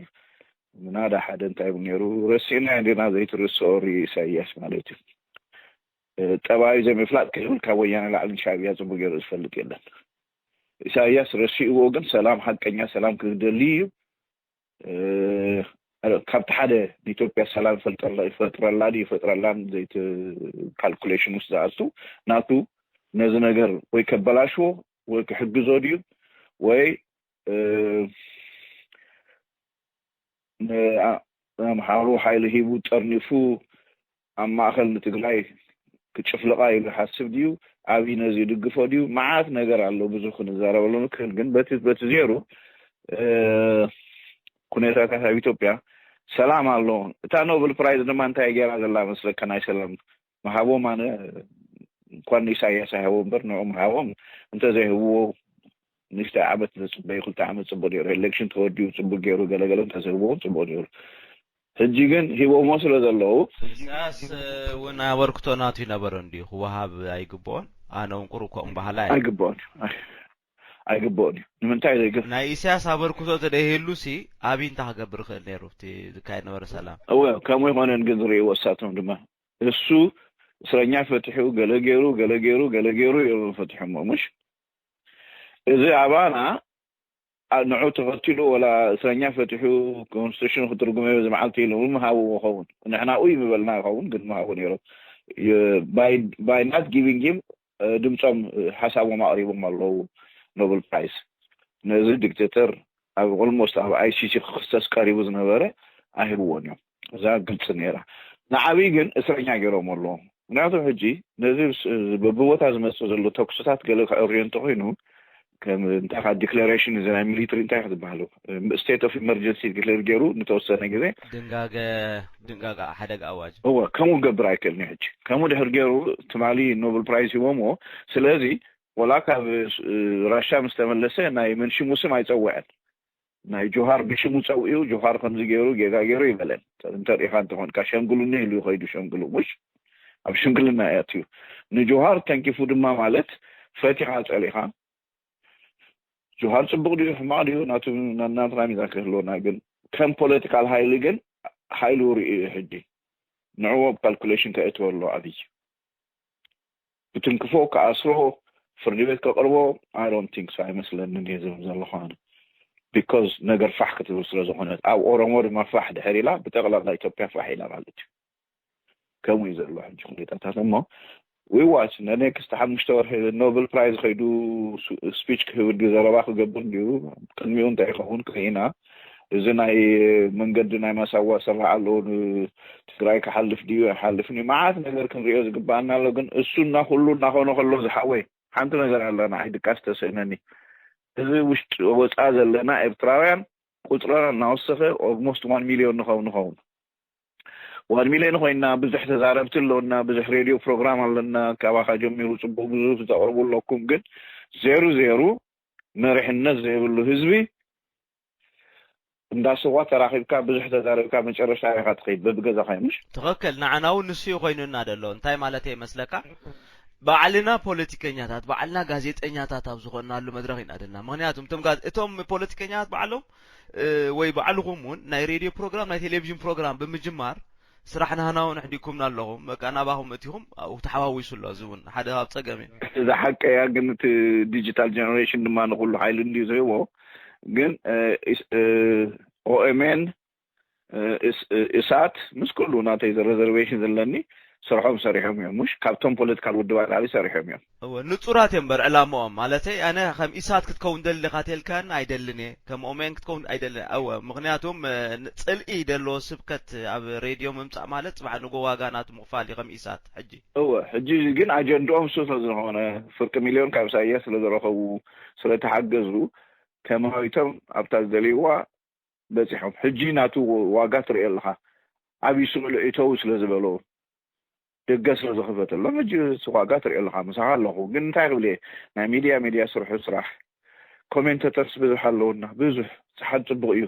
ምናዳ ሓደ እንታይ ይብል ነይሩ ረሲእና እንዲና ዘይትርስኦ ርኢ ኢሳያስ ማለት እዩ። ጠባዩ ዘይምፍላጥ ከይብል ካብ ወያነ ላዕሊ ንሻዕብያ ፅቡቅ ገይሩ ዝፈልጥ የለን። ኢሳያስ ረሲእዎ ግን ሰላም ሓቀኛ ሰላም ክደሊ እዩ። ካብቲ ሓደ ንኢትዮጵያ ሰላም ይፈጥረላ ይፈጥረላ ይፈጥረላን ዘይቲ ካልኩሌሽን ውስጥ ዝኣቱ ናቱ ነዚ ነገር ወይ ከበላሽዎ ወይ ክሕግዞ ድዩ ወይ ንኣምሓሩ ሓይሊ ሂቡ ጠርኒፉ ኣብ ማእኸል ንትግራይ ክጭፍልቓ ኢሉ ይሓስብ ድዩ? ኣብይ ነዚ ይድግፎ ድዩ? መዓት ነገር ኣሎ ብዙ ክንዛረበሉ ንክእል ግን በቲ በቲ ዜሩ ኩነታታት ኣብ ኢትዮጵያ ሰላም ኣሎ። እታ ኖብል ፕራይዝ ድማ እንታይ ገይራ ዘላ መስለካ ናይ ሰላም ምሃቦም ኣነ እንኳን ንኢሳያስ ኣይሃቦ እምበር ንዑ ምሃቦም እንተዘይህብዎ ንሽተ ዓመት ዝፅበዩ ክልተ ዓመት ፅቡቅ ነይሩ ኤሌክሽን ተወዲኡ ፅቡቅ ገይሩ ገለገለ እንተዘይህብዎም ፅቡቅ ነይሩ ሕጂ ግን ሂቦሞ ስለ ዘለዉ ኢሳያስ እውን ኣበርክቶ ናቱ ይነበረ እንዲዩ ክወሃብ ኣይግብኦን ኣነ እውን ቁሩብ ከምኡ ባህላ እየ ኣይግብኦን ኣይግብኦን እዩ ንምንታይ ዘይግብ ናይ ኢሳያስ ኣበርክቶ ተደይህሉ ሲ ኣብይ እንታይ ክገብር ይኽእል ነይሩ እቲ ዝካየድ ነበረ ሰላም እወ ከምኡ ይኾነን ግን ዝርእይዎ እሳቶም ድማ እሱ እስረኛ ፈትሑ ገለ ገይሩ ገለ ገይሩ ገለ ገይሩ እዮም ፈትሖሞ ምሽ እዚ ኣባና ንዑ ተኸቲሉ ወላ እስረኛ ፈትሑ ኮንስቲቱሽን ክትርጉመ እዚ መዓልቲ ኢሉ ምሃብዎ ኸውን ንሕናኡ ይምበልና ይኸውን ግን ምሃቡ ነይሮም by not giving him ድምፆም ሓሳቦም ኣቕሪቦም ኣለዉ ኖብል ፕራይስ ነዚ ዲክቴተር ኣብ ኦልሞስት ኣብ ኣይሲሲ ክክሰስ ቀሪቡ ዝነበረ ኣይህብዎን እዮም እዛ ግልፂ ነይራ ንዓብይ ግን እስረኛ ገይሮም ኣለዎም ምክንያቱ ሕጂ ነዚ በብቦታ ዝመፅእ ዘሎ ተኩስታት ገለ ክዕርዮ እንተኮይኑ ከም እንታይ ዲክላሬሽን እዚ ናይ ሚሊትሪ እንታይ ክትበሃሉ state of emergency ዲክሌር ገይሩ ንተወሰነ ግዜ ድንጋገ ድንጋገ ሓደጋ ኣዋጅ እወ ከምኡ ክገብር ኣይክእልን እዩ ሕጂ ከምኡ ድሕር ገይሩ ትማሊ ኖብል ፕራይዝ ሂቦምዎ ስለዚ ወላ ካብ ራሻ ምስ ተመለሰ ናይ መንሽሙ ስም ኣይፀውዐን ናይ ጆሃር ብሽሙ ፀውኡ ጆሃር ከምዚ ገይሩ ጌጋ ገይሩ ይበለን እንተሪኢኻ እንተኾንካ ሸምግሉኒ ኢሉ ይኸይዱ ሸምግሉ ሙሽ ኣብ ሽምግልና እያትዩ ንጆሃር ተንኪፉ ድማ ማለት ፈቲኻ ፀሊኻ ጆሃር ፅቡቅ ድዩ ሕማቅ ድዩ ናቱ ናትና ሚዛን ክህልወና ግን ከም ፖለቲካል ሃይሊ ግን ሓይሉ ርእዩ እዩ ሕጂ። ንዕዎ ኣብ ካልኩሌሽን ከእትወ ኣሎ ኣብይ። ብትንክፎ፣ ክኣስሮ፣ ፍርዲ ቤት ከቕርቦ፣ I don't think so፣ ኣይመስለንን እየ ዝብል ዘለኹ ኣነ። ቢኮዝ ነገር ፋሕ ክትብል ስለ ዝኾነት፣ ኣብ ኦሮሞ ድማ ፋሕ ድሕር ኢላ፣ ብጠቕላላ ኢትዮጵያ ፋሕ ኢላ ማለት እዩ። ከምኡ እዩ ዘሎ ሕጂ ኩነታታት። እሞ ዊዋች ነኔክስት ሓሙሽተ ወርሒ ኖብል ፕራይዝ ከይዱ ስፒች ክህብ ድዩ፣ ዘረባ ክገብር ድዩ፣ ቅድሚኡ እንታይ ይኸውን ክርኢ ኢና። እዚ ናይ መንገዲ ናይ ማሳዋ ስራሕ ኣለዎ፣ ንትግራይ ክሓልፍ ድዩ ኣይሓልፍን እዩ፣ መዓት ነገር ክንሪኦ ዝግባኣና ኣሎ። ግን እሱና ኩሉ እናኾነ ከሎ ዝሓወይ ሓንቲ ነገር ኣለና፣ ኣይድቃስ ተስእነኒ። እዚ ውሽጢ ወፃ ዘለና ኤርትራውያን ቁፅርና እናወሰኸ ኦልሞስት ዋን ሚሊዮን ንኸውን ንኸውን ዋን ሚሊዮን ኮይና፣ ብዙሕ ተዛረብቲ ኣለውና፣ ብዙሕ ሬድዮ ፕሮግራም ኣለና። ካባኻ ጀሚሩ ፅቡቅ ብዙ ተቅርቡ ኣለኩም። ግን ዜሩ ዜሩ መሪሕነት ዘይብሉ ህዝቢ እንዳ ስዋ ተራኺብካ ብዙሕ ተዛረብካ መጨረሻ ኢኻ ትኸይድ በብገዛኻ እዩ። ምሽ ትኽክል። ንዓና እውን ንሱ እዩ ኮይኑና ዘሎ። እንታይ ማለት ይመስለካ? ባዕልና ፖለቲከኛታት፣ ባዕልና ጋዜጠኛታት ኣብ ዝኾንናሉ መድረኽ ኢና ዘለና። ምኽንያቱም እቶም ጋዝ-፣ እቶም ፖለቲከኛታት ባዕሎም፣ እ፣ ወይ ባዕልኹም እውን ናይ ሬድዮ ፕሮግራም፣ ናይ ቴሌቪዥን ፕሮግራም ብምጅማር ስራሕ ናህና እውን ኣሕዲግኩምና ኣለኹም። በቃ ናባኹም እቲኹም ኣብኡ ተሓዋዊሱ ኣሎ። እዚ እውን ሓደ ካብ ጸገም እዩ። እዚ ሓቂ እያ፣ ግን እቲ ዲጂታል ጀነሬሽን ድማ ንኹሉ ሓይሊ እንድዩ ዝህቦ። ግን፣ እ፣ ኢስ-፣ እ፣ ኦኤምኤን፣ እ፣ እስ-፣ እ፣ እሳት ምስ ኩሉ ናተይ ሬዘርቬሽን ዘለኒ ስርሖም ሰሪሖም እዮም። ምሽ ካብቶም ፖለቲካል ውድባት ዓሊ ሰሪሖም እዮም። እወ፣ ንጹራት እዮም እምበር ዕላምኦም። ማለተይ፣ ኣነ ከም ኢሳት ክትከውን ደሊ ኢኻ ተልካኒ ኣይደልን እየ፣ ከም ኦሜን ክትከውን ኣይደልን። እወ፣ ምኽንያቱም፣ እ፣ ን-፣ ጽልኢ ደለዎ ስብከት ኣብ ሬድዮ ምምጻእ ማለት ጽባሕ ንጎ ዋጋ ናቱ ምኽፋል እዩ ከም ኢሳት። ሕጂ እወ፣ ሕጂ ግን ኣጀንድኦም እሱ ስለ ዝኾነ፣ ፍርቂ ሚልዮን ካብ ኢሳያስ ስለ ዝረኸቡ፣ ስለ ተሓገዙ፣ ተማዊቶም ኣብታ ዝደልይዋ በጺሖም። ሕጂ ናቱ ዋጋ ትርኢ ኣለኻ። ዓብዪ ስሩዕ እተው ስለ ዝበሎ፣ ደገ ስለ ዝኸፈተሎም፣ ሕጂ እቲ ዋጋ ትርኢ ኣለኻ። ምሳኻ ኣለኹ። ግን እንታይ ክብል እየ? ናይ ሚድያ፣ ሚድያ ስርሑ ስራሕ። ኮሜንተተርስ ብዙሕ ኣለውና፣ ብዙሕ። ጸሓን ጽቡቕ እዩ።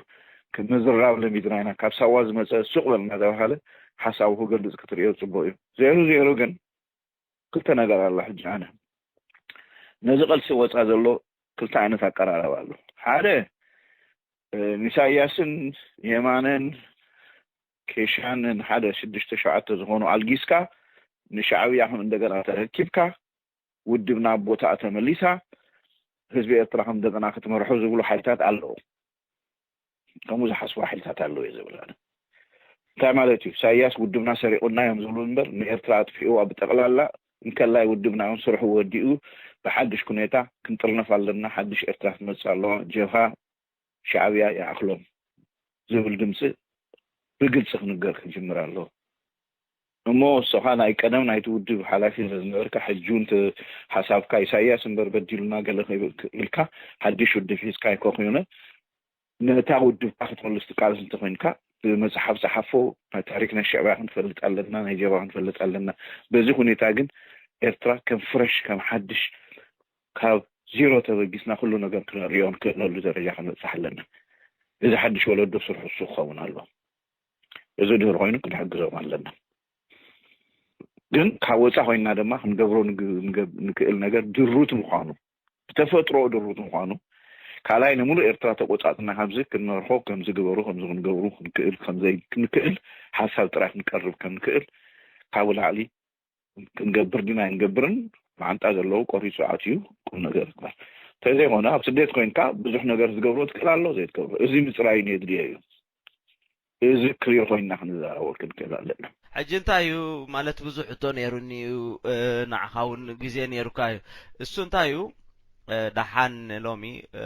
ምዝራብ ለሚድና ኢና። ካብ ሳዋ ዝመጸ ሱቕ በል እናተባሃለ ሓሳቡ ክገልጽ ክትርእዮ ጽቡቕ እዩ። ዜሩ ዜሩ ግን ክልተ ነገር ኣሎ። ሕጂ ኣነ ነዚ ቃልሲ ወጻ ዘሎ ክልተ ዓይነት ኣቀራረባ ኣሎ። ሓደ፣ እ፣ ንኢሳያስን የማነን ኬሻን ሓደ ሽዱሽተ ሸውዓተ ዝኾኑ ኣልጊስካ ንሻዕብያ ከም እንደገና ተረኪብካ ውድብና ኣብ ቦታኣ ተመሊሳ ህዝቢ ኤርትራ ከም እንደገና ክትመርሖ ዝብሉ ሓይልታት ኣለዉ። ከምኡ ዝሓስቡ ሓይልታት ኣለዉ እየ ዝብል ኣነ። እንታይ ማለት እዩ? ኢሳያስ ውድብና ሰሪቑና እዮም ዝብሉ እምበር ንኤርትራ ኣጥፊእዋ ብጠቕላላ እንከላይ ውድብና እውን ስርሑ ወዲኡ ብሓድሽ ኩኔታ ክንጥርነፍ ኣለና፣ ሓድሽ ኤርትራ ክትመጽእ ኣለዋ፣ ጀብሃ ሻዕብያ ይኣኽሎም ዝብል ድምፂ ብግልፂ ክንገር ክጅምር ኣለዎ። እሞ ንስኻ ናይ ቀደም ናይቲ ውድብ ሓላፊ ዝነበርካ፣ ሕጂ እውን እቲ ሓሳብካ ኢሳያስ እምበር በዲሉና ገለ ከይብል ኢልካ ሓድሽ ውድብ ሒዝካ ኣይኮ ኮይነ ነታ ውድብካ ክትመልስ ትቃለስ እንተኮይንካ ብመፅሓፍ ፀሓፎ፣ ናይ ታሪክ ናይ ሻዕብያ ክንፈልጥ ኣለና፣ ናይ ጀብሃ ክንፈልጥ ኣለና። በዚ ሁኔታ ግን ኤርትራ ከም ፍረሽ፣ ከም ሓድሽ፣ ካብ ዜሮ ተበጊስና ኩሉ ነገር ክንሪኦ ንክእለሉ ደረጃ ክንበፅሕ ኣለና። እዚ ሓድሽ ወለዶ ስርሑ እሱ ክኸውን ኣሎ። እዚ ድህር ኮይኑ ክንሕግዞም ኣለና። ግን ካብ ወፃ ኮይንና ድማ ክንገብሮ ንግ-፣ ንገብ-፣ ንክእል ነገር ድሩት ምዃኑ፣ ብተፈጥሮ ድሩት ምዃኑ፣ ካልኣይ ንምሉእ ኤርትራ ተቆጻጽና ካብዚ ክንመርሖ፣ ከምዚ ግበሩ፣ ከምዚ ክንገብሩ ክንክእል፣ ከምዘይ ክንክእል ሓሳብ ጥራይ ክንቀርብ ከም ንክእል ካብኡ ላዕሊ ክንገብር ዲና ኣይንገብርን፣ መዓንጣ ዘለዎ ቆሪጹ ኣትዩ ቁም ነገር ይግበር። እንተዘይኮነ ኣብ ስደት ኮይንካ ብዙሕ ነገር ዝገብሮ ትክእል ኣሎ ዘይትገብሮ። እዚ ምጽራይ የድልዮ እዩ። እዚ ክሊር ኮይንና ክንዛረቦ ክንክእል ኣለና። ሕጂ እንታይ እዩ ማለት ብዙሕ ሕቶ ነይሩኒ እዩ፣ እ፣ ንዓኻ እውን ግዜ ነይሩካ እዩ። እሱ እንታይ እዩ፣ እ፣ ደሓን ሎሚ፣ እ፣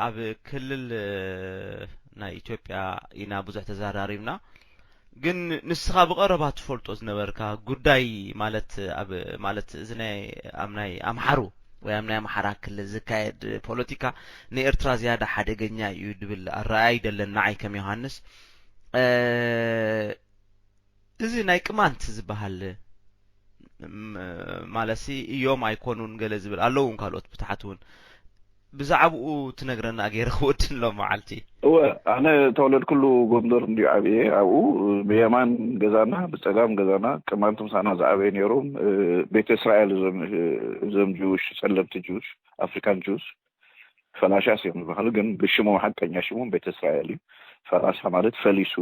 ኣብ ክልል፣ እ፣ ናይ ኢትዮጵያ ኢና ብዙሕ ተዘራሪብና። ግን ንስኻ ብቐረባ ትፈልጦ ዝነበርካ ጉዳይ ማለት ኣብ፣ ማለት እዚ ናይ፣ ኣብ ናይ ኣምሓሩ ወይ ኣብ ናይ ኣምሓራ ክልል ዝካየድ ፖለቲካ ንኤርትራ ዝያዳ ሓደገኛ እዩ ድብል ኣረኣእያ ይደለን ንዓይ ከም ዮሃንስ። እ፣ እዚ ናይ ቅማንት ዝበሃል፣ ም-፣ ማለትሲ እዮም ኣይኮኑን ገለ ዝብል ኣለዉ እውን ካልኦት ብታሕቲ እውን። ብዛዕባኡ ትነግረና ገይረ ክወድን ሎም መዓልቲ። እወ፣ ኣነ ተወለድኩሉ ጎንደር እንድዩ ዓብየ። ኣብኡ ብየማን ገዛና፣ ብጸጋም ገዛና፣ ቅማንት ምሳና ዝዓበየ ነይሮም። እ፣ ቤተ እስራኤል እዞም፣ እዞም ጅውሽ፣ ጸለምቲ ጅውሽ፣ ኣፍሪካን ጅውሽ፣ ፈላሻስ እዮም ዝበሃሉ፣ ግን ብሽሞም ሓቀኛ ሽሞም ቤተ እስራኤል እዩ። ፈራሳ ማለት ፈሊሱ፣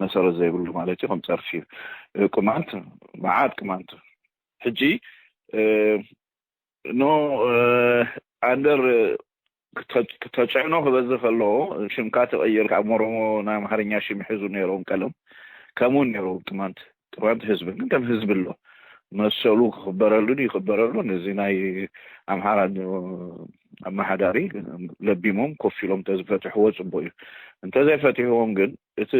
መሰረት ዘይብሉ ማለት እዩ። ከም ጸርፊ እዩ። ቅማንት፣ መዓት ቅማንት ሕጂ ኖ ኣንደር ክተጭዕኖ ክበዝሕ ከሎ፣ ሽምካ ተቐይር። ካብ ኦሮሞ ናይ ኣምሓርኛ ሽም ይሕዙ ነይሮም ቀለም። ከምኡ ነይሮም ቅማንት። ቅማንት ህዝቢ ግን ከም ህዝቢ ኣሎ። መሰሉ ክኽበረሉን ይኽበረሉን፣ እዚ ናይ ኣምሓራ ኣመሓዳሪ ለቢሞም ኮፍ ኢሎም ተዝፈትሕዎ ጽቡቅ እዩ። እንተዘይፈትሕዎም ግን፣ እቲ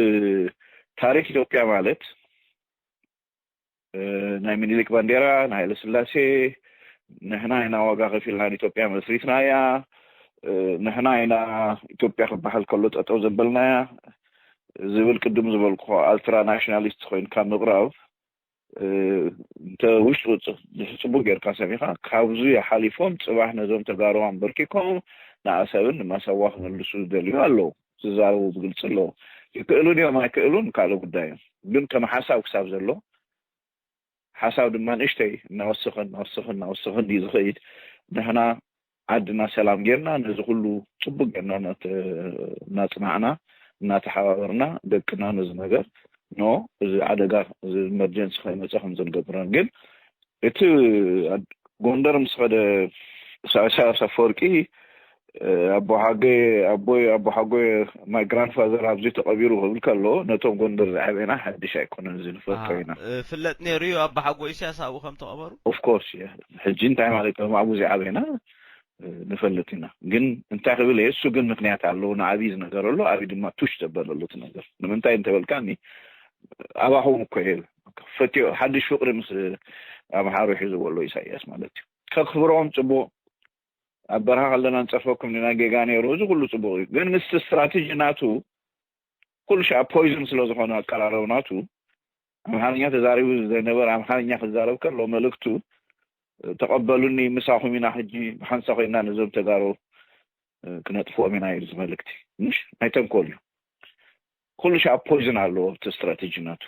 ታሪክ ኢትዮጵያ ማለት ናይ ምኒልክ ባንዴራ፣ ናይ ሃይለስላሴ፣ ንሕና ኢና ዋጋ ከፊልና ንኢትዮጵያ መስሪትና እያ፣ ንሕና ኢና ኢትዮጵያ ክበሃል ከሎ ጠጠው ዘበልና እያ ዝብል፣ ቅድም ዝበልኩ ኣልትራ ናሽናሊስት ኮይንካ ምቕራብ፣ እንተ ውሽጢ ውፅእ ጽቡቅ ጌርካ ሰሚኻ፣ ካብዚ ሓሊፎም ጽባሕ ነዞም ተጋሩ ኣንበርኪኮም ንኣሰብን ንማሳዋ ክመልሱ ዝደልዩ ኣለዉ፣ ዝዛረቡ ብግልጺ ኣለዉ። ይክእሉ ድዮም ኣይክእሉን ካልእ ጉዳይ እዩ። ግን ከም ሓሳብ ክሳብ ዘሎ፣ ሓሳብ ድማ ንእሽተይ እናወሰኸ እናወሰኸ እናወሰኸ እንድዩ ዝኸይድ። ንሕና ዓድና ሰላም ጌርና፣ ነዚ ኩሉ ጽቡቅ ጌርና እናተ-፣ እናጽናዕና፣ እናተሓባበርና፣ ደቅና ነዚ ነገር፣ ኖ፣ እዚ ሓደጋ፣ እዚ ኢመርጀንሲ ከይመጸ ከም ዝንገብረን። ግን እቲ ኣድ-፣ ጎንደር ምስ ኸደ ኢሳያስ ኣፈወርቂ፣ ኣቦ ሓጎይ፣ ኣቦይ፣ ኣቦ ሓጎይ፣ my grandfather ኣብዚ ተቐቢሩ ክብል ከሎ፣ ነቶም ጎንደር ዝዓበና ሓድሽ ኣይኮነን፣ እዚ ንፈልጦ ኢና። ፍለጥ ነይሩ እዩ ኣቦ ሓጎይ ኢሳያስ ኣብኡ ከም ተቐበሩ? Of course፣ እየ። ሕጂ እንታይ ማለት እዩ? ኣብኡ ዝዓበና ንፈልጥ ኢና። ግን እንታይ ክብል እየ፣ እሱ ግን ምክንያት ኣለዎ፣ ንኣብይ ዝነገረሉ፣ ኣብይ ድማ ቱሽ ዘበለሉ እቲ ነገር። ንምንታይ እንተበልካኒ፣ ኣባኹም እኮ እየ ፈትዮ፣ ሓድሽ ፍቅሪ ምስ ኣምሓሩ ሒዝዎ ኣሎ ኢሳያስ ማለት እዩ። ከክብሮም ጽቡቅ፣ ኣብ በረኻ ከለና ንጸርፈኩም ኢና፣ ጌጋ ነይሩ፣ እዚ ኩሉ ጽቡቅ እዩ። ግን ምስቲ ስትራቴጂ ናቱ፣ ኩሉ ሻዕ ፖይዝን ስለ ዝኾነ ኣቀራረብ ናቱ፣ ኣምሓርኛ ተዛሪቡ ዘይነበረ ኣምሓርኛ ክዛረብ ከሎ፣ መልእክቱ፣ "ተቐበሉኒ፣ ምሳኹም ኢና፣ ሕጂ ብሓንሳ ኮይና ነዞም ተጋሩ ክነጥፍኦም ኢና" እዩ እዚ መልእክቲ። ምሽ ናይ ተንኮል እዩ። ኩሉ ሻዕ ፖይዝን ኣለዎ ኣብቲ ስትራቴጂ ናቱ።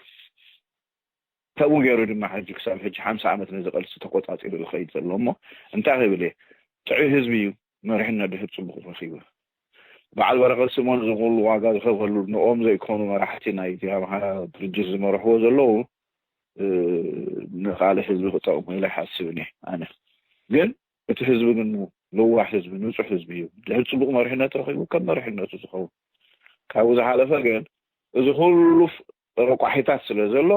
ከምኡ ገይሩ ድማ ሕጂ ክሳብ ሕጂ ሓምሳ ዓመት ነዚ ቃልሲ ተቆጻጺሩ ዝኸይድ ዘሎ እሞ፣ እንታይ ክብል እየ? ጥዑይ ህዝቢ እዩ፣ መሪሕነት ድሕር ጽቡቕ ረኺቡ። በዓል በረኸት ስምኦን እዚ ኩሉ ዋጋ ዝኸፈሉ ንኦም ዘይኮኑ መራሕቲ ናይቲ ኣምሓራ ድርጅት ዝመርሕዎ ዘለዉ፣ እ፣ ንኻልእ ህዝቢ ክጠቕሙ ኢለ ኣይሓስብን እየ ኣነ። ግን እቲ ህዝቢ ግን ለዋህ ህዝቢ፣ ንጹህ ህዝቢ እዩ። ድሕር ጽቡቕ መሪሕነት ረኺቡ ከም መሪሕነቱ ዝኸውን። ካብኡ ዝሓለፈ ግን እዚ ኩሉ ረቋሒታት ስለ ዘሎ፣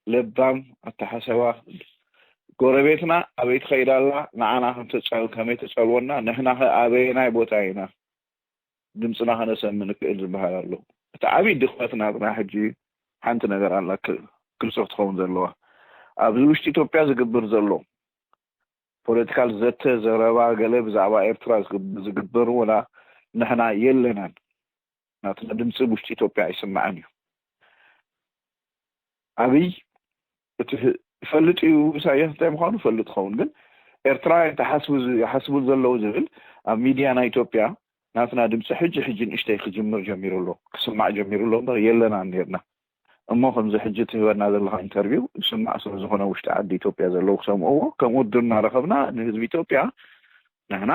ለባም ኣተሓሳስባ፣ ጎረቤትና ኣበይ ትኸይድ ኣላ፣ ንዓና ከም ትጸል-፣ ከመይ ትጸልወና፣ ንሕና ኸ ኣበየናይ ቦታ ኢና ድምጽና ከነሰሚ ንክእል ዝበሃል ኣሎ። እቲ ዓብዪ ድኽመት ናትና ሕጂ ሓንቲ ነገር ኣላ ክ-፣ ግልጺ ክትኸውን ዘለዋ። ኣብዚ ውሽጢ ኢትዮጵያ ዝግብር ዘሎ ፖለቲካል ዘተ፣ ዘረባ፣ ገለ ብዛዕባ ኤርትራ ዝግብ-፣ ዝግበር ወላ ንሕና የለናን። ናትና ድምጺ ውሽጢ ኢትዮጵያ ኣይስማዕን እዩ። ኣብይ እቲ ህ-፣ ይፈልጥ እዩ፣ ኢሳያስ እንታይ ምዃኑ ይፈልጥ ይኸውን። ግን ኤርትራውያን ተሓስቡ ዝ-፣ ይሓስቡ ዘለዉ ዝብል ኣብ ሚድያ ናይ ኢትዮጵያ ናትና ድምፂ ሕጂ ሕጂ ንእሽተይ ክጅምር ጀሚሩ ኣሎ፣ ክስማዕ ጀሚሩ ኣሎ እምበር የለናን ነርና። እሞ ከምዚ ሕጂ ትህበና ዘለኻ ኢንተርቪው ይስማዕ ስለ ዝኾነ ውሽጢ ዓዲ ኢትዮጵያ ዘለዉ ክሰምዕዎ፣ ከም ውድድር እናረኸብና ንህዝቢ ኢትዮጵያ ንሕና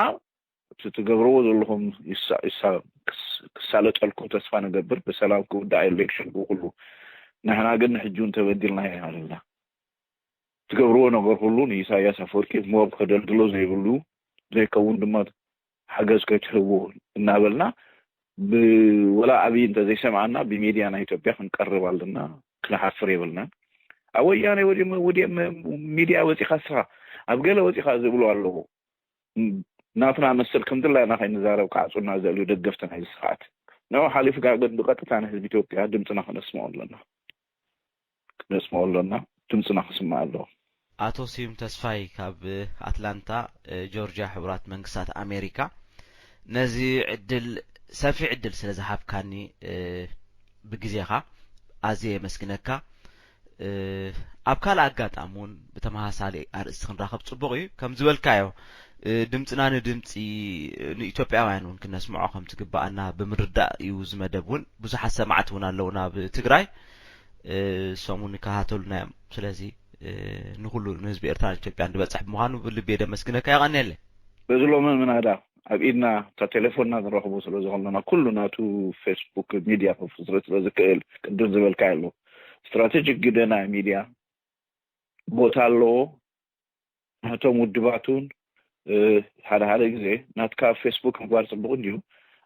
እቲ ትገብርዎ ዘለኹም ይሳ-፣ ይሳ-፣ ክስ-፣ ክሳለጠልኩም ተስፋ ንገብር፣ ብሰላም ክውዳእ ኤሌክሽን ብኩሉ። ንሕና ግን ንሕጂ እውን ተበዲልና ኢና ዘለና። ትገብርዎ ነገር ኩሉ ንኢሳያስ ኣፈወርቂ ሞር ከደልድሎ ዘይብሉ፣ ዘይከውን ድማ ሓገዝ ከይትህብዎ እናበልና፣ ብ-፣ ወላ ኣብይ እንተዘይሰምዓና ብሚድያ ናይ ኢትዮጵያ ክንቀርብ ኣለና፣ ክንሓፍር የብልናን። ኣብ ወያነ ወዲ-፣ ወዲ-፣ ሚድያ ወፂኻ ስኻ፣ ኣብ ገለ ወፂኻ ዝብሉ ኣለዉ። ናትና መሰል ከም ድላይና ከይንዛረብ ክዓጹና ዝደልዩ ደገፍቲ ናይዚ ስርዓት። ንዕኡ ሓሊፍካ ግን ብቐጥታ ንህዝቢ ኢትዮጵያ ድምጽና ክነስምዖ ኣለና። ክነስምዖ ኣለና። ድምጽና ክስማዕ ኣለዎ። ኣቶ ስዩም ተስፋይ ካብ ኣትላንታ ጆርጅያ፣ ሕቡራት መንግስታት ኣሜሪካ፣ ነዚ ዕድል፣ ሰፊሕ ዕድል ስለ ዝሃብካኒ፣ ብግዜኻ ኣዝየ የመስግነካ። ኣብ ካልእ ኣጋጣሚ እውን ብተመሳሳሊ ኣርእስቲ ክንራኸብ ጽቡቕ እዩ። ከም ዝበልካዮ፣ ድምጽና ንድምጺ ንኢትዮጵያውያን እውን ክነስምዖ ከም ትግባኣና ብምርዳእ እዩ። እዚ መደብ እውን ብዙሓት ሰማዕቲ እውን ኣለውና ኣብ ትግራይ። እሶም እውን ይከታተሉና እዮም። ስለዚ፣ ንኹሉ ንህዝቢ ኤርትራን ኢትዮጵያን ዝበጽሕ ብምዃኑ ብልቢ እየ ደመስግነካ። የቐንየለይ። በዚ ሎሚ ምናዳ ኣብ ኢድና እታ ቴሌፎንና ንረኽቦ ስለ ዝኾንና ኩሉ ናቱ ፌስቡክ ሚድያ ክፍጥር ስለ ዝክእል ቅድም ዝበልካ ኣሎ ስትራቴጂክ ግደ ናይ ሚድያ ቦታ ኣለዎ። ነቶም ውድባት እውን ሓደ ሓደ ግዜ ናትካ ኣብ ፌስቡክ ምግባር ፅቡቅ እንዲዩ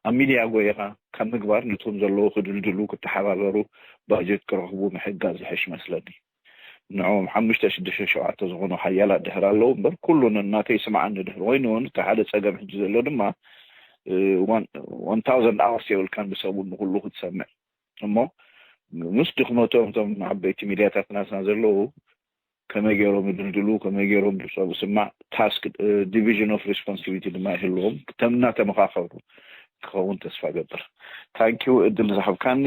ኣብ ሚድያ ጎየኻ ካብ ምግባር ነቶም ዘለዉ ክድልድሉ ክተሓባበሩ ባጀት ክረኽቡ ምሕጋዝ ዝሕሽ መስለኒ። ንዕኦም ሓሙሽተ ሽዱሽተ ሸውዓተ ዝኾኑ ሓያላት ድሕር ኣለዉ እምበር ኩሉ ነናተይ ስምዓኒ ድሕር ኮይኑ እውን እቲ ሓደ ፀገም ሕጂ ዘሎ ድማ one thousand hours የብልካን ብሰሙን ንኩሉ ክትሰምዕ እሞ ምስ ድኽመቶም እቶም ዓበይቲ ሚድያታት ናትና ዘለዉ ከመይ ገይሮም ይድልድሉ ከመይ ገይሮም ብሰቡ ስማዕ task division of responsibility ድማ ይህልዎም ተምና ተመኻኸሩ ክኸውን ተስፋ ገብር ታንኪዩ እድል ዝሃብካኒ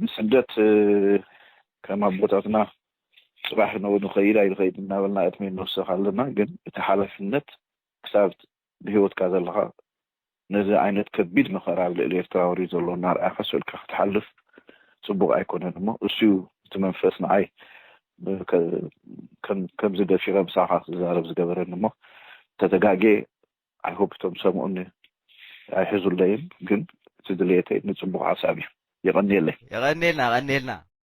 ብስደት ከም ኣቦታትና ፅባሕ ነው ንኸይድ ኣይንኸይድ እናበልና ዕድመ ንወስኽ ኣለና ግን እቲ ሓላፍነት ክሳብ ብሂወትካ ዘለኻ ነዚ ዓይነት ከቢድ መኸራ ኣብ ልዕሊ ኤርትራ ወሪዱ ዘሎ እናርኣኻ ስእልካ ክትሓልፍ ፅቡቅ ኣይኮነን እሞ እሱ እቲ መንፈስ ንዓይ ከምዚ ደፊረ ምሳኻ ክዛረብ ዝገበረኒ እሞ ተተጋጌ ኣይሆፕ እቶም ሰምኡኒ ኣይሕዙለይን ግን እቲ ድልየተይ ንፅቡቅ ሓሳብ እዩ የቐንየለይ የቐንየልና የቐንየልና